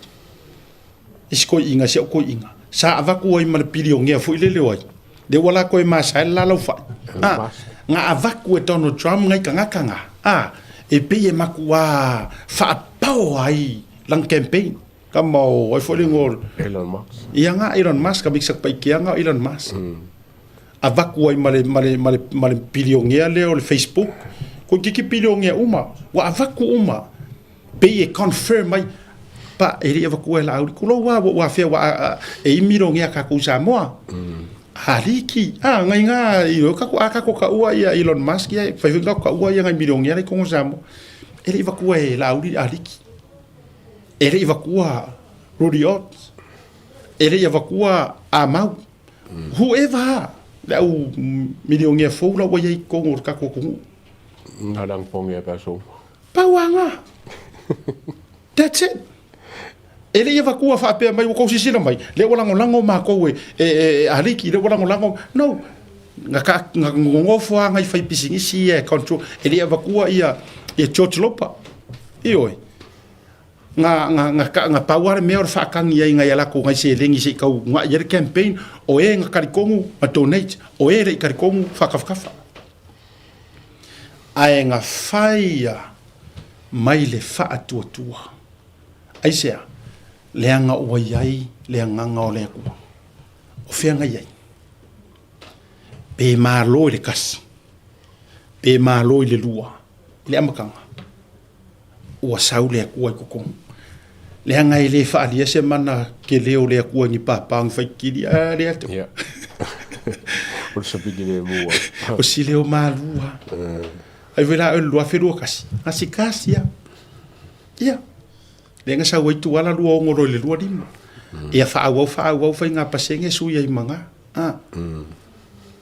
Speaker 2: I si koiʻiga, si au koiʻiga. Sa avaku ai ma le piliongea foi lele o ai. Le ua la koe masa ai le lalau fai. A, nga avaku e Donald Trump ngai tagata nga. A, e pei e makuā faapao ai lana campaign. Kama o ai foi le igoa o.
Speaker 8: Elon Musk.
Speaker 2: Ia nga Elon Musk, ka miksa paikea nga o Elon Musk. Avaku ai ma le, ma le, ma le, ma le piliongea lea o le Facebook. Ko kiki piliongea uma, ua avaku uma. Pei e confirm mai, pa, e le i avaku ai Laauli. Kulou a, ua, ua afea, ua, a, e imi longea kakou Samoa. Aliki, a, ngai nga, i o kako, a kako ka ua ia Elon Musk ia, fai foi kako ka ua ia ngai milionea lai kongo Samoa. E le i avaku ai Laauli aliki. E le i avakua Rudy Ott. E le i avakua Amau. Whoever, le au milionea fou la ua iai kongo o le kako atunuu.
Speaker 8: Na lang pongea pe aso.
Speaker 2: Pau a nga. That's it. E le i avakua faapea mai ua kou sisila mai, lea ua lagolago makou e, e, e aliki, lea ua lagolago. No. Nga ka, nga ngongofo a ngai fai pisinisi ia e control. E le i avakua ia, ia George Lopa. Ioe. Nga, nga, nga, ka, nga pau a le mea o le faakagi ai ngai a lakou ngai seleni se i kau unaʻi ai le campaign, o e nga kalikogu ma donate, o e le i kalikogu faakafakafa. Ae nga fai a mai le faatuatua. Aisea? Leaga ua i ai le agaga o le Atua. O fea nga i ai? Pe malo i le kasi, pe malo i le lua, i le amataga. Ua sau le Atua i totonu. Leaga e le faaalia se mana kele o le Atua i ni pāpā o ni faikili, a le atu.
Speaker 8: Ia. O le sapili le mua.
Speaker 2: O si leo malua. Ai foi la o le 2021. A si kasi a. Ia. Lea na sau ai tuala 26 loa i le 25. Ia faaauau faaauau faiga pasene sui ai ma ga. A.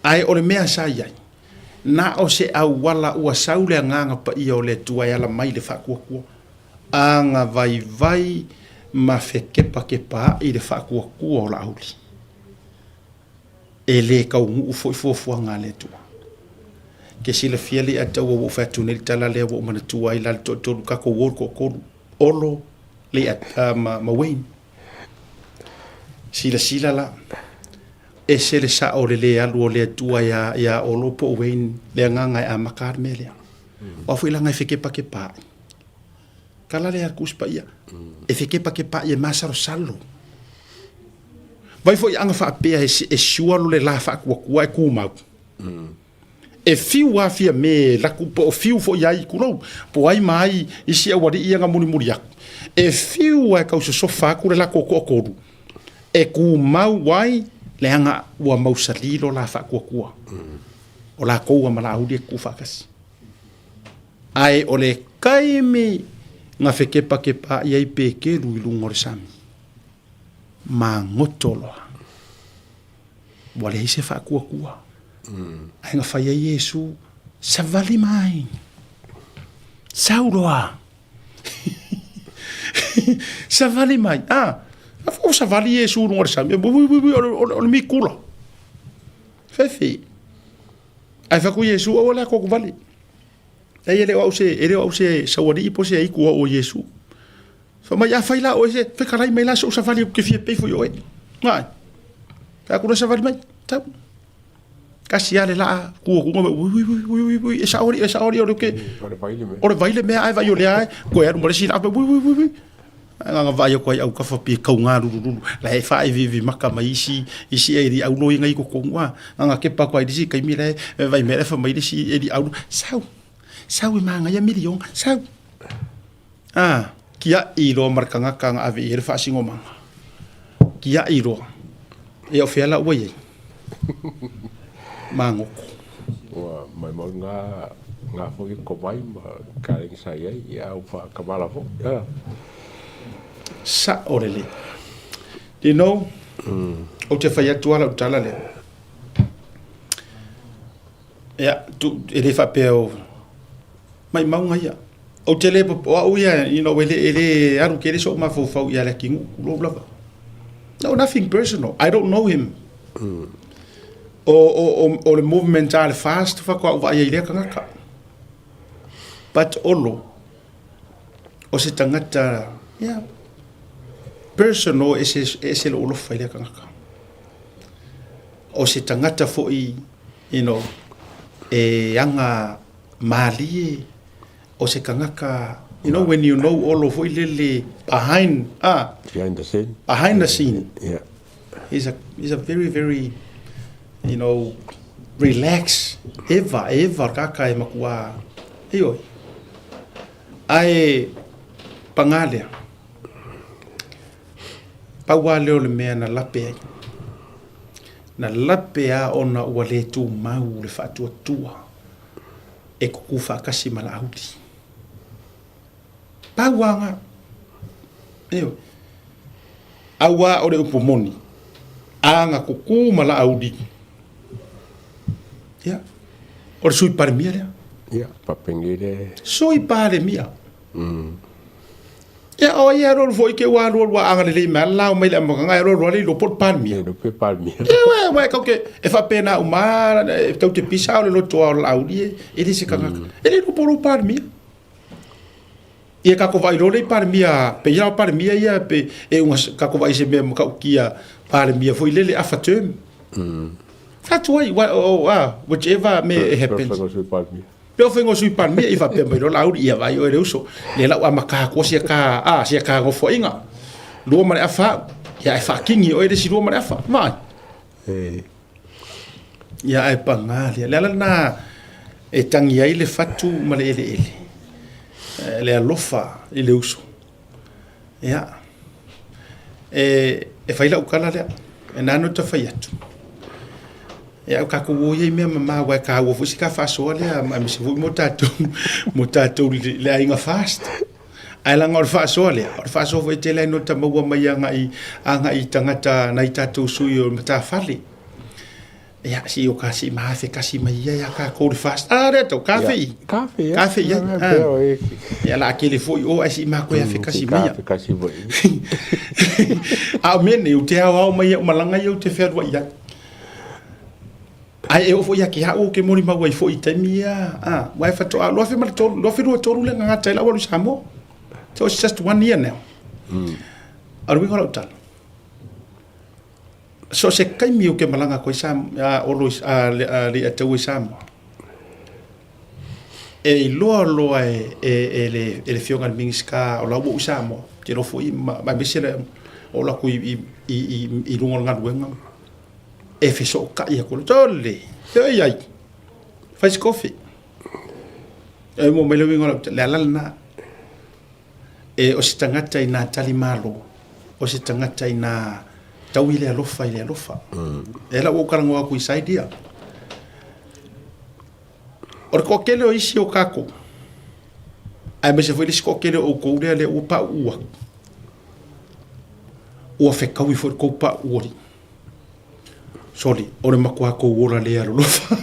Speaker 2: Ae o le mea sa i ai. Na o se auala ua sau le Agaga Paia o le Atua e ala mai i le faatuatua, aga vaivai ma fekepakepaai le faatuatua o Laauli. E le taunuu foi fuafuaga a le Atua. Ke silafia le Ataua ua ou fai atu nei le tala lea ua ou manatua ai la le toatolu, tatou o le toatolu, Olo, Lei'a, ma, ma Wayne. Silasila la, ese le sao o le lē alu o le Atua iā, iā Olo po o Wayne le agaga e amata le mea lea. Aua foi leaga e fekepakepaai. Tala lea a le Tusi Paia, e fekepakepaai e masalosalo. Vai foi aga faapea e, e sure lo le la faatuatua e tumau. E fiu lava Fiame e laku po o fiu foi ai kulou, po o ai ma ai isi aualii ia na mulimuli aku. E fiu lava e tausosofa atu le lako toatolu e tumau ai leaga ua mausali lo la faatuatua. O lakou a ma Laauli e tuufaatasi. Ae o le taimi na fekepakepaai ai Peteru i luga o le sami, magoto loa. Ua leai se faatuatua. Ae na fai ai Iesu, Savali mai. Sau loa. Savali mai. Ah, a fo savali Iesu i luga o le sami. Ui, ui, ui, o le mikula. Fefe. Ae fai atu Iesu, aua le atu vale. Leai, e le o au se, e le o au se saualii po o se aitu o au o Iesu. Fai mai, afai la oe se, fetalai mai la sou savali ou te fia peifo i oe. Ai. Fai atu la savali mai, tau. Kasi lava le laa, tu atu ui, ui, ui, ui, ui, ui, e sao alii, e sao alii, o le ke, o le vai le mea ae vai o lea ae, koe alu ma le isi laa, ui, ui, ui, ui. Ae na ona vaai atu ai autafa pei e tauga lulululu, la e faaeviivi maka mai isi isi e alii aulo ia na i totonu a. Na ona kepa atu ai i le isi taimi la e vaai mai la e fai mai le isi alii aulo, sau, sau e manaia miliona, sau. A, tiai loa ma le tagata na ave i ai le faasinomaga. Tiai loa. Ia o fea la ua i ai? Magoto.
Speaker 8: Ua maumau nga nga foi komai ma kalegi sa i ai, ia ua faakamala foi. A.
Speaker 2: Sa'o lelei. Do you know, ou te fai atu lava lau tala lea. Ia, tu, e le faapea o maimauga ia. Ou te le, o au ia, you know, e le, e le alu tele so'u mafaufau ia Leatinuu, tulou lava. No, nothing personal. I don't know him. O, o, o, o le movement a le FAST faatoa ou vaai ai i lea tagata. But Olo, o se tagata, yeah, personal e ese, e ese lou alofa i lea tagata. O se tagata foi, you know, e aga malie, o se tagata, you know, when you know Olo foi lele behind, ah,
Speaker 8: Behind the scene.
Speaker 2: Behind the scene.
Speaker 8: Yeah.
Speaker 2: He's a, he's a very, very, you know, relax, eva, eva kaka e makua, ioe. Ae, pagā lea, pau lava lea o le mea na lape ai. Na lape lava ona ua le tumau le faatuatua e kukū faatasi ma Laauli. Pau lava lena. Ioe. Auā o le upu moni, a na kukū ma Laauli, ia, o le Sui Palemia lea.
Speaker 8: Ia, papeni le.
Speaker 2: Sui Palemia. Ia, o ai e alualu foi ke ua alualu a agalelei mai a lao mai le amataga e alualu a le iloa po o le Palemia.
Speaker 8: Le iloa pe Palemia.
Speaker 2: Ia, ué, ué, kau ke, e faapena uma lava, e tau te pisa o le loto lava o Laauli e, e le se tagata. E le iloa po o lou Palemia. Ia kako vaai loa lea i Palemia, pei lava o Palemia ia pe e uga kako vaai i se mea matautia Palemia foi lele afa term. Fatu ai, wa, o, a, whichever me it happens.
Speaker 8: Pe o faiga o Sui Palemia.
Speaker 2: Pe o faiga o Sui Palemia, i faapea mai loa Laauli, ia vaai oe le uso, lea la ua amata atua sia ta, a, sia ta nofoaiga. Lua ma le afa au, ia ae faakini oe le isi lua ma le afa, vaai. Ia ae paga lea. Le ala lena e tangi ai le fatu ma le eleele, le alofa i le uso. Ia, e, e fai lau tala lea, e nā no ta fai atu. Ia, o kākou o ia i mea mamā, aua e kāua foi si ka faasoa lea, aemaise foi mo tātou, mo tātou le aiga FAST. Ae leaga o le faasoa lea, o le faasoa foi e tele ai nota maua mai agai, agai i tagata nai tatou sui o le matafale. Ia, si o ka si ma fe kasi mai ia ia kākou le FAST. Ah, lea tau, ka fe i.
Speaker 8: Ka fe,
Speaker 2: Ka fe i ai. Ah. Ia, la kele foi o ai si ma koe a fe kasi mai ia.
Speaker 8: Ka fe kasi mai.
Speaker 2: A o mea nei, u te ao ao mai ia o malanga ia u te whealua i ai. Ae e oo foi ia ke a'u ou ke molimau ai foi i taimi ia, a, aua e faatoa 2003, 2023 lea na gata ai lau alu i Samoa. So it's just one year now. A o le uiga o lau tala, so o se taimi ou te malaga atu ai Sam, a, Olo i, a, le, a, Lei'ataua i Samoa, e iloa loa e, e, e le, e le Afioga i le Minisita o la ua ou i Samoa, ou te iloa foi, ma, aemaise le, o oo atu i, i, i, i, i luga o le galuega, E fesootai atu loa, Sole, e oi ai, fai se kofi. E mo mai le uiga o lau le ala lena. E o se tagata i nā tali malo, o se tagata i nā tau i le alofa i le alofa. E la ua ou talanoa atu i side ia. O le toatele o isi o kākou, aemaise foi le isi toatele o outou lea lea ua pauu atu, ua fetaui foi le tou pauu alii. Sorry, o le matua kou ola lea lolofa.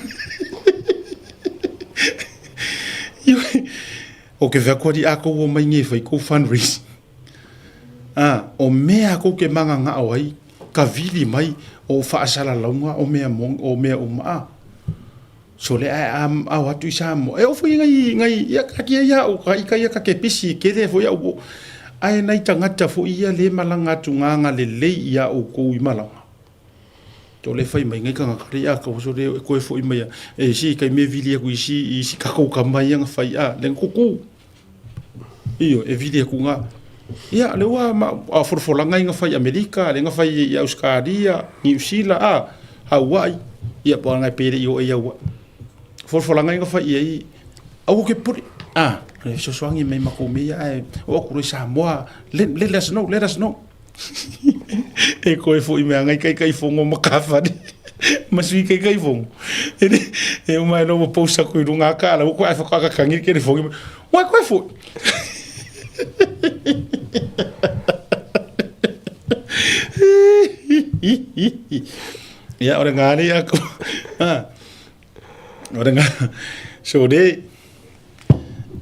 Speaker 2: O ke fai atu alii a kou omai nei e fai kou fundraising. A, o mea a kou ke magagao ai, ka vili mai o faasalalauga o mea moni, o mea uma a. So le ae a, a o atu i Samoa, e oo foi ngai, ngai, ia taatia ia au, ka ita ia ta te pisi e tele foi au o. Ae nai tagata foi ia le malaga atu ga agalelei ia outou i malaga. To le fai mai ngai tagata le ia kau so le e koe foi mai e si kai me vili aku isi isi kakou ka mai nga fai a le kuku. Io e vili aku nga ia le ua ma a folafolanga i nga fai Amerika le nga fai i Australia, Niu Sila a Hawaii ia po ngai pele i o e ia ua. Folafolanga i nga fai i au ke puri a e sosoangi mai makou me ia ae o aku roi Samoa let us know let us know. E koe foi mea ngai kai kai fongo ma kawhare. Ma sui kai kai fongo. E le, e uma e lobo pousa kui runga ka ala, uko ai whakaka kangi ke le fongi. Wai koe foi. Ia, ore ngā ni ako. Ha. Ore ngā. So re,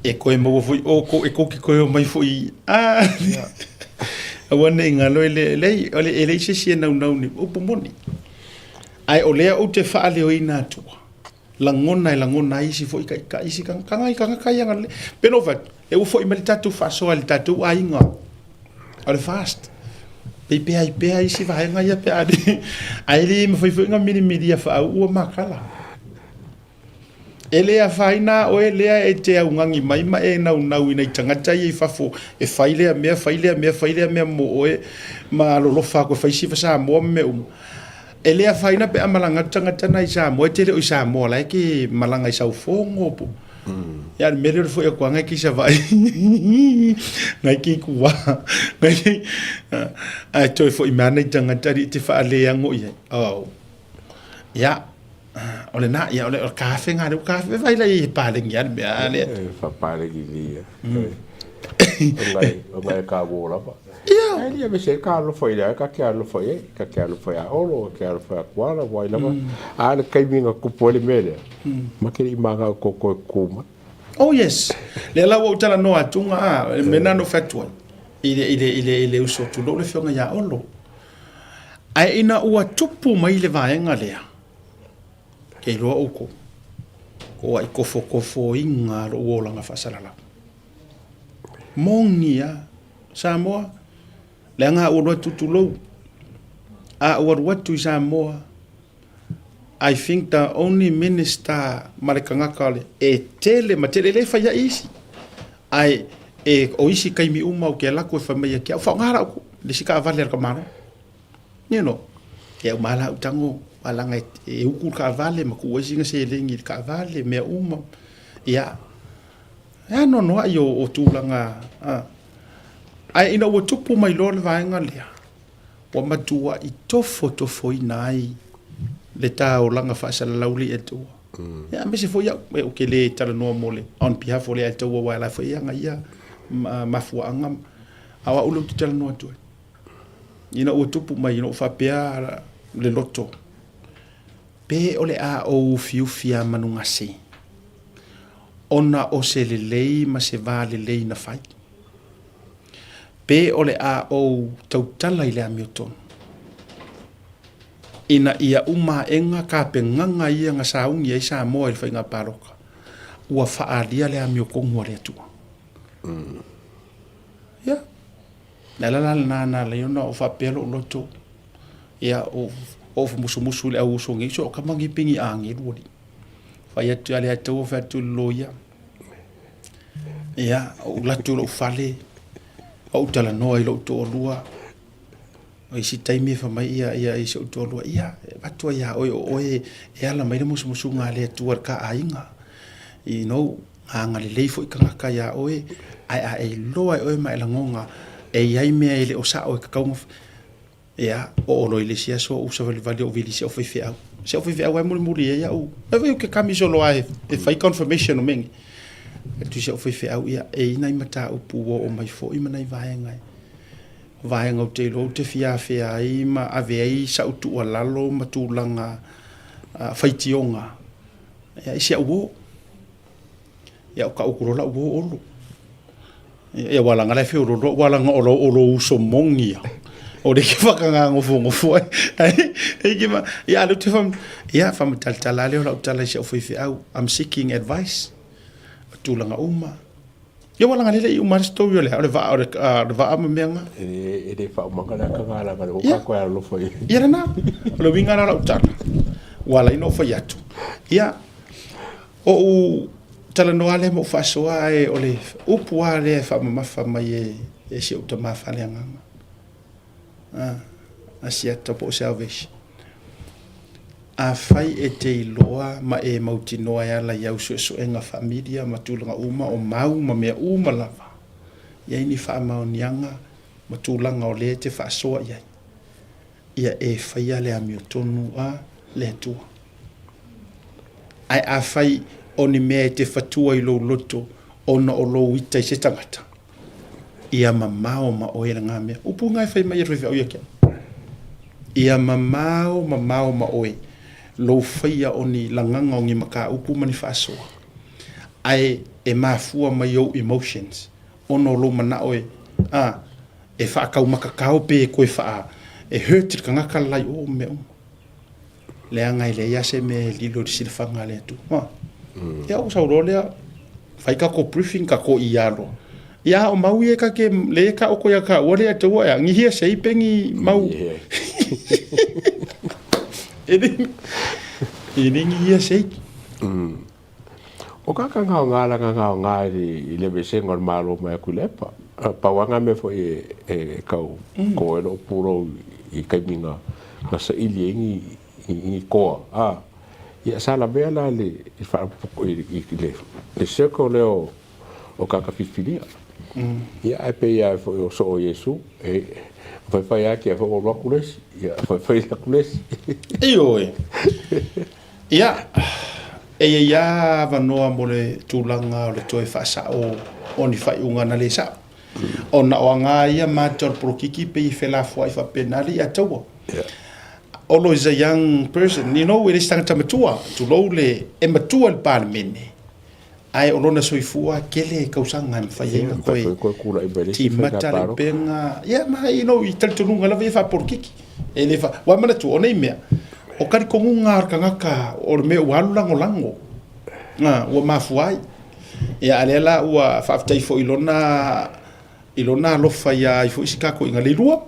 Speaker 2: E koe maua foi o ko e koki koe o mai foi a aua nei ngalo e le lei o le e lei se si e naunau ni upu moni. Ae o lea ou te faaleoina atua lagona e lagona ai isi foi kai ka isi ka ka ngai ka kai anga le pe no fai e ua foi mai le tatou faasoa i le tatou aiga o le fast pei pea ai pea isi vaega ia pe a ae le mafai foi ona milimilia faauu makala. E le afaina oe lea e te augani mai ma e naunau i nai tagata ia i fafo e fai lea mea, fai lea mea, fai lea mea mo oe ma alolofa aku e fai sifa Samoa ma mea uma. E le afaina pe a malaga atu tagata na i Samoa, e te le o i Samoa la e ke malaga i Saufogo po. Ia le mea lea o le foi atu lava ngai ke i Savaii, ngai ke i Kua, ngai ke ae toe foi mai lava nai tagata alii e te faaleago i ai. Oh. Ia, o lena, ia, o le kafe ngā reo kafe, vai lai e pālengi a le mea a le.
Speaker 8: E whapālengi ni ia. O ngai ka wō lava.
Speaker 2: Ia.
Speaker 8: Ai lia me se ka alofa i le ka ke alofa i ka ke alofa i a olo, ka ke alofa i a kuala, wai lava. A le kaimi nga kupu ele mea lea. Ma ke i manga ko koe kūma.
Speaker 2: Oh yes. Le la ua talanoa atu nga a, me nano whatua. I le, i le, i le, i le uso tulou le whionga ia olo. Ae ina ua tupu mai le vaega lea, kei iloa oukou, ko ai kofokofoina lou olaga faasalalau. Moni a Samoa, leaga a ua alu atu tulou, a ua alu atu i Samoa, I think the only minister ma le tagata o le, e tele ma tele, e le fai ai isi, ae e, o isi taimi uma ou te alu atu e fai mai ia te au, faaaoga la outou, le isi taavale a le tamaloa. You know, e uma lava lau tago, aua leaga e utu le taavale ma tuu ai sina seleni i le taavale, mea uma. Ia, e anoanoai o tulaga, ae ina ua tupu mai loa le vaega lea, ua matuai tofotofoina ai le taolaga faasalalau le Atua. Ia, aemaise foi au, ou te le talanoa mo le on behalf o le Atua, aua o la foi e ana ia mafuaaga, a o au lea ou te talanoa atu ai. Ina ua tupu mai, ina ua faapea le loto, pe o le a ou ufiufi a manugase, ona o se lelei ma se va lelei na fai. Pe o le a ou tautala i le amiotonu, ina ia uma aʻega kapegaga ia na sauni ai Samoa i le faiga palota, ua faaalia le amiotonu a le Atua. Ia, le ala la lena na ala ai ona ou faapea lou loto, ia, ou musumusu i le au uso nei, so o tama nei pei ni agelu alii. Fai atu ia le Atua, fai atu i le loia, ia, ou alu atu i lou fale, ou talanoa i lou toalua, o isi taimi e fai mai ia, ia i si ou toalua, ia, e avatu ai ia oe o oe e ala mai le musumusuga a le Atua i le ta aiga. You know, agalelei foi tagata iā oe, ae a e iloa e oe ma e lagona e i ai mea e le o sao e tatau ona Ia, oo loa i le isi aso ou savalivali ou vili i si au faifeau. Si au faifeau lava e mulimuli ai au. E fai ou te kami solo lava e fai confirmation o mea nei. Atu i si au faifeau, ia, e i ai nai mataupu ua oo mai foi ma nai vaega e, vaega ou te iloa ou te fia afea ai ma ave ai sau tuualalo ma tulaga faitioga ia, i si au uo. Ia, o ka uku loa lau uo Olo. Ia ua laga la e feoloolo ua laga o lou o lou uso moni ia. O le ke whakangangofongofu ai. Ai ai ke ma ia le te fam ia whamatalatala lea o lau tala i si au faifeau. I'm seeking advice. O tulaga uma. Ia ua laga lele i uma le story o le o le vaa o le o le vaa ma mea nga.
Speaker 8: E le e le faaumaga le aka laga le oka koe alolofa i.
Speaker 2: Ia lena. O le uiga la o lau tala. Ua ala ai ona ou fai atu. Ia Oʻu talanoa lea ma ou faasoa ae o le upu lava lea e faamamafa mai e, e si ou tama faaleagaga. A, a siata po o salvation. Afai e te iloa ma e mautinoa e ala i au suesuega faa-media ma tulaga uma o mau ma mea uma lava, i ai ni faamaoniaga ma tulaga o lea e te faasoa i ai, ia e faia le amiotonu a le Atua. Ae afai o ni mea e te fatua i lou loto ona o lou ita i se tagata, ia mamao ma oe lena mea. Upu na e fai mai e le faifeau ia te au. Ia mamao, mamao ma oe lou faia o ni lagaga o ni mataupu ma ni faasoa, ae e mafua mai ou emotions ona o lou manao e, a, e faataumatatao pe toe faa, e hurt le tagata le la i o ma mea uma. Leaga e leai lava se mea e lilo i le silafaga a le Atua. Ia ou sau loa lea, fai tatou briefing, tatou ia loa. Ia a o mau ia ta te, le ta oko ia taua le Atua ea, ni hearsay pe ni mau. E le, e le ni hearsay.
Speaker 8: O ka ka ngaonga la nga ngaonga i le avesega o le Malo mai Tuilaepa. Pau lava nga mea foi e tau ko ai lou pulou i taimi na saili ai ni koa a ia sa lavea la le le circle lea o tagata filifilia. Ia ae pei lava foi o soo o Iesu e faifai lava tia foi ua alu atu le isi, ia faifai atu le isi.
Speaker 2: Ioe. Ia, e i ai lava avanoa mo le tulaga o le toe faasao o ni faaiuga na le sao. Ona o aga ia matou o le polokiki pei e felafoai faapena le ia taua. Olo is a young person, you know, e le se tagata matua, tulou le, e matua i le Palemene, ae o lona soifua tele tausaga e mafai ai ona toe timata le upega, ia ma you know, i talitonuga lava ia faapolokiki. E le fa, ua manatua, o nei mea, o talitonuga o le tagata o le mea ua alu lagolago, a, ua mafua ai. Ia, a lea la ua faafetai foi i lona, i lona alofa ia ai foi si tatou Leilua,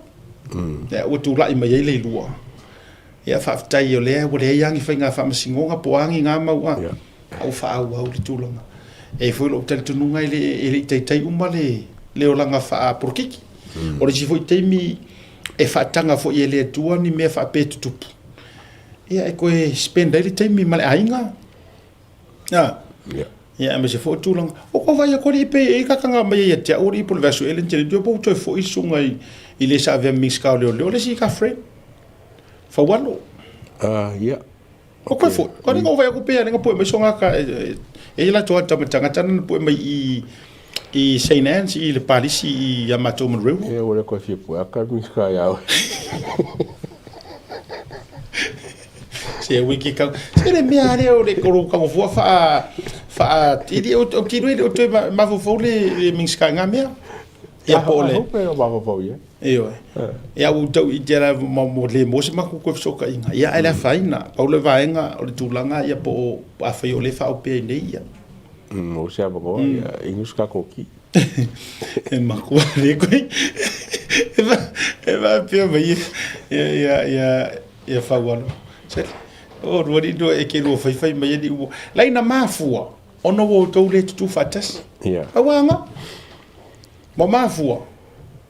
Speaker 2: ia, ua tulai mai ai Leilua. Ia, faafetai o lea ua leai lava ni faiga faamasinoga po o a ni na mau, a, a ua faaauau le tulaga. E i ai foi lou talitonuga e le, e le i taitai uma le, le olaga faapolokiki. O le isi foi taimi e faataga foi e le Atua ni mea faapea e tutupu, ia e toe spend ai le taimi ma le aiga. A, ia aemaise foi o tulaga. O ko vai atu alii pe e kakanga mai ai ia te au alii po o le vaiaso ea le tele po ua toe foi le susuga i i le sa avea ma Minisita o Leoleo le isi ka friend. Faualo.
Speaker 8: Ah, ia.
Speaker 2: O koe foi. Ko ringa o vai atu pe a ringa poe mai so ngaka e e la toa tama tangata na poe mai i i St Anne's i le palisi i a matou ma Rewa.
Speaker 8: E ua le koe fia poe aka Minisita ia oe.
Speaker 2: Se ui ki kau. Se le mea lea o le koro kau fua faa faa ili o o ki le o toe mafaufau le le Minisita i ngā mea.
Speaker 8: Ia po o le. Hope o mafaufau ia.
Speaker 2: Ioe. Ia ua tau i te ala mo mo le mo se maku koe fesootaiga. Ia ae le afaina, pau le vaega o le tulaga ia po o afai o lea e faaopea i nei ia.
Speaker 8: Mo se avanoa ia inu se tatou ti.
Speaker 2: E makua le koe. E fa e faapea mai ia ia ia ia Faualo. Se o lua ni lua e ke lua faifai mai ai ni ua. Laina mafua ona ua outou le tutū faatasi.
Speaker 8: Ia.
Speaker 2: Aua Ua mafua,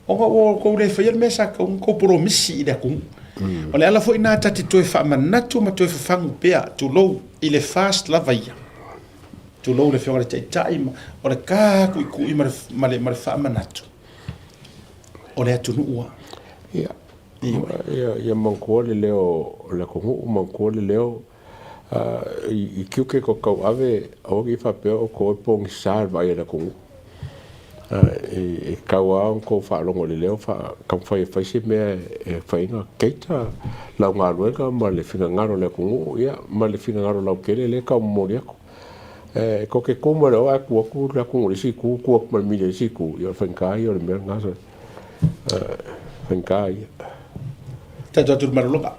Speaker 2: ona ua outou le faia le mea sa tatau ona outou polomisi i le atunuu. O le ala foi lena ta te toe faamanatu ma toe fafagu pea, tulou, i le FAST lava ia. Tulou le Afioga i le Taitai, ma, o le tatuitui ma le, ma le, ma le faamanatu, o le atunuu lava.
Speaker 8: Ia, ia, ia manatua le leo o le atunuu, manatua le leo i tiute tou tauave, aua ne i faapea o outou e pogisa i le vaai a le atunuu. E tatau lava ona outou faalogo i le leo, taumafai e fai se mea e mafai ai ona cater lau galuega ma le finagalo o le atunuu, ia ma le finagalo lautele lea e tau momoli atu. E tou te tu mai loa ae tu atu le atunuu i le isi itu, tu atu ma le media i le isi itu, ia o le faigata ia o le mea lena sa faigata ia.
Speaker 2: Tatou atu i le malologa.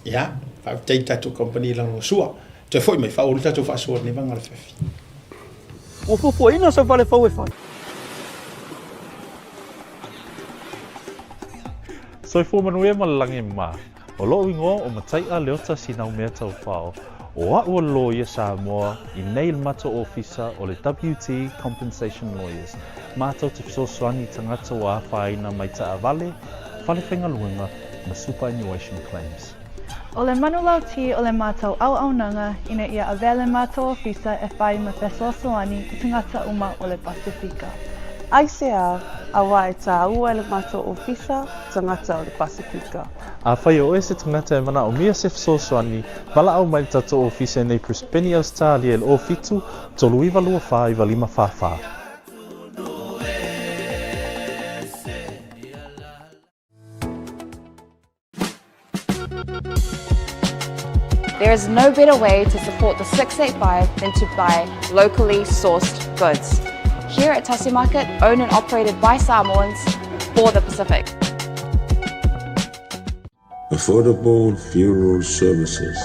Speaker 2: Ia, faafetai i tatou company i Lagolagosua. Toe foi mai, faaauau le tatou faasoa i lenei vaega o le afiafi.
Speaker 9: Ua fuafuaina sau fale fou e fai.
Speaker 3: Soifua manuia ma le lagi mama. O loʻu igoa o Mataiʻa Leota Sinaumea Taufao, o aʻu o le loia Samoa i nei le matou ofisa o le WT Compensation Lawyers, matou te fesoasoani i tagata ua afaina mai taavale, fale faigaluega ma superannuation claims.
Speaker 4: O le manulauti o le matou auaunaga ina ia avea le matou ofisa e fai ma fesoasoani i tagata uma o le Pasefika.
Speaker 5: Aisea, auā e tāua e le matou ofisa tagata o le Pasefika.
Speaker 3: Afai o oe se tagata e manaomia se fesoasoani, valaau mai i le tatou ofisa i nei Brisbane, Ausetalia i le 07 39 24 9544.
Speaker 6: There is no better way to support the 685 than to buy locally sourced goods. Here at Tasi Market, owned and operated by Samoans for the Pacific.
Speaker 7: Affordable Funeral Services,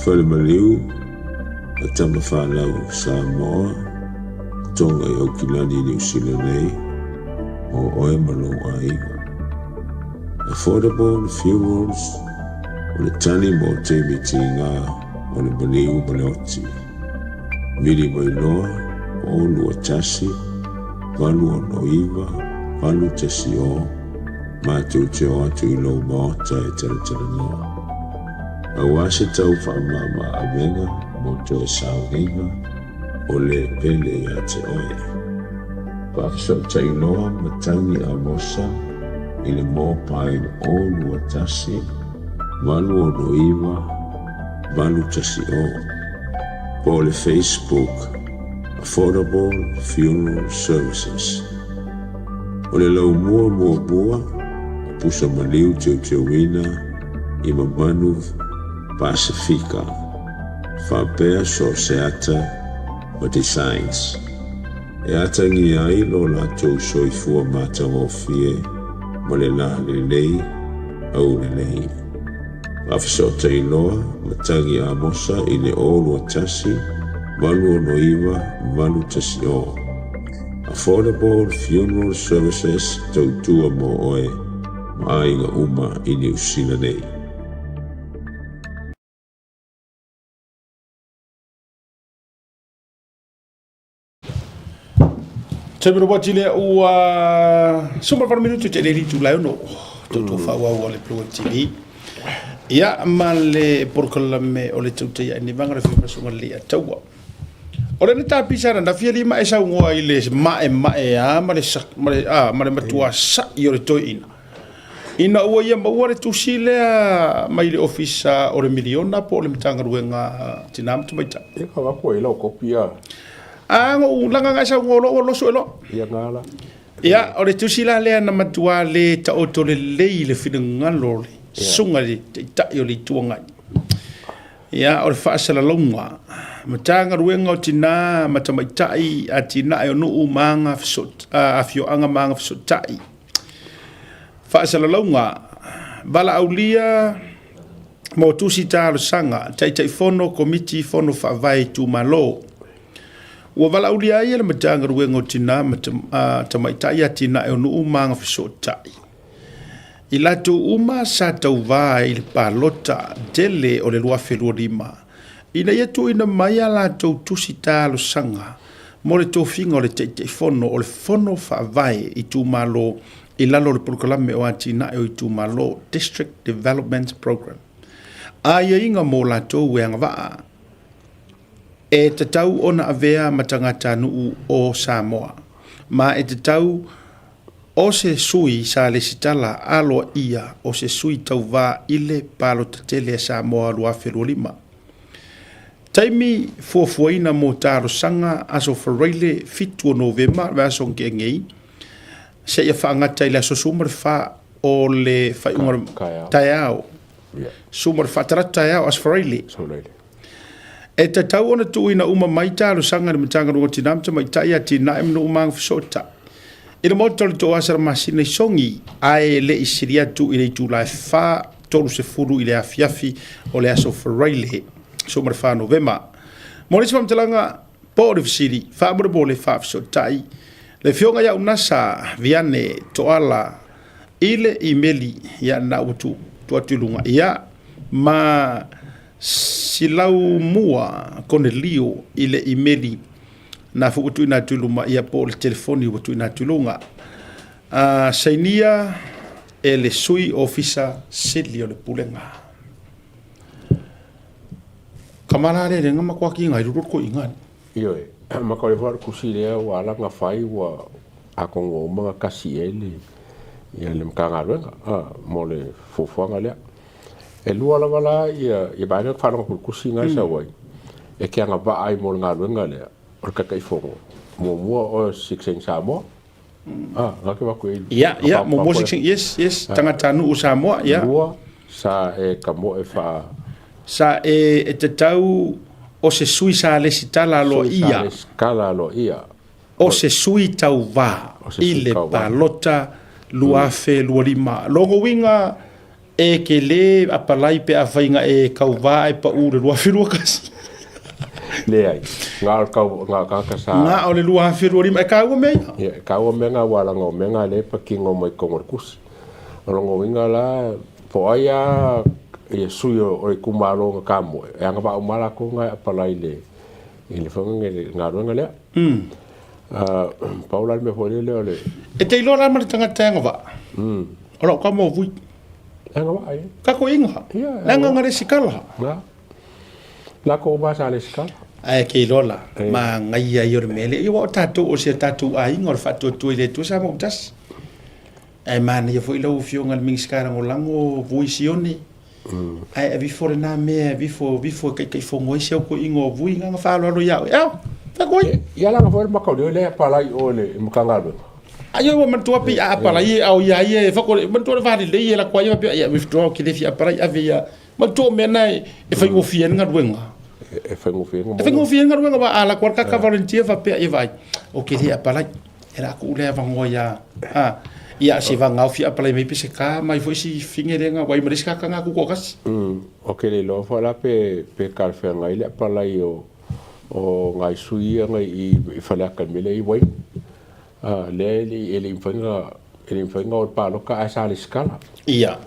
Speaker 7: Falemaliu a Tamafanau Samoa, Tonga i Aukilani Niu Sila nei, mo oe ma lou aiga. Affordable Funerals, o le tali mo taimi tiga o le maliu ma le oti. Vili mai loa, 0 2 1 8 6 9 8 1 0, matou te o atu i lou maota e talatalanoa. Aua se tau faamama avega mo toe sauniga o le pele ia te oe. Faafesootai loa matagi Amosa i le mobile 0 2 1 8 6 9 8 1 0 po o le Facebook Affordable Funeral Services. O le laumua muamua o pusa maliu teuteuina i mamanu Pasefika, faapea so o se ata ma designs e atagia ai lo latou soifua matagofie ma le la lelei aulelei. Faafesootai loa matagi Amosa i le 0 2 1 8 6 9 8 1 0. Affordable Funeral Services tautua mo oe ma aiga uma i Niu Sila nei.
Speaker 2: Taimi le wati lea ua suma le minutu te le itula e ono tautua faaauau a le Blue TV. Ia ma le polokalame o le tautai ai ni vanga le fima sunga le ataua. O le tapisa na fia lima e saunoa i le ma'ema'e a ma le ma le a ma le matua sa'i o le toeaina. Ina ua ia maua le tusi lea mai le ofisa o le miliona po o le Matagaluega Tina ma Tamaitai.
Speaker 8: Ia ka avatu ai lau kopi a.
Speaker 2: A go laga ga saunoa loa ua loso e loa.
Speaker 8: Ia ngala.
Speaker 2: Ia o le tusi la lea na matua le taoto lelei le finagalo o le susuga i le Taitai o le Itu Agai. Ia, o le faasalalauga, Matagaluega o Tinā ma Tamaitai, Atinae o Nuu ma Aga Afioaga ma Aga Fesootai. Faasalalauga, Valaaulia mo Tusi Talosaga, Taitaifono Komiti Fono Faavae Itumalo. Ua valaaulia ai e le Matagaluega o Tinā ma Tamaitai, Atinae o Nuu ma Aga Fesootai. I latou uma sa tauvā i le palota tele o le 2025, ina ia tuuina mai a latou tusi talosaga mo le tofiga o le Taitaifono o le Fono Faavae Itumalo i lalo o le Polokalame o Atinae o Itumalo, District Development Programme. Aiaiga mo latou e agavaa e tatau ona avea ma tagatanuu o Samoa, ma e tatau O se sui sa lesitala aloaia o se sui tauvā i le Palota Tele a Samoa 2025. Taimi fuafuaina mo talosaga Aso Faraile 7 o Novema, le vaiaso na tea nei, seia faagata i le aso 14 o le faaiuga o le taeao. 14 tarata taeao Aso Faraile. E tatau ona tuuina uma mai talosaga i le Matagaluega o Tina ma Tamaitai, Atinae ma Nuu ma Agafesootai i le Maota o le Toasa masina i Sogi, ae le i sili atu i le itula e 4:30 i le afiafi o le aso Faraile 14 Novema. Mo nisi faamatalaga po o le fesili, faamolemole faafesootai le Afioga ia Unasa Viane Toala i le imeli ia na ua tuu atu i luga ia ma Silaumua Konelio i le imeli na foi ua tuuina atu i luma ia po o le telefoni ua tuuina atu i luga. Sainia e le Sui Ofisa Sili o le Pulega. Kamala le lenga makuaki ngai lulu ko inga.
Speaker 8: Ioe, ma ka le fua kusi lea ua ala nga fai ua atonu ua uma ona tasi i ai le ia le Matagaluega mo le fuafuaga lea. E lua lava la ia ia vaega e faalogo atu i le tusi lena e sau ai e te agavaa ai mo le galuega lea o le Taitaifono. Muamua o Citizen Samoa. Ah, na te avatu i ai.
Speaker 2: Ia, ia, muamua Citizen, yes, yes, tagatanuu o Samoa, ia.
Speaker 8: Lua, sa e tamoe faa.
Speaker 2: Sa e e tatau o se sui sa lesitala aloaia.
Speaker 8: Sui sa lesitala aloaia.
Speaker 2: O se sui tauvā i le palota 2025. Lona uiga e ke lē apalai pe afai na e kauvā ae paʻū i le 2021.
Speaker 8: Leai, na o le kau, na o tagata sa.
Speaker 2: Na o le 2025, e kāua mea ia.
Speaker 8: Ia, e kāua mea na aua leaga o mea na lea e patino mai totonu o le tusi. O lona uiga la, po o ai lava ia sui o le itumalo na tamoe, e agavaa uma lava latou na e apalai i le i le faiga le galuega lea. Pau la le mea foi lele o le.
Speaker 2: E te iloa la ma le tagata e agavaa. O lau kama o Vui.
Speaker 8: E agavaa ia.
Speaker 2: Kako inga.
Speaker 8: Ia.
Speaker 2: Leaga nga lesikala.
Speaker 8: Nga. Lako uma sa lesikala.
Speaker 2: Ae ke iloa la, manaia ia o le mea lea. Ia aua o tatou o si a tatou aiga o le faatuatua i le Atua sa mautasi. Ae manaia foi lau Afioga i le Minisita Lagolago Vui Sione. Ae avifo lena mea, avifo, avifo e taitaifono ai si au toeaina o Vui na faaaloalo ia oe. Ao, fai atu ai.
Speaker 8: Ia leaga foi le mataulio lea e apalai i o i le Matagaluega.
Speaker 2: Ai ua manatua pei a apalai ao ia ia e fako manatua le va lelei e lako ai faapea ia withdraw ke le fia apalai ave ia manatua o mea na e faigofie ai le galuega.
Speaker 8: E faigofie
Speaker 2: ai. E faigofie ai le galuega aua a lako lava le kaka volunteer faapea ia vaai o ke le apalai. E la ku lea vangoa ia a ia se vangao fia apalai mai pe se ka mai foi si finge lenga wai ma le si kaka nga ku ko kasi.
Speaker 8: O ke le iloa foi la pe pe talafeagai le apalai o o ngai sui ia ngai i i Faleata i le mea lea i Waino. A lea e le e le i mafai ona e le i mafai ona o i le palota ae sa lesitala.
Speaker 2: Ia.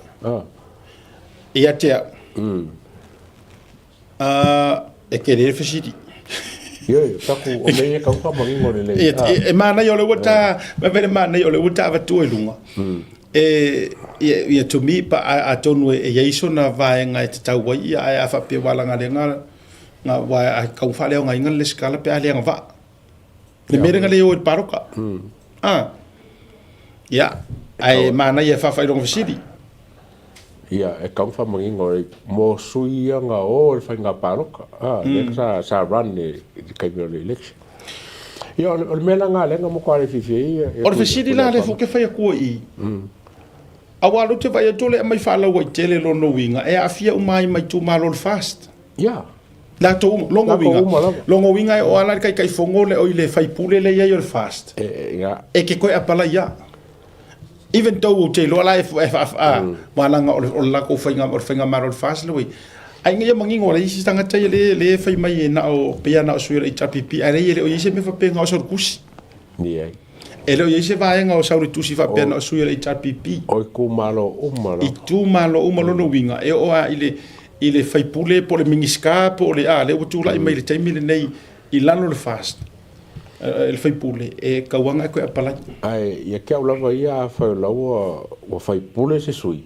Speaker 2: Ia te au. A, e tele le fesili.
Speaker 8: Ioe, taku, o mea ia e tau whamangingo lelei.
Speaker 2: E, e, e manaia o le ua ta, ma vele manaia o le ua ta avatua i lunga. E, ia, ia to me, pa, a, atonu e, e iai sona vaega e tatau ai, ia, ae a faapea ua laga lea nga, nga, ua a tau faaleaogaina le lesikala pe a le agavaa. Le mea lenga le o i le paloka. Ah. Ia, ae manaia e whaawhaironga fesili.
Speaker 8: Ia, e kau whamangingo e mō sui ia ngā o le whainga paloka. Ah, mm. sa, sa run e te kaimi o le election. Ia, o le mea la ngā lenga mo koa le whiwhi ia.
Speaker 2: O le fesili la le fo ke whai akua i. Aua lo te vai atu le mai whaalaua i tele lono uiga, e aafia uma ai mai tūmalo le fast.
Speaker 8: Ia.
Speaker 2: Latou uma, logo uiga. Logo uiga e o ala le taitaifono le oi le faipule le iai o le fast.
Speaker 8: Ia.
Speaker 2: E ke koe apala ia. Even though ou te iloa la e a walaga o le o le latou faiga o le faigamalo o le fast le oi. Ai ina ia manino le isi tagata ia le le fai mai e na o pei lava na o sui o le HRPP ae leai e le o i ai se mea faapena o Saulutusi.
Speaker 8: Leai.
Speaker 2: E le o i ai se vaega o Saulutusi faapea na o sui o le HRPP.
Speaker 8: O itumalo uma
Speaker 2: lava. Itumalo uma lona uiga e oo lava i le i le faipule po o le Minisita po o le a, lea ua tulai mai i le taimi lenei i lalo o le FAST, le faipule, e tauaga e toe apalai.
Speaker 8: Ae ia te au lava ia afai o la ua ua faipule se sui,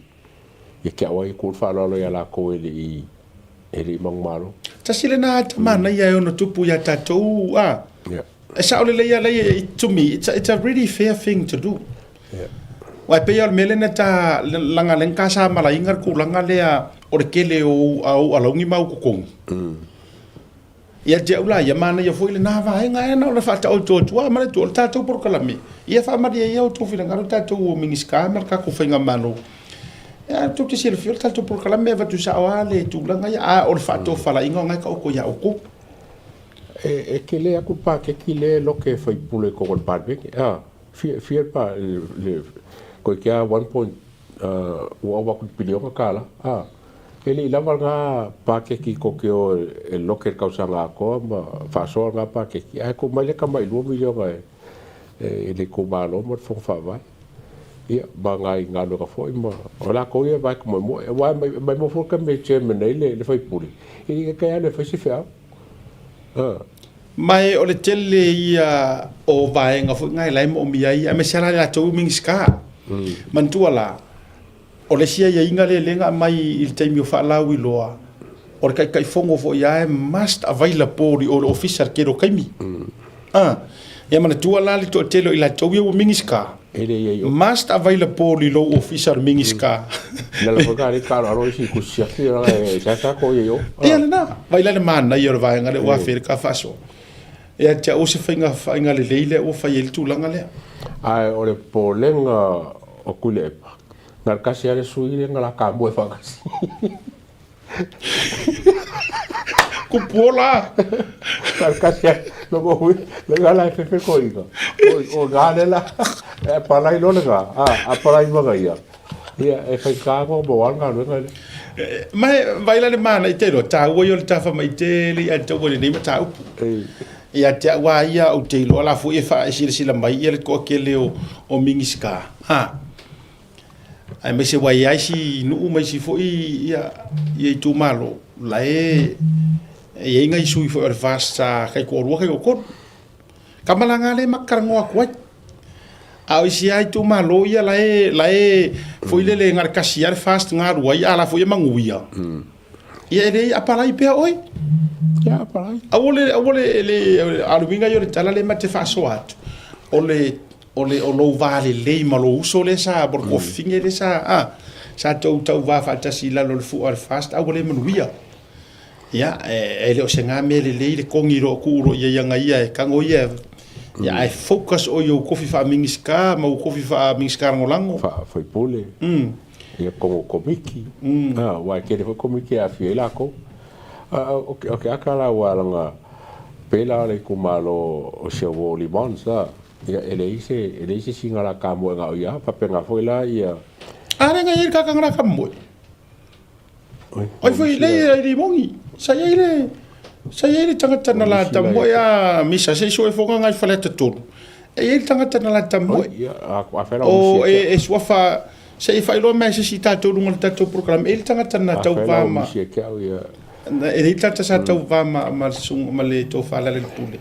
Speaker 8: ia te au ai e tuu le faaaloalo ia latou e le i e le i manumalo.
Speaker 2: Tasi lena ata manaia e ono tupu ia tatou a.
Speaker 8: Yeah.
Speaker 2: E sao lelei a lei to me it's a really fair thing to do.
Speaker 8: Yeah.
Speaker 2: Aua e pei lava o le mea lea na ta laga lea na ta samalaina le tulaga lea o le tele o ou alauni ma ou totogi. Ia te au la ia, manaia foi lena vaega ea na ona faataoto atu lava ma le tua o le tatou polokalame. Ia faamalie ia outou finagalo tatou o Minisita ma le tatou Faigamalo. Ia tou te silafia o le tatou polokalame e avatu sao lava le tulaga ia, a o le faatofalaiga o lena e taoto ia outou.
Speaker 8: E tele atu le paketi lea e lote e faipule i totonu o le Palemene, a, fia, fia le pa, le, toeitiiti lava one point, ua ova atu i le piliona tala, a. E le i lava lena paketi tou te o e lote i le tausaga atoa ma faasoa lena paketi, ae tuu mai le tamai $2 miliona e le itumalo ma le Fono Faavae. Ia, ma nai galuega foi ma o latou ia e vae moemoe. Aua e maimoa foi le taimi e chairman ai le sui usufono, e le i taitai alu e fai se feau.
Speaker 2: Ma o le tele ia o vaega foi na e la e moomia ai, aemaise lava la i latou Minisita. Manatua la, o le isi aiaiga lea lea na aumai i le taimi o faalauiloa, o le Taitaifono foi lava e must available i o i le Ofisa i le tele o taimi. Ia manatua la le toatele o i latou ia ua Minisita,
Speaker 8: E le i ai o.
Speaker 2: Must available i lou Ofisa o le Minisita.
Speaker 8: Le ala foi lena lea e aloalo isi i tusi siaki leaga e seasea to i ai o.
Speaker 2: Ia lena, vaai la le manaia o le vaega lea ua afe ai le ta faasoa. Ia te au o se faiga faiga lelei lea ua fai ai le tulaga lea.
Speaker 8: Ae o le popolega o Tuilaepa, na o le tasi lava le sui lea na lakamua faatasi.
Speaker 2: Kupuola!
Speaker 8: Na o le tasi lava, lona uiga, lea la e fefe toeaina, o ina lea la, e apalai loa lena, a apalai ma ia, ia e faigata ona maua le galuega lea.
Speaker 2: Ma e vaai la le manaia te iloa, taua ia o le tafa mai tele ia te au i lenei mataupu. Ia te au lava ia ou te iloa la foi e faasilasila mai ia le toatele o Minisita, aemaise ua i ai isi nuu ma isi foi ia itumalo la e i ai nai sui foi o le FAST sa taitoalua taitoatolu. Tama la na lea e matou talanoa atu ai. A o isi lava itumalo ia la e la e foi lele na o le tasi lava le FAST na alu ai, a la foi e manuia. Ia e le apalai pea oe.
Speaker 8: Ia apalai.
Speaker 2: Aua le aua le le a o le uiga ia o le tala lea ma te faasoa atu, o le o le o lou va lelei ma lou uso lea sa po o le tuafafine lea sa a sa tou tauva faatasi i lalo o le fua o le FAST a ua le manuia. Ia e le o se na mea lelei le kogi loa tuu loa i ai aga ia e tago ia ia ae focus oe i ou tofi faa-Minisita ma ou tofi faa-Minisita Lagolago.
Speaker 8: Faa-faipule. Ia kogo komiti. Aua e tele foi komiti e aafia ai latou. O ke aka la ua laga pei la o le itumalo o si au uo o Limons a. Ia e leai se e leai se isi galakamoe na o ia faapena foi la ia.
Speaker 2: A lea na i ai le kaka galakamoe. Ai foi lea i ai limogi. Sa i ai le sa i ai le tagata na lata moe a misa se i sue foga ngai Faleata 3. E i ai le tagata na lata moe. O e e suafa se i faailoa mai se isi tatou luga o le tatou polokalame. E i ai le tagata na tauva ma e i ai le tagata sa tauva ma ma le susuga ma le tofa Lealailepule.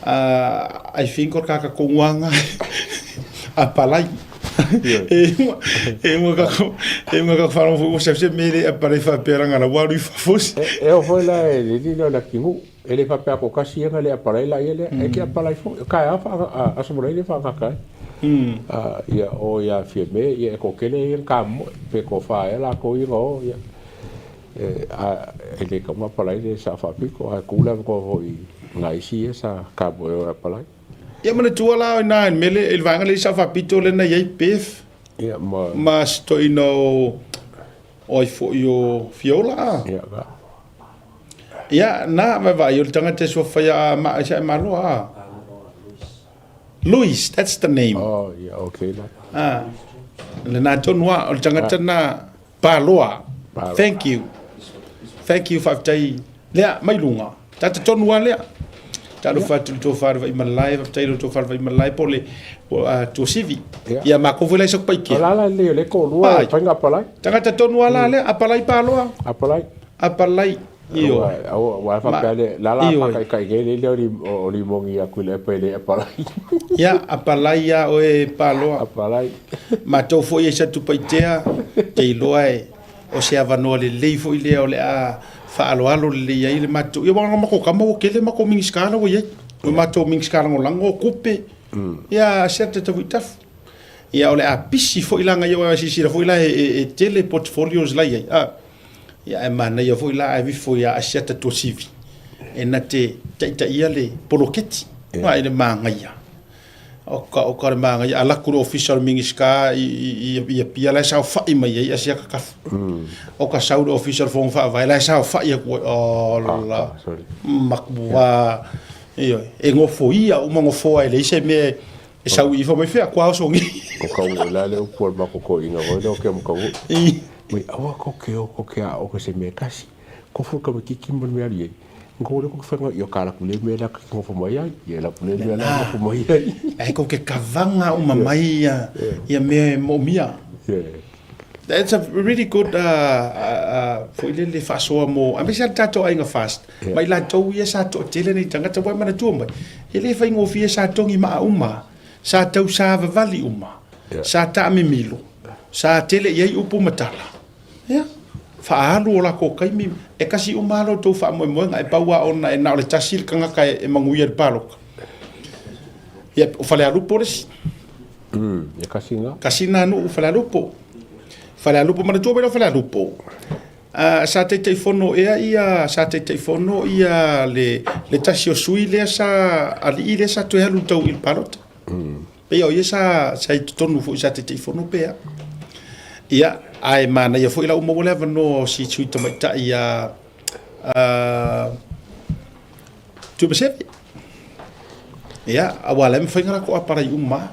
Speaker 2: I think o le kaka konguanga a palai. E e uma ka e uma ka whanau fo se se mele a palai fa pera ngala waru i fafos.
Speaker 8: E o foi la e le le la kingu e le fa pea ko kasi e le a palai la ele e ke a palai fo ka a fa a so le fa ka ka. Ia o ia fie me ia e ko kele ia ka mo pe ko fa e la ko ia o ia E, a, e le ka apalai le sa faapito, ae kula ko foi ngai isi ia sa ka mo e o apalai.
Speaker 2: Ia manatua la o ina i le mea lea, i le vaega lea i Sao Faapito lea na i ai Bev
Speaker 8: Ia, ma,
Speaker 2: ma si toeaina o, o ai foi o Fiola a.
Speaker 8: Ia, ka.
Speaker 2: Ia, na, vaavaai, o le tagata e suafa ia ma, e sa e maloa a. Louis, that's the name.
Speaker 8: Oh, ia, okay la.
Speaker 2: Ah, lena tonu a, o le tagata na, Paloa. Thank you. Thank you faafetai lea mai luga. Tata tonu lava lea. Talofa atu i le tofa le Vaimalae, faafetai i le tofa le Vaimalae po o le Tuasivi. Ia makou foi la i Satupaitea.
Speaker 8: O la la lelei o lea e toalua e fai na apalai.
Speaker 2: Tagata tonu lava la lea, apalai Paloa.
Speaker 8: Apalai.
Speaker 2: Apalai. Ioe.
Speaker 8: Aua e faapea le la la faataitai nei le o limogi atu i le epa e le apalai.
Speaker 2: Ia, apalai ia oe Paloa.
Speaker 8: Apalai.
Speaker 2: Matou foi e Satupaitea, te iloa e o se avanoa lelei foi lea o le a faaaloalo lelei ai le matou. Ia, aua o matou tama ua tele matou Minisita la ua i ai. O matou Minisita Lagolago o tupe. Ia, asiata tau i tafu. Ia, o le a pisi foi la aua e silasila foi la e tele portfolios la i ai. Ia ae manaia foi la ae vifo ia Asiata Tuasivi e na te taitaia le poloketi. Ia. I le manaia. Oka oka le māngaia, alu atu i le ofisa o le Minisita i, i, i Apia la e saofai mai ai Asiata Tafu. O ka sau i le ofisa o le Fono Faavae la e saofai atu ai. Oh la, matua, ioe, e nofoia uma nofoa e leai se mea e sau ifo mai fea, kua osogi.
Speaker 8: O ka ua la le upu a le matou toeaina foi lea o ke makaua. Mai aua ko ke o ko ke aoga se mea e tasi. Kofu le tamaititi ma le mea ali ai. Ngo le ko whenga i o ka laku le mea la ki ngofo mai ai. Ia laku le mea la ngofo mai ai.
Speaker 2: Ai ko ke kavanga uma mai ia ia mea e moomia.
Speaker 8: Yeah.
Speaker 2: That's a really good foi le le faasoa mo aemaise lava le tatou aiga fast.
Speaker 8: Yeah.
Speaker 2: Ma i latou ia sa toatele nei tagata ua e manatua mai. E le faigofie sa togi maa uma, sa tau savavali uma,
Speaker 8: Yeah.
Speaker 2: sa taamimilo, sa tele i ai upu ma tala. Ia, faaalu o lakou taimi, e kasi uma lava lo outou faamoemoega, e pau lava ona e na o le tasi le tagata e manuia i le palota. Ia, o Falealupo le isi.
Speaker 8: E kasi na.
Speaker 2: Kasi na nuu Falealupo. Falealupo, manatua mai lea o Falealupo, sa Taitaifono ea ia, sa Taitaifono ia le, le tasi o sui lea sa, alii lea sa toe alu tau i le palota. Pei o ia sa, sa i totonu foi sa Taitaifono pe a. Ia, ae manaia foi la ua maua le avanoa o si sui tamaitai ia Tuimaseve. Ia, aua la e mafai ona latou apalai uma.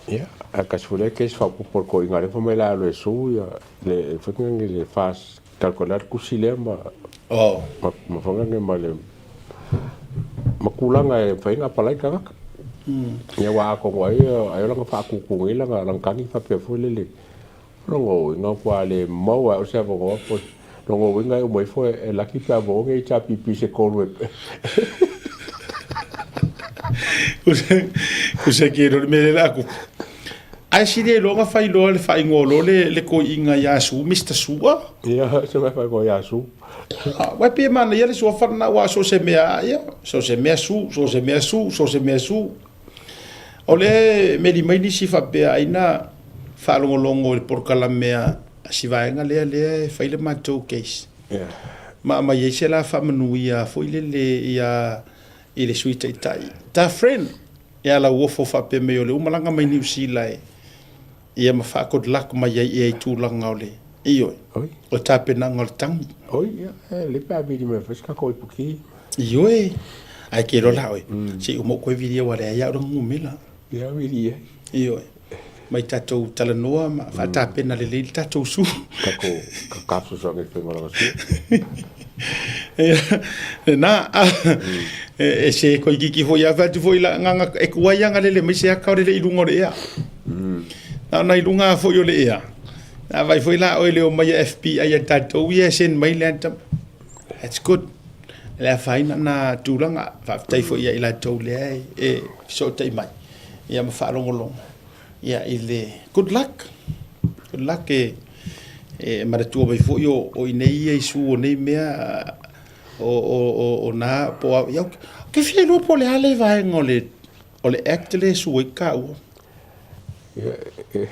Speaker 8: Ia, a kasi foi lea case faaopoopo o le toeaina lea fai mai la alu e sue ia le foi lea le fast calculate le tusi lea ma
Speaker 2: Oh.
Speaker 8: ma ma foi lea ma le ma tulaga e mafai ona apalai tagata. Ia aua atonu ai ai o lana faatutu nei lana lana tagi faapea foi lele lona uiga ua le maua ai o se avanoa po lona uiga e uma ifo e laki pe a maua ni HRPP se tolu e
Speaker 2: Kusa ke lo le mea le la aku. Ae sili ai loa ona fai loa le faaigoa loa le, le toeaina ia Su, Mister Sua.
Speaker 8: Ia, se mea faaigoa ia Su.
Speaker 2: Uai pei e manaia le suafa lena aua so o se mea lava ia, so o se mea Su, so o se mea Su, so o se mea Su. O lea e meli mai nisi faapea ai na faalogologo i le polokalame a si vaega lea lea e fai le matou case. Ma aumai ai se la faamanuia foi lele ia i le Sui Taitai. Ta friend! Ia Lauofo faapea mai o le ua malaga mai Niu Sila e ia ma faa good luck mai ai ea i tulaga o le ioe
Speaker 8: Oi.
Speaker 2: o le tapenaga o le tangi.
Speaker 8: Oi, ia, e lelei pe a vili mai fai se tatou ipuki.
Speaker 2: Ioe, ae ke iloa la oe, se i uma ou koe vilia ua leai au lana numera.
Speaker 8: Ia, vili ai.
Speaker 2: Ioe, mai tatou talanoa ma faatapena lelei le tatou su.
Speaker 8: Tatou kakafu soa nei faiga o lana su.
Speaker 2: Lena, e se koikiki foi a fai atu foi la agaga e tuai agalele mai se aka o le le i luga o le ea. Na ona i luga foi o le ea. A vai foi la oe le omai a FBI a tatou ia e send mai le ata. That's good. Le afaina na tulaga, faafetai foi ia i latou lea e fesootai mai ia ma faalogologo ia i le good luck. Good luck e e manatua mai foi o o i inei ia isu o nei mea o o o o na po o ia ke fia iloa po o le a le vaega o le o le act le e su ai kāua.
Speaker 8: Ia e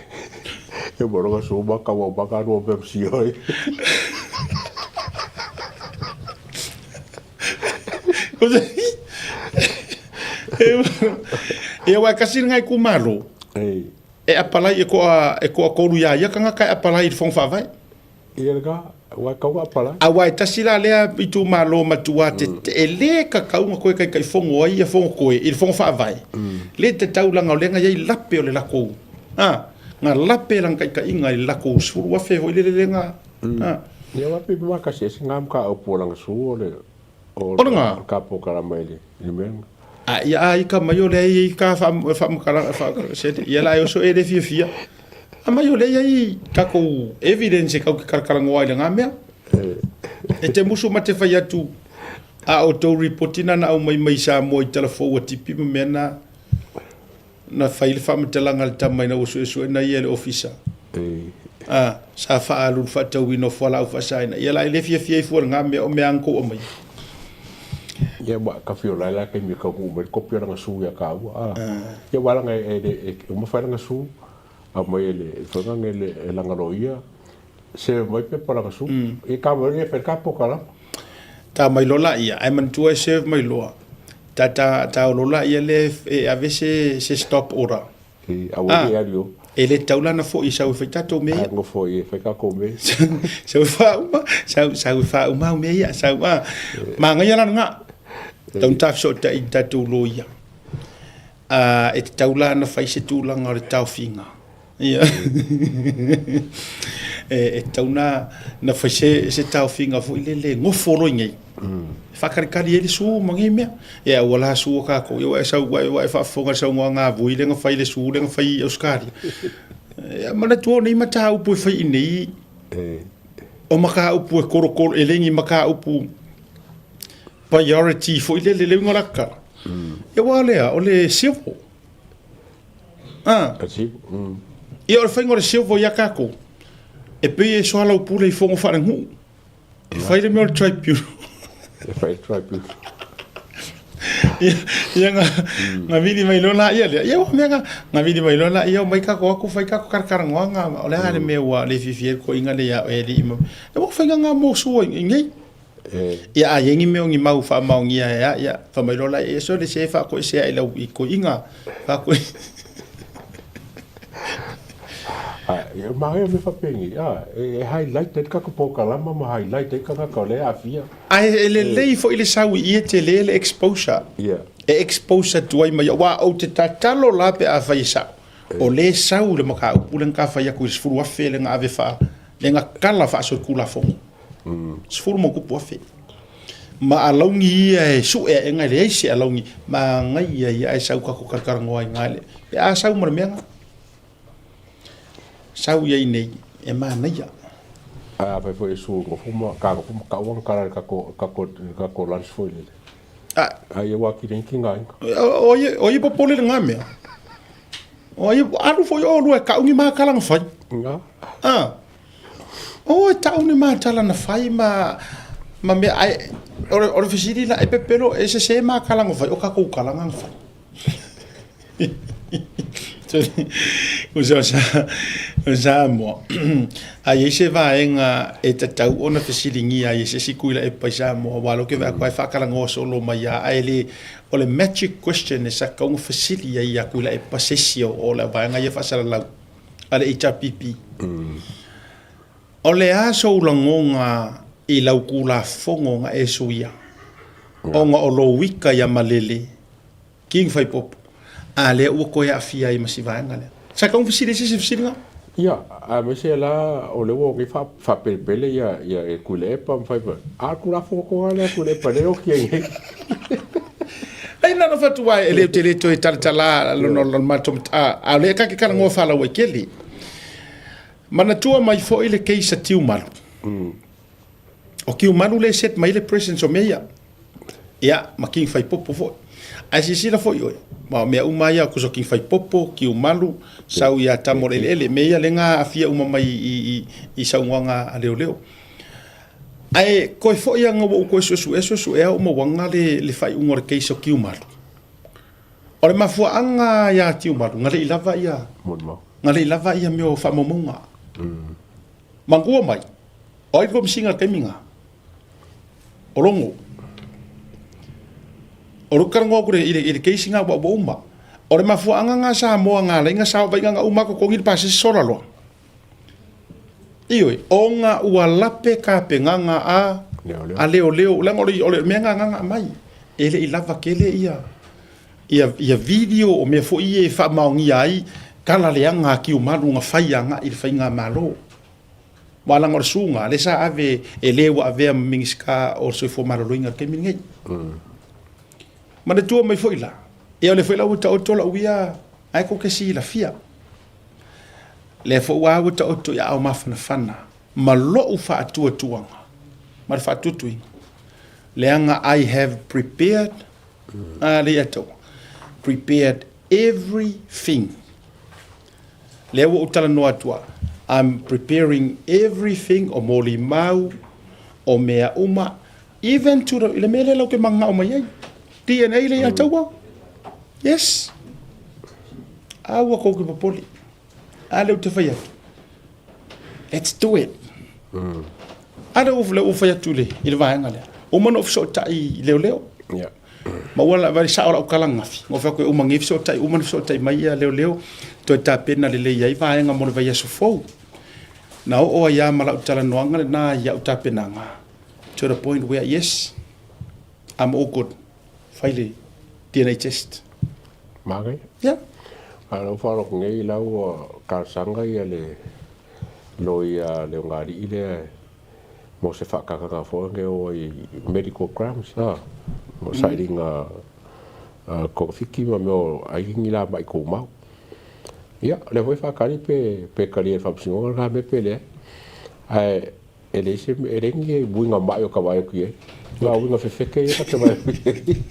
Speaker 8: e mo longa su ma ka wa ka no pe si oi.
Speaker 2: Ia wa kasi ngai ku malo. E apalai e koa e koa kolu ia ia kangaka e apalai i le Fono Faavae.
Speaker 8: Ia le ka wa kau apalai.
Speaker 2: Aua e tasi la lea itumalo matua te e le kakau na koe taitaifono ai ia fono koe i le Fono Faavae. Le tatau langa o lea na iai lape o le lakou. A, na lape lana taitaiga i le lakou 10,000 foi lele lea na. A.
Speaker 8: Ia wa pe ma kasi ese ngam ka opo langa su o le o
Speaker 2: O le nga.
Speaker 8: ka pokalama i le i le mea.
Speaker 2: A ia a ika mai o lea i ka fa fa makala fa se ia la e oso e le fiafia. A mai o lea i takou evidence e kau ke kalakalangoa i le nga mea. E te musu ma te fai atu a o tou report ina na aumai mai Samoa i tala fou a tipi ma mea na na fai le faamatalaga a le tama ina ua suesue na ia e le ofisa. A, sa faaalu le faatauina o fualaau faasaina. Ia la e le fiafia ai fua i lena mea o mea a na tou aumaia.
Speaker 8: Ia ma ka fia ola la taimi e taunuu mai le kopi o lana su ia tāua a. Ia aua lana e le e uma fai lana su aumai e le foi lana e le e lana loia serve mai pepa lana su. Ia ka mai ia fai ka poka lava.
Speaker 2: Ta mai loa laia, ae manatua e serve mai loa. Ta ta taolo laia lea e ave se se stop order.
Speaker 8: E, aua le alu i o.
Speaker 2: E le tatau la ona foi e sau e fai tatou mea ia.
Speaker 8: A nofo e fai tatou mea.
Speaker 2: Sau e faauma, sau, sau e faauma au mea ia, sau a. Manaia la lena. Tau na tafesootai i tatou loia. A, e tatau la ona fai se tulaga o le taofiga. Ia. E, e tatau na, na fai se, se taofiga foi lele e gofo loa i inei. E faakalikali ai le su ma nei mea. Ia ua la su a kākou. Ia ua e sau, ua e, ua e faafofoga i le saunoaga a Vui lea na fai i le su lea na fai i Ausetalia. Ia manatua o nei mataupu e fai i inei, o mataupu e kolokolo, e le ni mataupu priority foi lele, le uiga o la tala. Ia aua o le a? O le civil.
Speaker 8: A civil.
Speaker 2: Ia o le faiga o le civil ia kākou, e pei e soalaupule i fono faalenuu. E fai le mea o le tribunal.
Speaker 8: E fai le tribunal.
Speaker 2: Ia, ia nga, nga vili mai loa laia lea. Ia ua mea nga, nga vili mai loa laia, omai kako aku fai kako karakaranoaga, o le a le mea ua le fiafia ai le toeaina lea ia oe e alii ma... Ia ua faiga nga mo sua i nei. Ia a i ai ni mea o ni mau faamaonia e a, ia, fai mai loa laia, ia sole se faakoesea i lau i toeaina, faakoe...
Speaker 8: Ia manaia mea faapenei, a, e highlight ai le tatou polokalama ma highlight ai tagata o lea e aafia.
Speaker 2: Ae e lelei foi le sau i i e tele le exposure. E expose atu ai mai, aua ou te tatalo la pe afai e sao, o lea e sau le mataupu lea na ta fai atu i le 10,000 lea na ave faa, lea na tala faasolitulafono. 10 ma tupu afe. Ma alauni ia e sue aʻega e leai se alauni, manaia ia ae sau tatou talatalanoa ai i ina le, pe a sau ma le mea lena. Sau ia i nei, e manaia.
Speaker 8: Ae afai foi e su nofo ma ka nofo ma kau ana kala i le tatou lunch foi lele. A ia ua atili ai tigaina.
Speaker 2: O ai e popole i lena mea? O ai, alu foi oulua e kau ni makala na fai.
Speaker 8: Nga.
Speaker 2: A. O e tau ni makala na fai ma ma mea ae o le fesili la e pepelo e sese makala na fai o kakou kalaga na fai. O Samoa, a i ai se vaega e tatau ona fesiligia ai e se isi Tuilaepa i Samoa, aua o lea ou te vaai atu lava e faatalanoa solo mai lava, ae le, o le magic question e sa tatau ona fesili ai ia Tuilaepa se isi o le vaega ia faasalalau a le HRPP. O le a sou lagona i lau Tulafono na e suia ona o lou ika ia malele King Faipopo, a lea ua toe aafia ai ma si vaega lea. Sa tau fesili ai se isi fesiliga?
Speaker 8: Ia, aemaise la o lea ua nei faapelepele ia ia e Tuilaepa ma Faipopo. A o le Tulafono toga lea a Tuilaepa lea e oti ai nei.
Speaker 2: Ai na ona fatu ae e le ou te le toe talatala lona o le matou a o lea ta te talanoa faalauaitele. Manatua mai foi le case a Tiumalu. O Tiumalu lea e set mai ai le presence o mea ia. Ia, ma King Faipopo foi. Ae silasila foi oe, ma o mea uma ia, tusa o King Faipopo, Tiumalu, sau ia Tama o le Eleele, mea ia lea na aafia uma mai i, i, i saunoaga a leoleo. Ae toe foi lava ua ou toe suesuea suesuea ua mauaga le, le faaiuga o le case o Tiumalu. O le mafuaaga ia Tiumalu, na le i lava ia, na le i lava ia mea o faamaumauga. Manatua mai, o ai le Komesina i le taimi lena? O Logo. O lou talanoa atu i le, i le case lena ua, ua uma. O le mafuaaga lena Samoa na ala ai ona saovaiga na uma totogi le pasese sola loa. Ioe, ona ua lape tapenaga a a leoleo, leaga o le, o le mea lena na aumai, e le i lava tele ia, ia, ia video o mea foi ia e faamaonia ai tala leaga a Tiumalu na fai agai i le faigamalo. Aua leaga o le suga lea sa ave e le ua avea ma Minisita o le Soifua Maloloina i le taimi lenei. Manatua mai foi la, ia o lea foi la ua taoto lau ia ae tou te silafia. Lea foi ua ua taoto i aao mafanafana ma lou faatuatuaga ma le faatuatuina. Leaga I have prepared a le ia taua, prepared everything. Lea ua ou talanoa atu a, I'm preparing everything, o molimau, o mea uma, even to the, i le mea lea lau te manao mai ai, DNA le ia taua. Yes. A ua kou ke popole. A lea ou te fai atu. Let's do it. A lea ua fai atu i le vaega lea. Uma ona ou fesootai i leoleo.
Speaker 8: Yeah.
Speaker 2: Ma ua lava sao lau kalagafi. Ua fai atu e uma nei fesootai, uma ona fesootai mai ia leoleo, toe tapena lelei ai vaega mo le vaiaso fou. Na oo ai lava ma lau talanoaga lena i au tapenaga, to the point where yes, I'm all good. Fai le DNA test.
Speaker 8: Manaia.
Speaker 2: Yeah.
Speaker 8: A lau faalogo nei la ua talosaga ia le loia a Leogalii lea mo se faakagaaga foi e o ai i medical grounds a, mo sailiga togafiti ma mea o ai ni la ma'i tumau. Ia, o lea foi e faatali pe pe talia e le Faamasinoga lena mea pe leai. Ae e leai se e leai ni uiga ma'i o ta vaai atu i ai. Na o uiga fefete ia ta te vaai atu i ai.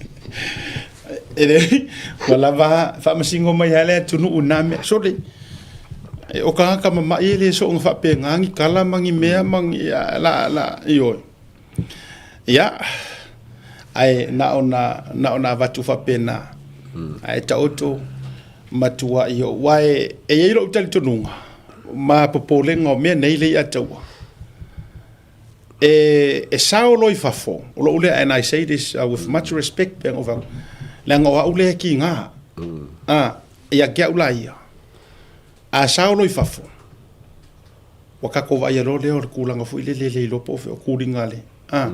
Speaker 2: E leai, ua lava faamasino mai lava le atunuu i na mea. Sole, o tagata mama'i e le soona faapena ni tala ma ni mea ma ni, la, la, ioe. Ia, ae na ona, na ona avatu faapena, ae taoto matuai o, aua e i ai lou talitonuga ma popolega o mea nei lea ia te au, e sao loa i fafo, o lou lea, and I say this with much respect, pei ona ou fai atu, leaga o au lea e kiga, ia te au la ia, a sao loa i fafo, ua tatou vaaia loa lea o le tulaga foi lele e le iloa po o fea o tuliga le, a.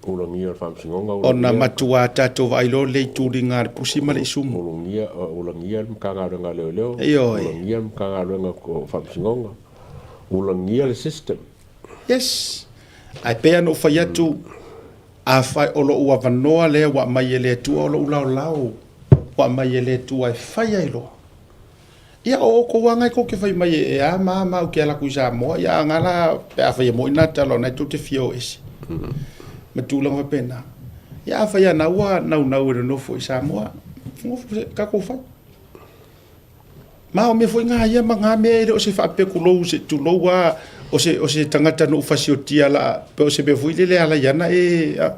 Speaker 8: Ulagia o le Faamasinoga,
Speaker 2: ulagia. Ona matua tatou vaai loa lea i tuliga a le pusi ma le isumu.
Speaker 8: Ulagia, ulagia le Matagaluega a Leoleo, Ioe. Ulagia le Matagaluega o Faamasinoga, ulagia le system.
Speaker 2: Yes. Ae pei lava ona ou fai atu, afai o lou avanoa lea ua aumai e le Atua o lou laolao ua aumai e le Atua e fai ai loa. Ia o outou lava na e tou te fai mai e a ma a ma ou te ala atu i Samoa, ia a na la pe a fai e moi na tala o na e tou te fia o ese. Ma tulaga faapena. Ia a fai a na ua naunau e nonofo i Samoa, nofo tatou fai. Ma o mea foi ngā ia ma ngā mea e le o se faapea tulou se tulou a o se o se tagata na ou fasiotia la pe o se mea foi lele ala i ana e a,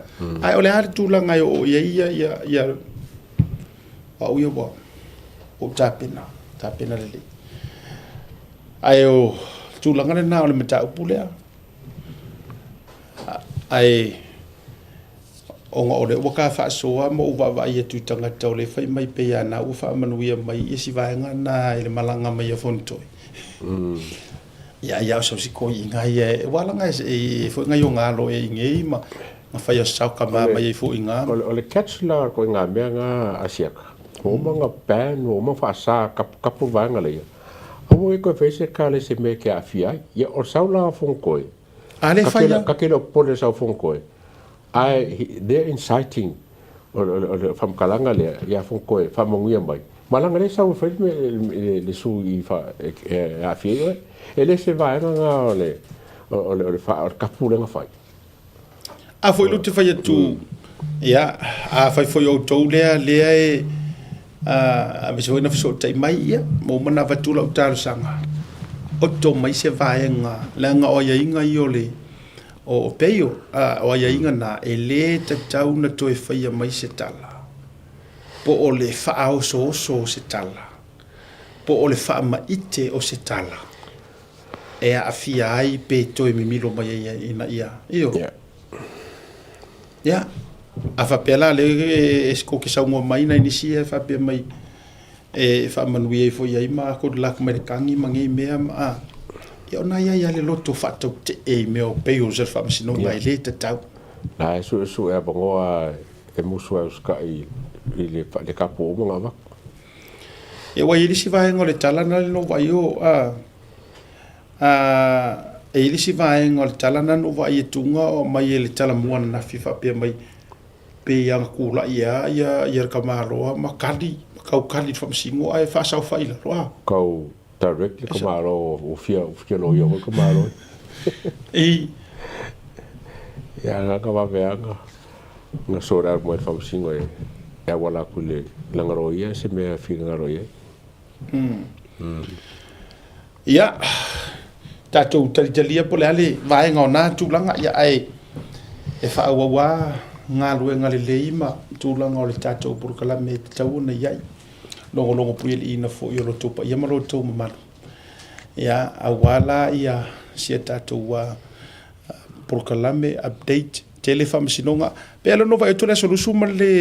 Speaker 2: ae o le a le tulaga e oo i ai ia ia ia au ia ua ou tapena tapena lelei. Ae o tulaga lena o le mataupu lea. Ae ona o lea ua ta faasoa ma ou vaavaai atu i tagata o lea e fai mai pei a na ua faamanuia mai i isi vaega na i le malaga mai a Fonotoe. Ia ia o sau si toeaiina ia ua ala e foi ngai o galo e i nei ma na fai o sao kama mai ai foi nga.
Speaker 8: O le catch la ko nga mea nga asiaka. Ua uma nga ban, ua uma faasa kapu vaega leia. Aua e koe fai se kale se mea ke aafia ai. Ia o le sau la o Fonotoe.
Speaker 2: A le fai
Speaker 8: a. Ka ke le o popole le sau Fonotoe. Ae they're inciting o le faamatalaga lea ia Fonotoe faamanuia mai. Ma leaga lea sau e fai le sui e aafia ai oe. E le se vaega na o le o le kapu lea na fai.
Speaker 2: A foi lou te fai atu, ia, a fai foi outou lea, lea e, a aemaise foi na fesootai mai, ia, ma uma ona avatu lau talosaga, oto mai se vaega, leaga o aiaiga ia o le, o peio, a, o aiaiga na, e le tatau ona toe faia mai se tala, po o le faaosooso o se tala, po o le faamaite o se tala. e aafia ai pe toe mimilo mai ai ina ia, io.
Speaker 8: Yeah.
Speaker 2: Ia, a faapea la lea e kou ke saunoa mai nai nisi e faapea mai e faamanuia ifo i ai ma good luck mai le kagi ma nei mea ma a. Ia ona ia ia le loto faatautee i mea o bails a le faamasinoga e le tatau.
Speaker 8: Na e suesue avanoa e musu ai usukai i le kapu uma na avatu.
Speaker 2: Ia ua i ai le isi vaega o le tala na le vaai o a a e i ai le isi vaega o le tala na na vaai atu o aumai e le tala mua ananafi faapea mai pei lava na tulai lava ia ia le tamaloa ma kali ma tau kali i le faamasino ae faasaofai i lalo a.
Speaker 8: Kau direct le tamaloa ua fia ua fia loia foi le tamaloa.
Speaker 2: I.
Speaker 8: Ia na ka vave lava na sort out mai le faamasino e e auala atu i le laga loia se mea e finagalo i ai.
Speaker 2: Ia, tatou talitalia po o le a le vaega o na tulaga, ia ae e faaauau lava galuega lelei ma tulaga o le tatou polokalame e tatau ona i ai. Logologo puialiiina foi o lo outou paia ma lo outou mamalu, ia, aua la ia si a tatou polokalame update. Tele faamasinoga. Pe ala no vaai atu le aso lusu ma le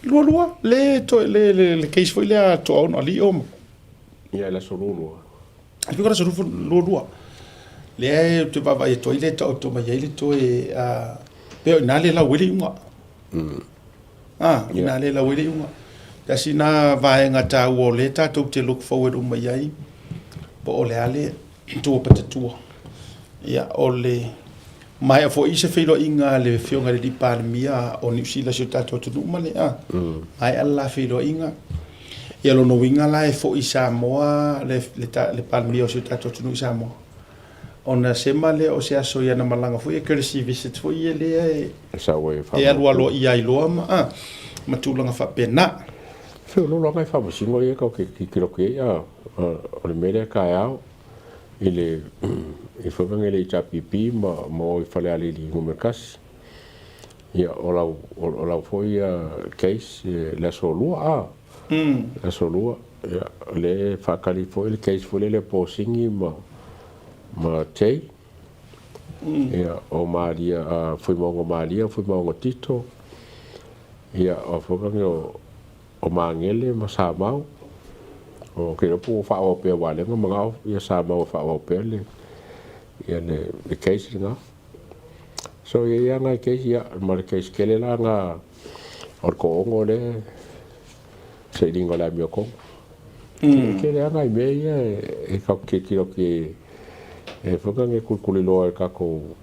Speaker 2: lualua le to le le, le case foi lea toaono alii ma.
Speaker 8: Ia le aso lualua.
Speaker 2: E pei o le aso lualua. Lea ou te vaavaai atu ai le taoto mai ai le toe a pe o ina le lau ai le iuga. Ah, ina le lau ai le iuga. Tasi na vaega taua o lea tatou te look forward uma i ai po o le a le tua patatua. Ia, o le maea foi se feiloaiga a le Afioga i le Alii Palemia o Niu Sila si o tatou atunuu ma le a. Maea le la feiloaiga. Ia, lona uiga la e foi i Samoa le, le, le Palemia o si o tatou atunuu i Samoa. Ona sema lea o se aso i ana malaga foi e courtesy visit foi ia lea e, e alualu aloaia ai loa ma, a, ma tulaga faapena.
Speaker 8: Feoloolo lava nai faamasino ia tatou te tilotilo atu i ai, a, o le mea lea taeao i le i foi lea le HRPP ma ma o i Falealili Nu.1. Ia o lau o lau foi case le aso lua a. Le aso lua ia o lea e faatali foi le case foi lele o Posini ma ma Jay. Ia o Malia Fuimaono Malia Fuimaono Tito. Ia o foi lea o o Magele ma Samau. Ou te iloa po ua faaauau pea aua o lea na manao ia Samau e faaauau pea le, ia le, le case lena. So e i ai lava nai case, ia ma le case tele la na o le toaono lea sailiga o le amiotonu. E tele lava nai mea ia e tatou te tilotilo atu i ai e foi na tulituliloa e le tatou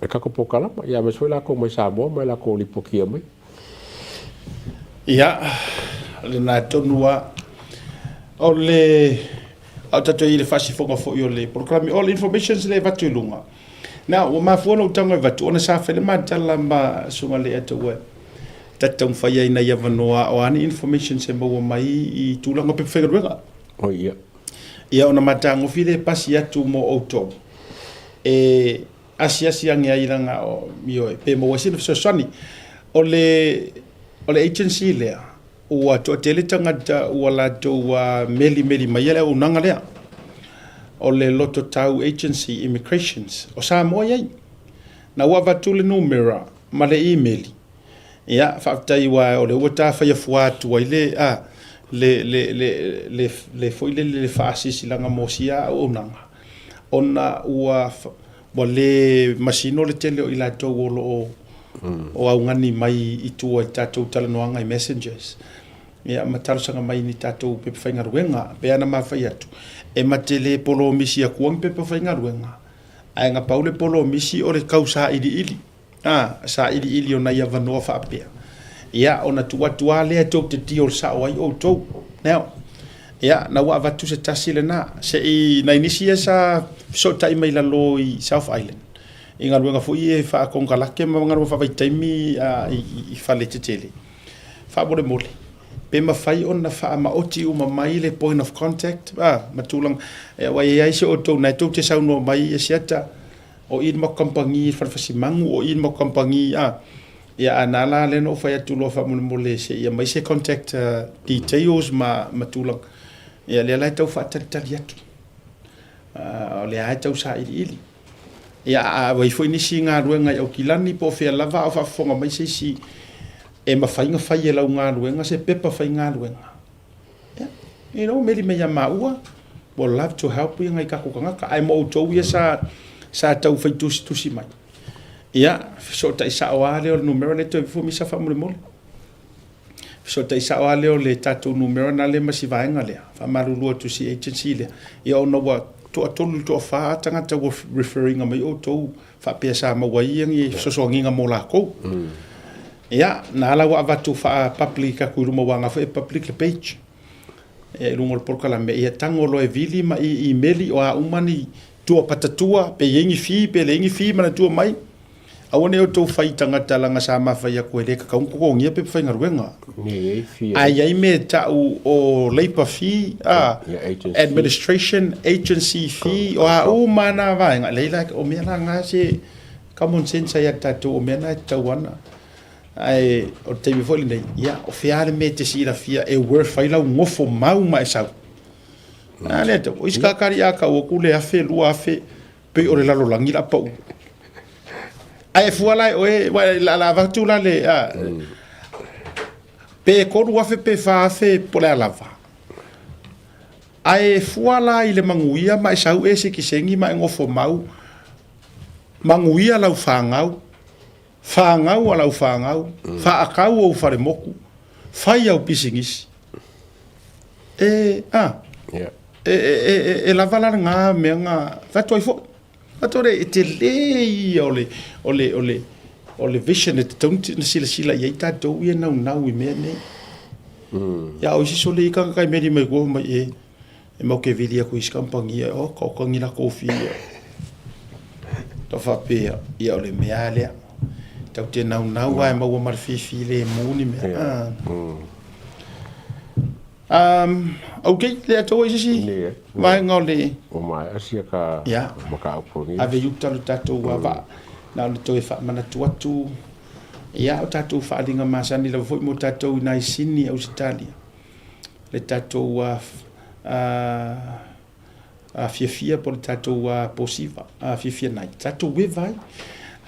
Speaker 8: e tatou polokalama, ia aemaise foi latou mai Samoa ma e latou lipotia mai.
Speaker 2: Ia, lena tonu lava. O le a o tatou i le faasifoga foi o le polokalame, o le informations lea e avatu i luga. Na, ua mafua ona ou tago e avatu, ona sa fai le ma tala ma Susuga Leiataua ta te taumafai ai nai avanoa o a ni informations e maua mai i tulaga o pepa faigaluega.
Speaker 8: Oi, ia.
Speaker 2: Ia ona matagofie lea e pasi atu mo outou e asiasi ane ai leaga o, ioe, pe maua ai sina fesoasoani. O le, o le agency lea, ua toatele tagata ua latou melimeli maia le auaunaga lea. O le Lototau Agency Immigrations o Samoa e i ai. Na ua avatu le numera ma le imeli, Ia, faafetai aua o lea ua ta fai afua atu ai le, a, le, le, le, le, le foi lele le faasilasilaga mo sia auaunaga, ona ua, ua le masino le tele o i latou o lo o, o augani mai i tua i tatou talanoaga i messengers, ia, ma talosaga mai i ni tatou pepa faigaluega. Pei lava ona ma fai atu, e ma te le polomisi atua ni pepa faigaluega, ae na pau le polomisi o le kau sailiili. Ā, sailiili o nai avanoa faapea, ia, ona tuu atu lava lea tou te deal sao ai outou. Now, ia, na ua avatu se tasi lena, se i nai nisi ia sa fesootai mai lalo i South Island, i galuega foi ia e faakonekarate ma galuega faavaitaimi i, i fale tetele. Faamolemole, pe mafai ona faamaoti uma mai le point of contact, ā, ma tulaga, aua e i ai se outou na e tou te saunoa mai ia siata, O i le matou kamupani i le fale fasimanu, o i le matou kamupani a, ia a na la lea na ou fai atu loa faamolemole se i aumai se contact details ma, ma tulaga. Ia lea la e tau faatalitali atu. O lea lava e tau sailiili. Ia a i ai foi nisi galuega i Aukilani po o fea lava a o faafofoga mai se isi e mafai ona fai e lau galuega se pepa faigaluega. Ia, you know, meli mai ia maua, we'll love to help ia ngai tatou tagata. Ae mo outou ia sa, sa tau fai tusitusi mai. Ia, fesootai sao lava lea o le numera lea toe ifo misa faamolemole. Fesootai sao lava lea o le tatou numera na lea ma si vaega lea. Faamalulu atu si agency lea. Ia ona ua toatolu i le toafa tagata ua refer ina mai outou faapea sa maua ai ni fesoasoaniga mo lakou. Ia, na ala ua avatu faa-public atu i luma aua na foi e public le page. Ia, i luga o le polokalame, ia tago loa e vili ma i imeli o a uma ni tua patatua, pe i ai ni fee, pe leai ni fee, manatua mai, aua ne i outou fai i tagata leaga sa ma fai atu e le tatau ona totogia pepa faigaluega. Ae i ai mea e tau o labour fee, a, administration, agency fee, o a uma na vaega, leai la, o mea la na se common sense ia te tatou, o mea na e tatau ana. Ae o le taimi foi lenei, ia, o fea le mea e te silafia e worth ai lau nofo mau ma e sau. A lea tau, o isi kakali a kau aku le afe, 2000, pei o le lalolagi la pau. Ae e fua la e oe, wa la la avatu la le, a, pe 3,000 pe 4,000 po o le a lava. Ae fua la i le manuia ma e sau e sikisegi ma e gofomau, manuia lau fanau, fanau a lau fanau, faakau ou falemoku, fai au pisinisi. E, a, e, e, e, e lava la lena mea na fai atu ai foi. Fai atu ai, e tele ia o le, o le, o le, o le vision e tatau ona silasila i ai tatou ia naunau i mea nei. Ia o isi sole i tagata e meli mai kua mai e, e mau ke vili aku i isi kamupani e oka oka ni la kofi ia. Tau faapea, ia o le mea lea. Tau te naunau a e maua ma le fifilemu ni mea. Ah. Um, ok, le atou ai se isi vaega o le...
Speaker 8: Ua maea sia ka
Speaker 2: Ia.
Speaker 8: mataupu lenei.
Speaker 2: Ave i uta lo tatou vaa. Na o le toe faamanatu atu, ia, o tatou faaaliga masani lava foi mo tatou i nai Sini, Ausetalia. Le tatou fiafia po o le tatou posiva fiafia nai tatou eva ai.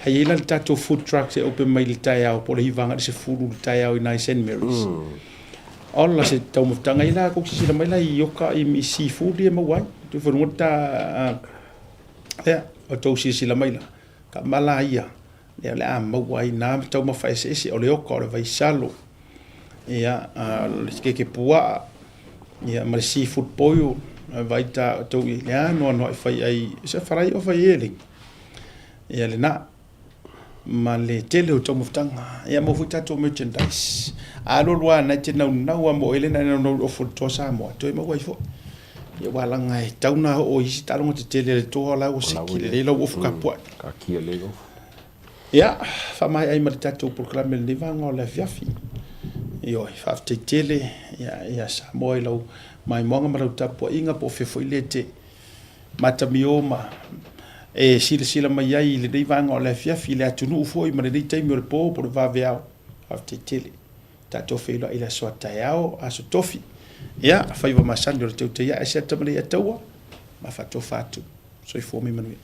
Speaker 2: Ae i ai la le tatou food trucks e open mai le taeao po o le 9 agai le 10 le taeao i nai St Mary's. Ola se taumafataga i la kou silasila mai la i oka i seafood ia e maua ai. Tu whanua ta lea o tou silasila mai la ka mala ia lea o le a maua ai nā taumafa eseese o le oka o le vaisalo ia o le keke puaa ia ma le seafood boil vai ta tou i le a noanoai fai ai se farai o fai e le ia lena ma le tele o taumafataga ia maua foi tatou merchandise a alu alu lava na e te naunau lava mo oe lea na e naunau i le ofu o le Toa Samoa toe maua ai foi ia aua leaga e tatau ona oo i isi taaloga tetele a le Toa o la ua siki lelei lau ofu kapua'i.
Speaker 8: Kaatia lelei ofu.
Speaker 2: Ia, faamaea ai ma le tatou polokalame i lenei vaega o le afiafi. Ioe, faafetai tele ia, ia Samoa i lau maimoaga ma lau tapuaiga po o fea foi lea e te matamio ma e silasila mai ai i lenei vaega o le afiafi i le atunuu foi ma lenei taimi o le po po o le vaveao. Faafetai tele. Tatou feiloai i le aso a taeao, aso tofi. Ia, faiva masani o le teutei ae se ata ma le ia taua, ma faatofa atu. Soifua ma ia manuia.